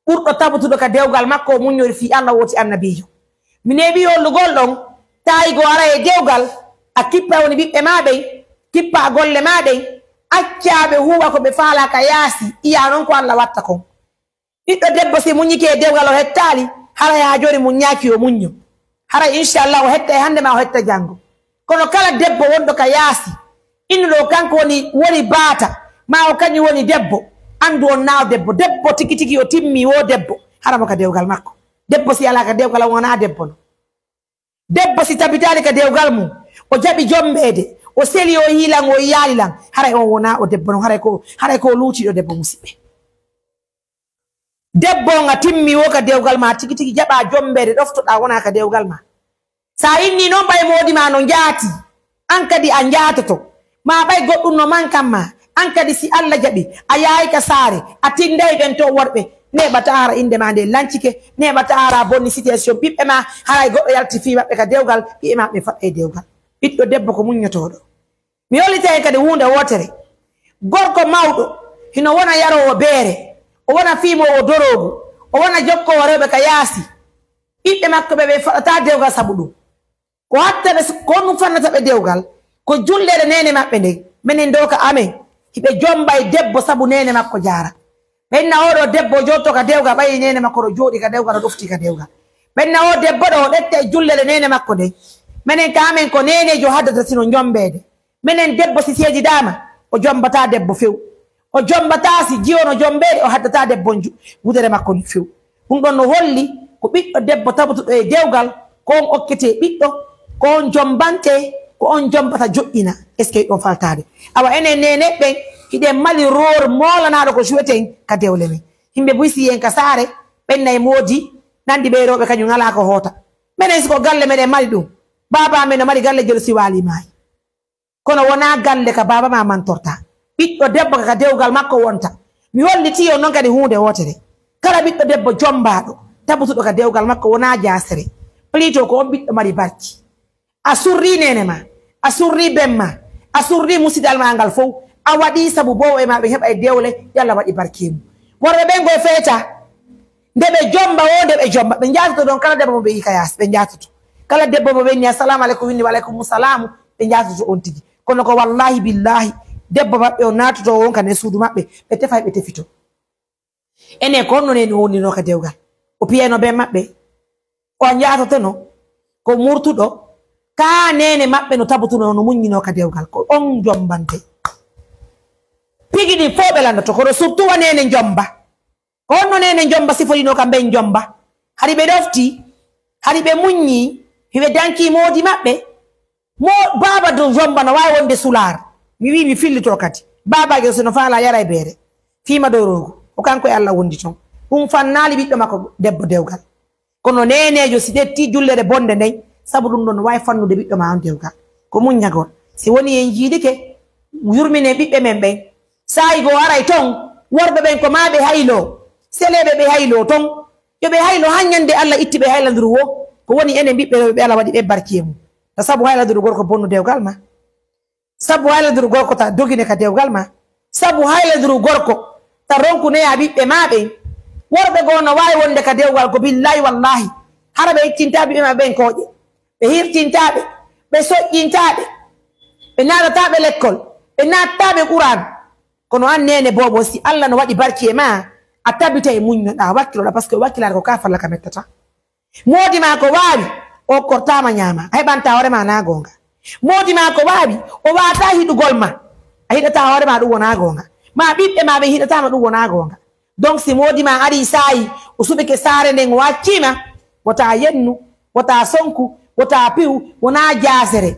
ɓurɗo tabutuɗo ka dewgal makko, o muññori fii Allah, wooti annabiijo. Mi neeɓii hollugol ɗon, tawi go ara e dewgal, a kippa woni ɓiɓɓe maa ɓen, kippa golle maa ɗen, accaa ɓe huuwa ko ɓe faalaa ka yaasi, iyaa non ko Allah watta kon. Ɓiɗɗo debbo si muññike e dewgal o hettaali, haray haa jooni muññaaki, o muñño. Haray inchallah o hetta e hannde ma o hetta janngo. Kono kala debbo wonɗo ka yaasi, innuɗo kanko woni, woni baata, ma o kañum woni debbo, anndu on naa o debbo. Debbo tigi tigi o timmi wo debbo, hara mo ka dewgal makko. Debbo si alaa ka dewgal, on wonaa debbo no. Debbo si tabitaali ka dewgal mum, o jaɓi jommbeede, o seli o yii lan, o yiyaali lan, haray on wonaa o debbo non, haray ko, haray ko luutiiɗo debbo, musiɓɓe. Debbo on a timmi wo ka dewgal ma tigi tigi, jaɓa jommbeede, ɗoftoɗaa wona ka dewgal ma. Sa inni noon ɓay moodi ma no njaati, an kadi a njaatoto. Ma ɓay goɗɗum no mankan ma, an kadi si Allah jaɓi, a yaayi ka saare, a tinday ɓen to worɓe, neeɓata hara innde ma nde lancike, neeɓata hara bonni situation ɓiɓɓe ma, haray goɗɗo yalti fii maɓɓe ka dewgal, ɓiɓɓe ma ɓe faɗɗa e dewgal. Ɓiɗɗo debbo ko muññotooɗo. Mi hollita en kadi huunde wootere. Gorko mawɗo, hino wona yaroowo beere, o wona fiimoowo doroogu, o wona jokkoowo rewɓe ka yaasi. Ɓiɓɓe makko ɓe, ɓe faɗɗata dewgal sabu ɗum. Ko hatta ɓe, ko honɗum fannata ɓe dewgal? Ko julleede neene maɓɓe nden. Menen ɗo ka amen, hiɓe jomba e debbo sabu neene makko jaara. Ɓenna oo ɗoo debbo o jooɗotoo ka dewgal, ɓay neene makko ɗo jooɗii ka dewgal, ɗo ɗoftii ka dewgal. Ɓenna oo debbo ɗoo, o ɗetta e julleede neene makko nden. Menen ka amen ko neeneejo haddata sino jombeede. Menen debbo si seedidaama, o jombataa debbo few. O jombataa si jiwo no jombeede, o haddataa debbo on ju-, wudere makko few. Ɗum ɗon no holli ko ɓiɗɗo debbo tabutuɗo e dewgal, ko on okketee ɓiɗɗo, ko on jombantee, ko on jombata joɗɗina. Est-ce que ɗon faltaade? Awa enen neeneeɓe ɓen, hiɗen mali rôle moolanaaɗo ko joueten ka dewle men. Yimɓe buy si yiyen ka saare, ɓenna e moodi, nandi ɓe rewɓe kañum alaa ko hoota. Menen si ko galle meɗen mari ɗum, baaba men no mari galle jelu si waali maayi. Kono wonaa galle ka baaba ma mantorta. Ɓiɗɗo debbo ka dewgal makko wonta. Mi hollitii on noon kadi huunde wootere. Kala ɓiɗɗo debbo jombaaɗo, tabutuɗo ka dewgal makko wonaa jaasere. Plutôt ko on ɓiɗɗo mari barki. A surrii neene ma, a surrii ben ma, a surrii musidal ma ngal fow. A waɗii sabu boobo e ma ɓe heɓa e dewle, Yalla waɗi barki e mum. Worɓe ɓen koye feeta. Nde ɓe jomba woo, nde ɓe jomba, ɓe njaatoto ɗon kala debbo mo ɓe yii ka yaasi, ɓe njaatoto. Kala debbo mo ɓe inni, "Assalamu aleykum," winni, "Wa aleykum salamu," ɓe njaatoto on tigi. Kono ko wallahi billahi, debbo maɓɓe on naatoto on ka nder suudu maɓɓe, ɓe tefay ɓe tefito. Enen ko honno neene o wonnirnoo ka dewgal? O piyayno ben maɓɓe? O a njaatotono? Ko murtuɗo? Ka neene maɓɓe no tabutunoo, no muññinoo ka dewgal, ko on jombante. Pigi ɗin fow ɓe landoto, kono surtout wa neene jomba. Ko honno neene jomba siforinoo ka ben jomba? Hari ɓe ɗofti, hari ɓe muññi, hiɓe danki moodi maɓɓe. Mo baaba ɗo jomba no waawi wonde sulaar. Mi wii mi fillito kadi. Baabaajo so no faala yara e beere. Fiima ɗo roogo. Ko kanko e Allah wondi ton. Ɗum fannaali ɓiɗɗo makko debbo dewgal. Kono neeneejo si ƴetti jullere bonde nden, sabu ɗum ɗon no waawi fannude ɓiɗɗo ma on dewgal. Ko muññagol. Si woni en jiidike, yurminen ɓiɓɓe men ɓen. Saa'i goo aray ton, worɓe ɓen ko maa ɓe hayloo, seleeɓe ɓe hayloo ton. Yo ɓe haylo haa ñande Alla itti ɓe haylanduru woo. Ko woni enen ɓiɓɓe rewɓe ɓe Alla waɗi ɓe barki e mum. Ta sabu haylanduru gorko bonnu dewgal ma. Sabu haylanduru gorko ta dogine ka dewgal ma. Sabu haylanduru gorko ta ronku neya ɓiɓɓe ma ɓen. Worɓe goo no waawi wonde ka dewgal ko billaahi wallaahi. Hara ɓe ittintaa ɓiɓɓe ma ɓen kooƴe. Ɓe hirtintaa ɓe. Ɓe soƴƴintaa ɓe. Ɓe naatataa ɓe lekkol. Ɓe naatataa ɓe Qur'aan. Kono an neene boobo, si Alla no waɗi barki e ma, a tabitay muññoɗaa, wakkiloɗaa, parce que wakkilaare ko ka falla ka mettata. Moodi ma ko waawi, o okkortaama ñaama, a heɓanta hoore ma na goonga. Moodi ma ko waawi, o waawataa hiɗugol ma, a hiɗataa hoore ma ɗum wonaa goonga. Ma ɓiɓɓe ma ɓen hiɗataama ɗum wonaa goonga. Donc si moodi ma arii saa'i, o suɓike saare nden, o accii ma, wota yennu, wota sonku, wota piw, wonaa jaasere.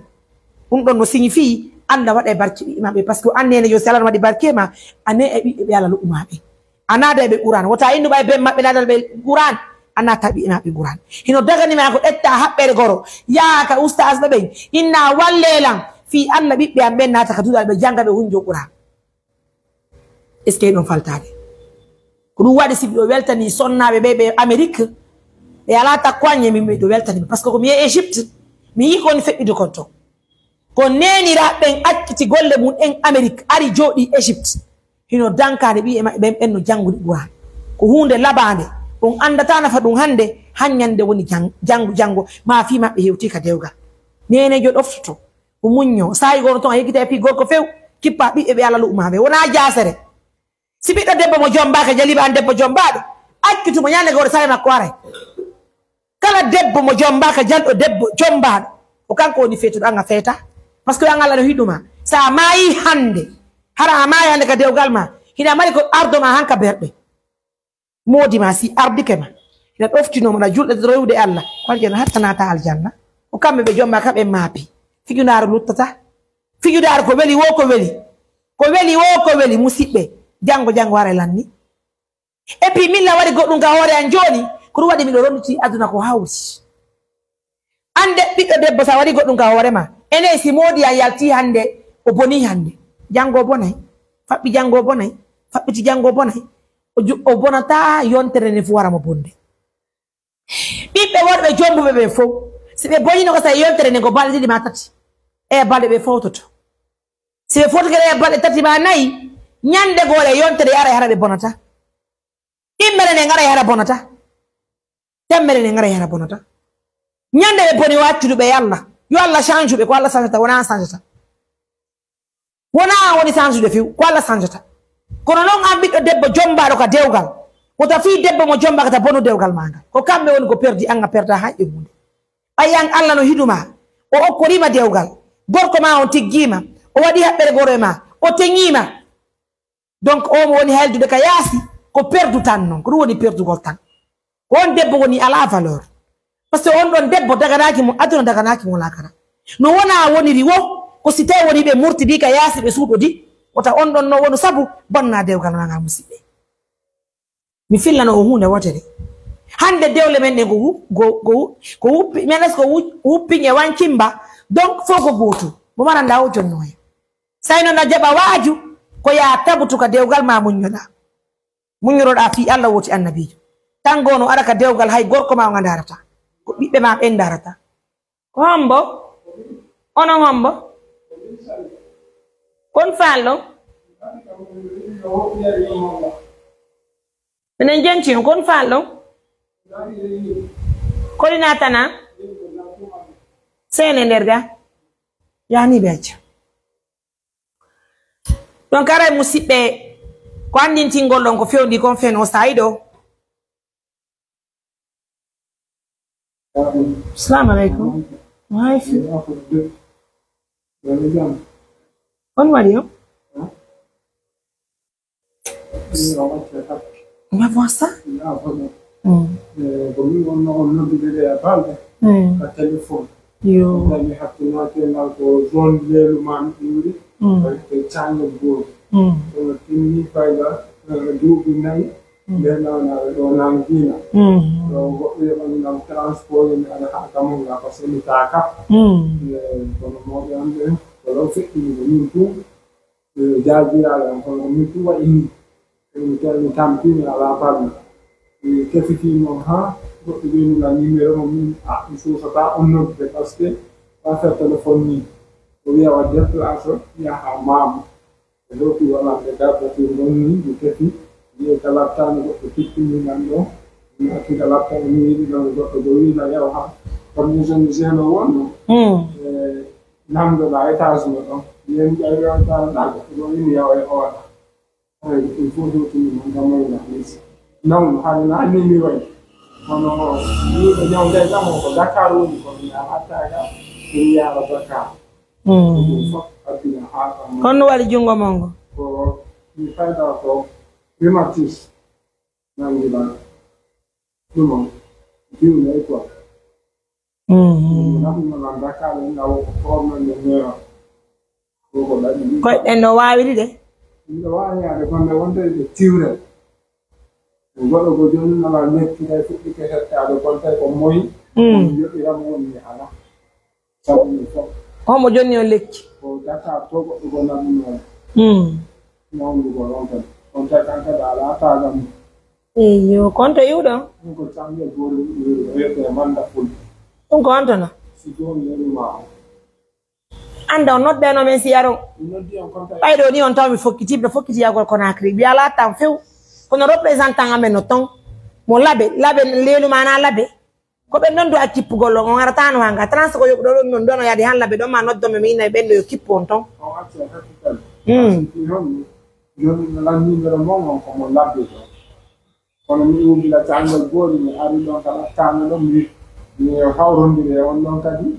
Ɗum ɗon no signifie Alla waɗa e barke ɓiɓɓe maɓɓe, parce que an neene yo si Alla no waɗi barke ma, a ne e ɓiɓɓe ɓe Alla luɓu ma ɓe. A naada e ɓe Qur'aan. Wota innu ɓay ben maɓɓe naadal ɓe Qur'aan, a naata ɓiɓɓe maɓɓe Qur'aan. Hino dagani ma ko ƴetta haɓɓere goro, yaa ka ustaas ɓe ɓen, inna wallee lan, fii Alla ɓiɓɓe am ɓen naata ka duɗal ɓe jannga ɓe hunjo Qur'aan. Est-ce que ɗon faltaade? Ko ɗum waɗi si miɗo weltani sonnaaɓe ɓe, ɓe Amérique, ɓe alaa takko an e min, miɗo weltani ɓe. Parce que ko mi e Égypte, mi yii ko woni feƴƴude kon ton. Ko neeniraaɓe ɓen acciti golle mum en Amérique, ari jooɗii Égypte. Hino dankaade ɓiye maɓɓe ɓen, ɓen no janngude Qur'aan. Ko huunde labaande, on anndataa nafa ɗum hannde, han ñande woni jang-, janngu, janngo, maa fii maɓɓe hewtii ka dewgal. Neeneejo ɗoftoto. O muññoo. Saa'i gooto ton a yeggita e fii gorko few, kippa ɓiɓɓe ɓe Alla luɓu ma ɓe. Wonaa jaasere. Si ɓiɗɗo debbo mo jommbaaka jaliiɓe an debbo jommbaaɗo, accutu mo ñande gooto saa'i makko aray. Kala debbo mo jommbaaka jalɗo debbo jommbaaɗo, ko kanko woni feetuɗo an a feeta. Parce que an Alla no hiɗu ma. Sa maayi hannde, hara a maayi hannde ka dewgal ma, hina mari ko ardo ma han ka berɗe. Moodi ma si ardike ma, ina ɗoftinoo mo, na julɗe rewde Alla, ko waɗi ken hatta naata aljanna. Ko kamɓe ɓe jomma ka ɓe maapi. Fijunaare luttata. Fijunaare ko weli woo ko weli. Ko weli woo ko weli, musiɓɓe. Janngo, janngo wara e lanni. Et puis, min la waɗi goɗɗum ka hoore an jooni, ko ɗum waɗi miɗo ronditi aduna ko hawti. An de ɓiɗɗo debbo, sa waɗi goɗɗum ka hoore ma, ene si moodi an yalti hannde, o boni hannde. Janngo o bonay. Faɓɓi janngo o bonay. Faɓɓiti janngo o bonay. O ju-, o bonata yontere nde fu wara mo bonde. Ɓiɓɓe worɓe jombuɓe ɓe fow, si ɓe bonino ko sa yontere nde ko balɗe ɗiɗi ma tati, e balɗe ɓe fowtoto. Si ɓe fowtike e balɗe tati ma nayi, ñande goore yontere aray hara ɓe bonata. Ɗimmere nde ngaray hara bonata. Temmere nde ngaray hara bonata. Ñande ɓe boni o accudu ɓe e Alla. Yo Alla change ɓe, ko Alla changeta, wona an changeta. Wona an woni change ɓe few, ko Alla changeta. Kono non an ɓiɗɗo debbo jombaɗo ka dewgal. Wota fii debbo mo jomba kata bonu dewgal ma ngal. Ko kamɓe woni ko perdi, an a perda hay e hunde. Ɓay an Alla no hiɗuma. O okkorima dewgal. Gorko ma on tiggima. O waɗi haɓɓere goro e ma. O teñima. Donc, o mo woni haldude ka yaasi, ko perdu tan non, ko ɗum woni perdugol tan. Ko on debbo woni ala valeur. Parce que on ɗon debbo daganaaki mo aduna, daganaaki mo laakara. No wona woniri wo, ko si tawi woni ɓe murtidi ka yaasi, ɓe suuɗodi, wota on ɗon no wonu sabu bonna dewgal ma ngal, musiɓɓe. Mi fillano o huunde wotere. Hannde dewle men ɗen ko hu-, ko, ko hu-, ko huppi-, menes ko hu-, huppin e wankimba, donc fof ko gootum. Mo maranda o jonno hen. Sa ino na jaɓa waaju, ko yaa tabutu ka dewgal ma muññoɗaa. Muññoroɗaa fii Alla woti annabiijo. Tan goo no ara ka dewgal hay gorko ma o nga ndaarata. Ko ɓiɓɓe ma ɓen ndaarata. Ko hombo? Onon hombo? Kon faallo? Minen jenti on, kon faallo? Koli natana? Sene nder ga? Yani ɓe acca. Donc, aray musiɓɓe, ko anndintingol ɗon ko fewndi kon fen o saa'i ɗo. Salamu aleykum. Wa aleykum. On waɗi on? Ma voix ça? Mm. Eh, ko min wonno on noddude ɓe e balɗe, mm, ka téléphone. Yo. Tawi mi hakkinaaki e ngal ko zone leelu ma mi iwri, mm, ko cañngal gooto. Mm. Kono timmi fayda, eh, duuɓi nayi, mm, nde nana ɗo nangina. Mm. Ɗo goɗɗo yoɓani ngal transport, mi ara haa Kamunga, parce que mi taaka. Mm. Eh, kono mawɓe am ɓen, Ɗo feƴƴini ko min tun, e, jaajiraaɓe am, kono ko min tun waɗi nii. E, mi tel-, mi tampii, mi alaa parmi. Mi tefitii mo haa goɗɗo jooni la numéro mo min, ah, mi suusataa on noddude, parce que affaire téléphone nii, o wiya o déplace, yaha Maamo. E dow ɗum wonande gardatir ɗon ni, mi tefi, wiye ka lattaani goɗɗo tippini nan ɗo, mi arti ka lattaani, mi yiɗi ɗon goɗɗo go wiina yaw ha. Kono mi jeune jeune o wonno. Hmm. E, namdoɗa étage mo ɗon. Yen ƴawi on tan ɗaga, ɗo ini yaw e oɗa. Ay, il faut hewtini mo ngam mo ina mis. Nawno, haade na anni mi wayi. Kono, mi ɗo ñawde ɗamo ko Dakar woni, kono mi alatta ga, mi yaara Dakar. Mm. Ɗum fof addina haa kam. Kono no waɗi junngo mon ngo? Ko mi fayda ko rhumatisme nangi lan. Ɗum on, diwne e quoi. Mm. Ɗum nafi no lan Dakar en, awo ko problème de nerf. Ko ko ɗaɗi ɗi. Koyɗen no waawiri de? Ɗum ɗo waawi yaade, kono wonde e tiwre. Goɗɗo ko jooni nana lekki kay fuɗɗike hettaade, kono tawi ko moyi. Mm. Joɗɗiram woni mi ala. Sabu min fof. Homo jonni on lekki? Ko Dakar to goɗɗo ko naɓunoo. Mm. Nawdu ko ɗon kadi. Kono tawi kan kadi ala taagam. Eyyo, kon to iwɗo? Ɗum ko camɗe goori ɗum rewte e manda fulɓe. Ɗum ko on tono? Si jooni yeri ma on. Annda o nodde no men si yaron. Ɓay ɗo ni on taw mi fokkiti, mi fokkiti yagol Conakry. Mi ala tan few. Kono représentant amen no ton. Mo labe, labe lelu mana labe. Ko ɓen non do a kippugol on, on arata no hanga. Trans ko yoɓ ɗo ɗon non ɗon o yaadi han labe ɗon ma noddo me mi inna ɓen ɗo yo kippu on ton. On acca hakkitali. Hmm. Parce que on, joni no lan numéro mon on ko mo labbe ɗon. Kono mi umbila caangal goori, mi ari ɗon kala taano ɗon, mi, mi hawrondiri e on ɗon kadi,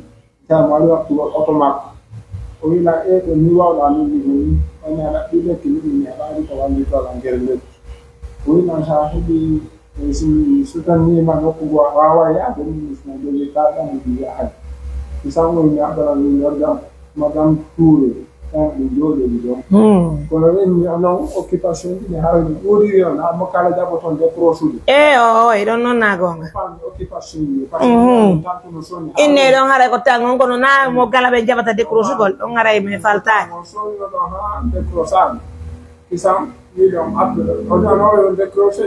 tawi mo ari waɗtugol oto makko. O wi lan, "E, ko ni wawɗa min liggo ni?" O wi lan, "Ɗi lekki ni, mi heɓaali ko wallitoo lan ngel lekki." O wi lan, "Sa heɓi, e, si mi sutaniima nokku ngo a waawaa yaade, mi sina jogii kaaɗɗam, mi yahay." Mi sango mi aɓɓana min nodda Madame Touré, kan ɗum jooɗoɗi ɗon. Hmm. Kono ren mi onon occupation ɗi, mi haray mi ƴuuriri on, amma kala jaɓoton décroche ude. E, o, o, e ɗon noon na goonga. Fami occupation ɗi, parce que Mhm. ɗum tan kono soni ha Inne ɗon haray ko tan on kono na mo kala ɓe jaɓata décroche ugol, ɗon haray mi faltaani. On soni no ɗon ha décroche an. Kisan, wi ɗon appe, o ɗon o yo décroche,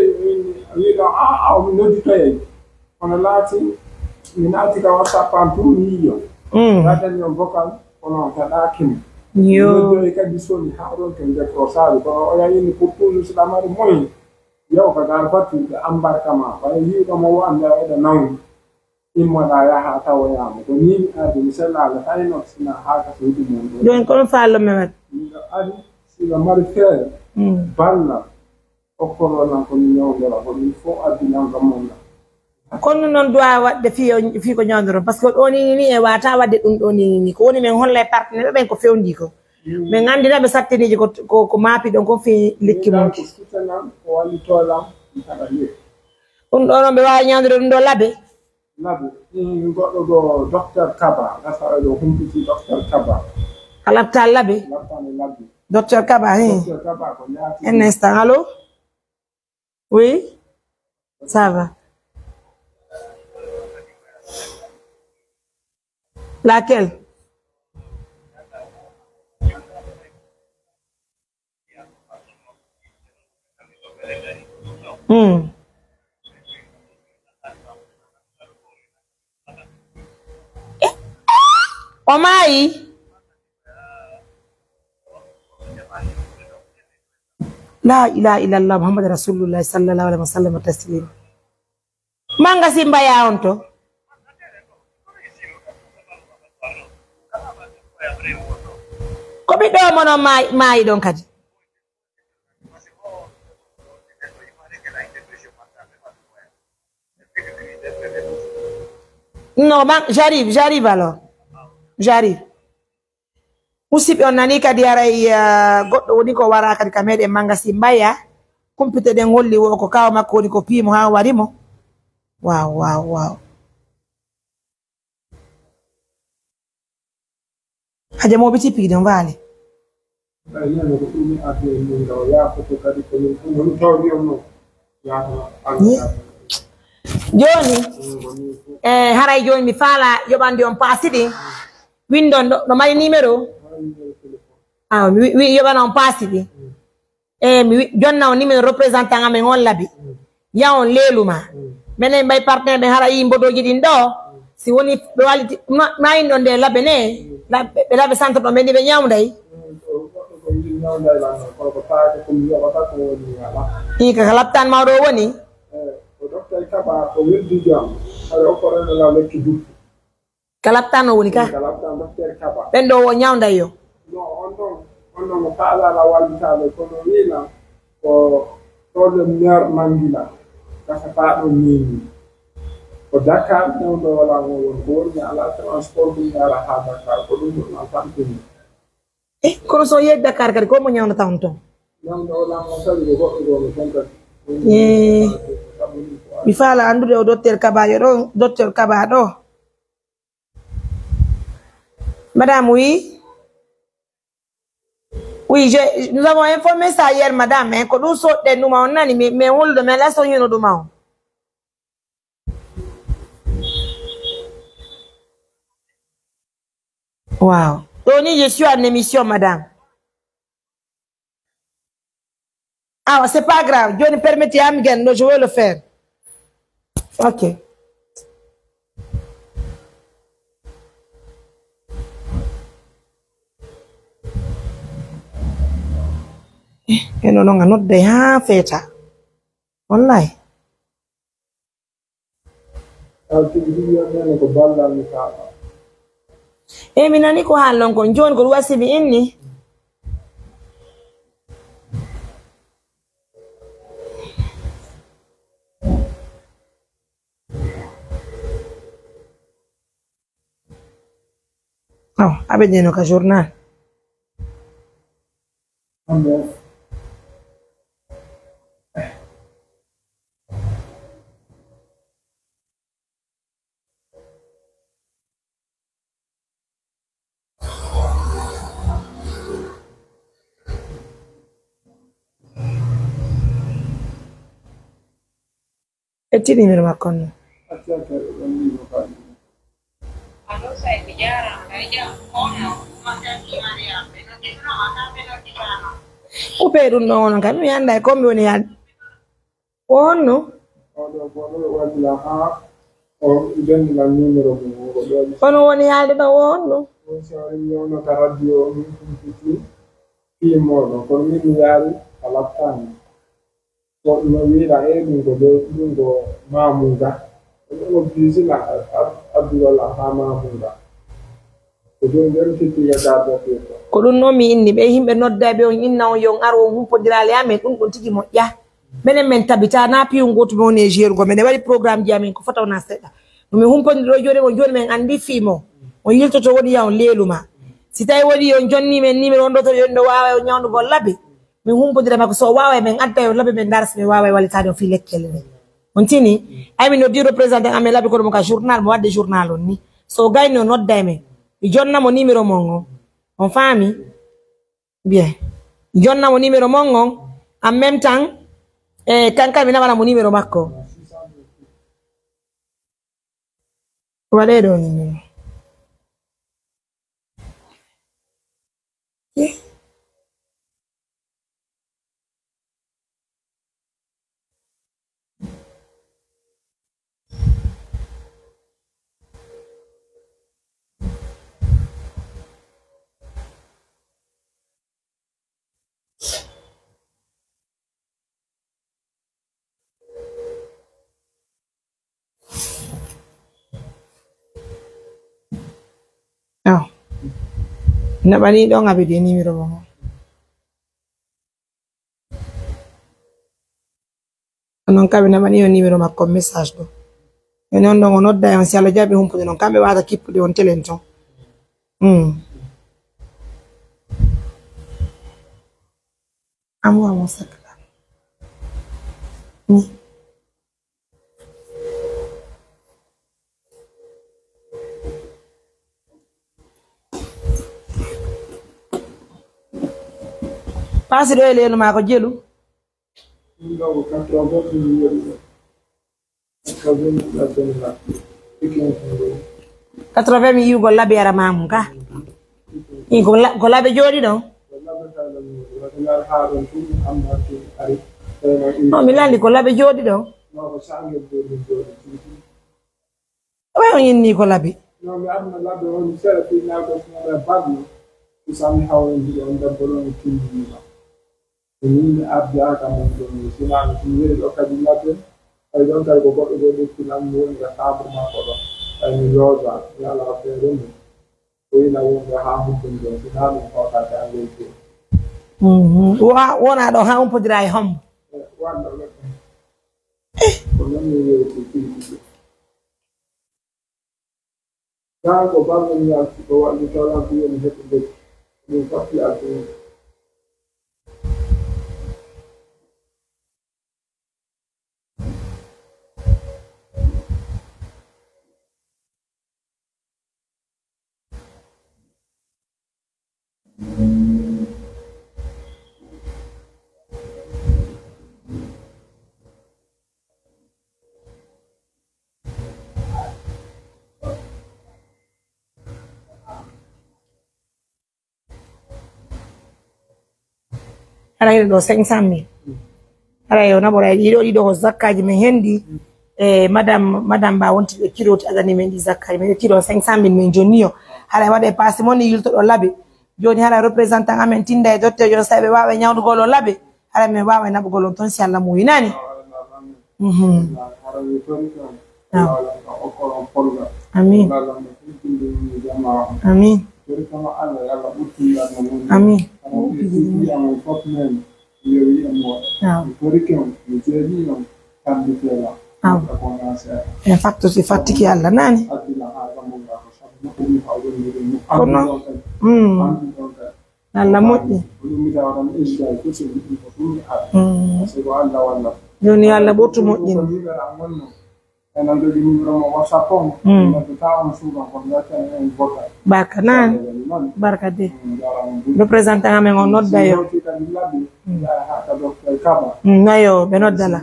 wi ɗon a, a, o mi nodditoyay. Kono laati, mi naati ka WhatsApp an tun, mi yi'i on. Mm. Waɗani on vocal, kono on heɗaaki mi. Yo. Mi noddoyi kadi soni haa ɗon to décrochage, kono o yahini pour toujours si ɗamari moyen. Yaw ka gar battude embarquement, ɓay yi'uɗo mo wo annda eɗa nawni. Immoɗa yaha tawoyamo. Ko ni mi ardi, mi sellaali hay no sina haa ka suudu mon ɗo. Joni kono faallo mi waɗ? Miɗo ari, siɗo mari feere, Mm. balla. Okkoro lan ko mi ñawndora, ko ɗum fof addi lan ɗon mon lan. Kono noon duwa waɗde fii o, fii ko ñawndoro, parce que ɗo ni, ni e wata waɗde ɗum ɗo ni, ni. Ko woni men holla e partenaire ɓen ko fewndi ko. Mm. Men anndina ɓe sattiniji ko, ko, ko maapi ɗon ko fii lekki Min mum ɗa ko ki. Sutanan, ko wallito lan, mi haɗa lekki. Ɗum ɗo noon ɓe waawi ñawndoro ɗum ɗo labe? Labe. Mm, goɗɗo ɗo, Docteur Kaba, gasa oɗo humpiti Docteur Kaba. A laɓta labe? Laɓtani labe. Docteur Kaba, hein? Docteur Kaba ko ñaati. Un instant, allô? Oui? Ça va. Laquelle? Hmm. Eh, o maayi? La ilaha illallah Muhammad Rasulullah sallallahu alaihi wasallam taslima. Manga si mbaya on to. Ko ɓiɗɗo o mon on maayi, maayi ɗon kadi. Non, ma, j'arrive, j'arrive alors. J'arrive. Musidɓe, on nani kadi haray, ah, goɗɗo woni ko wara kadi ka meɗen manga si mbaya. Kumpite ɗen holli wo ko kaw makko woni ko piimo ha wari mo. Waaw, waaw, waaw. Haja mo biti piɗo mbaali. Ay, nene ko ɗum mi addi e mum ɗo, yaafoto kadi ko min ɗum woni tawdi on non. Yaafoto. Ni? Jooni, eh, haray jooni mi faala yoɓande on paasi ɗi. Windon ɗo, ɗo mari numéro? Awa, mi wi, wi yoɓana on paasi ɗi. E, mi wi, jonna on ni min représentant amen on labi. Ya on leeluma. Menen mbay partenaire ɓe hara yi mbodoji ɗin ɗo. Si woni ɓe waliti, ma, ma in ɗon nde labe ne. Labe, ɓe labe centre ɗon ɓe ni ɓe ñawday. Ii, ka, ka laptan mawɗo o woni. O docteur Kaba, o weddi jam. Aɗa o korona la lekki duppu. Ka laptan o woni ka. Ka laptan docteur Kaba. Ɓen ɗo wo ñawday yo. No, on ɗon, on ɗon o faala la wallitaɓe, kono wiina ko ɗo ɗo maire Mangila. Kasa fa ɗo mini. Ko Dakar, newɗo wala mo won, ko woni ala transport ɗum yara ha Dakar, ko ɗum ɗon a fampini. Eh, kono so yehi Dakar kadi, ko mo ñawnata on ton? Newɗo wala mo saɗi ko goɗɗo ɗo no ton kadi. Eh, mi faala anndude o docteur Kaba yo ɗo, docteur Kaba ɗo. Madame, oui. Oui, je, nous avons informé ça hier, madame, hein, ko ɗum soɗɗen ɗuma on nani, mais, mais holɗo, mais la soñino ɗuma on. Wow. Ɗo ni, je suis en émission, madame. Ah, c'est pas grave. Joni permettez à Miguel, non, je vais le faire. Ok. Eh, eno non, a nodday ha feeta. Wallahi. Alkibiriya nene ko ballal mi kaama. E mi nani ko haalon kon. Jooni ko ɗum wasi mi inni. Oh, aɓe ƴeeno ka journal. Ƴetti numéro makko on. Coupé ɗum ɗon onon kam, mi annda e ko mi woni yaade. Ko honno? Oɗo boɗo walla ha o dendilan numéro mum o ɗo. Kono woni yaade ɗo o honno? On sari mi yewno ka radio o min humpiti fii moɗon, kono min mi yaari a laftani. Ko no wiɗa e ɗum ko ɗo, ɗum ko Mamunga. Ɗum ko bisila Abdullah ha Mamunga. Ko ɗum ɗon tittiga garda ko. Ko ɗum noon mi inni ɓe, yimɓe nodda ɓe on inna on yo on ar on humpondiraali amen, ɗum ɗon tigi moƴƴa. Menen men tabita na piyu gootu men woni e jeerugo, menen waɗi programme ji amen ko fota wona seɗɗa. No min humpondiri ɗo jooni on jooni men anndi fii mo. On yiltoto woni ya on leeluma. Si tawi woni on jonni men numéro on ɗo to yo ɗo waawa on ñawnugol labi. Min humpondira makko, so o waaway men adda yo labi men ndaara si min waaway wallitaade on fii lekkele ɗen. On tini? Ay min noddi représentant amen labi kono mo ka journal, mo wadde journal on ni. So o gayni o nodday men. Mi jonna mo numéro mon on. On faami? Bien. Mi jonna mo numéro mon on. En même temps, e kanka mi naɓana mo numéro makko. Waɗee ɗo numéro. Aw. Naɓani ɗon abidi e numéro mo. Onon kam ɓe naɓani on numéro makko message ɗo. E noon ɗon o nodda e on si Allah jaɓi humpude noon kamɓe wata kippude on telen ton. Hmm. Amu amu sakla. Hmm. Paasi ɗo e leelu maa ko jelu. Quatre-vingts mi yiwgol labi ara mamum ka. Ɗin ko la-, ko laɓe jooɗi ɗon? Ko laɓe kala ɗum, wata ngar haa ɗon tun, Ammar tun ari. Ɓe no ii- No, mi landi ko laɓe jooɗi ɗon. No, ko sangel jooɗi, jooɗi tun. Ɓe on inni ko laɓe. No, mi arno laɓe on sera fii naa ko sera barno. Ko sami hawon hiɗo on debbo ɗon e tindini ma. Ko min mi ardaaka mon ɗon, mi sinaano ɗum weli ɗo kadi labbe. Ay ɗon kadi ko goɗɗo ɗo ƴetti lan mi woni ka saabo makko ɗon. Ay mi looda, mi alaa feere mum. Ko ina wonde haa humpondira, sinaa ɗum hootaaka angel feere. Mhm. Wa-, wona ɗo haa humpondira e hombo? Eh, walla ɗo. Eh. Ko non mi yewti tigi. Kaa ko ballo mi yalti, ko waɗi tawlan ko yoni heɓude ɗum fatti addude. Haray ɗo cinq cent mille. Haray o naɓoray ɗiɗo, ɗiɗo ko zakkaaji men hendi. E madame, madame ba wonti ɓe kiroti adani men ɗi zakkaaji men, ɓe kiro cinq cent mille men jonni yo. Haray waɗe passe mon ni yiltoɗo laɓe. Joni haray représentant amen tinda e docteur John Sayɓe wawa ñawdugol o laɓe. Haray men wawa naɓugol on ton si Allah muuyinani. Mhm. Amin. Amin. Amin. Aw. Aw. En fatto si fattiki Allah nani. Kono, mm. Allah moƴƴi. Mm. Joni yo Allah ɓurtu moƴƴinde. Mm. Barka nani. Barka de. Représentant amen o nodda yo. Mm. Mm, ayo, ɓe nodda la.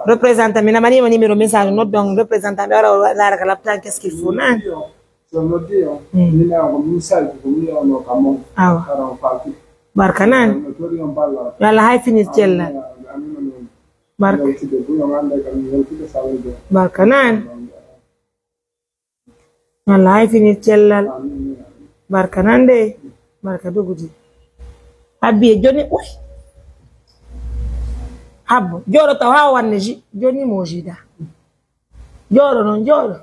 Représentant, mi namanima numéro message, nodda on représentant, ɓe wara o laara ka laptan, qu'est-ce qu'il faut nani. So noddi on, mm, min on ko min saldi, ko min on no kam on. Awa. Kala on falti. Barka nani. No tori on balla. Yo Allah hay finir cellal. Amin, amin, amin. Barka. Yaltude buy on anda kam yaltude salde. Barka nani. Yo Allah hay finir cellal. Amin, amin. Barka nani de. Barka dogudi. Abbi e joni, uy. Habbo, jooɗo taw haa o wanne ji, joni mo jida. Jooɗo non, jooɗo.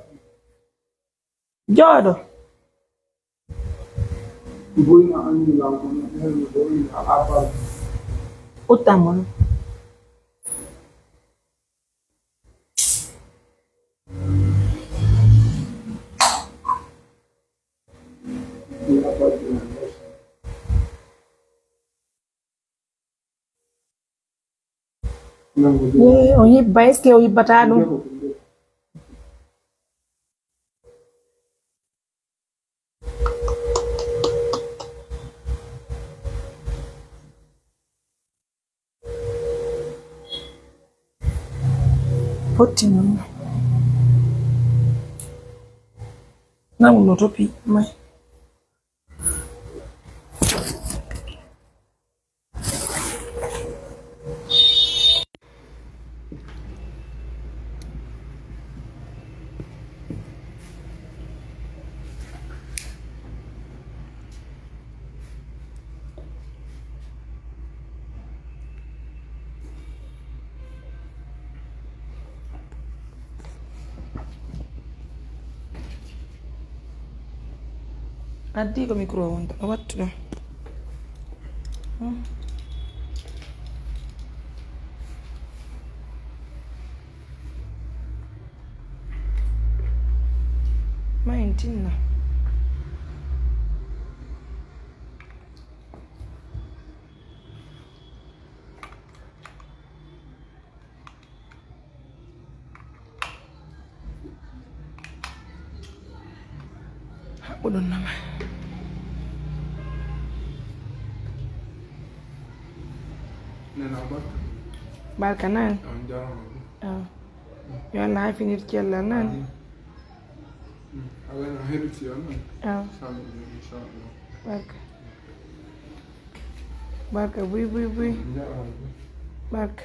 Jooɗo. Buyna anndi law kono ɓeyngu ko ina abar. Uttan mo non. Ina abar ina. Ye, o yibba, est-ce que o yibbata ɗum? Fotti noon. Namu no topi may. Addi ko micro wonta, o wattu ɗo. Hmm. Ma en tinna. Haɓɓuɗon nama. Nena barka. Barka nan. On jarama. Ah. Yo Allah hafinir cellal nan. Amin. Mm. Awa no heɗuti on. Ah. Inchallah, inchallah. Barka. Barka, buy, buy, buy. Barka.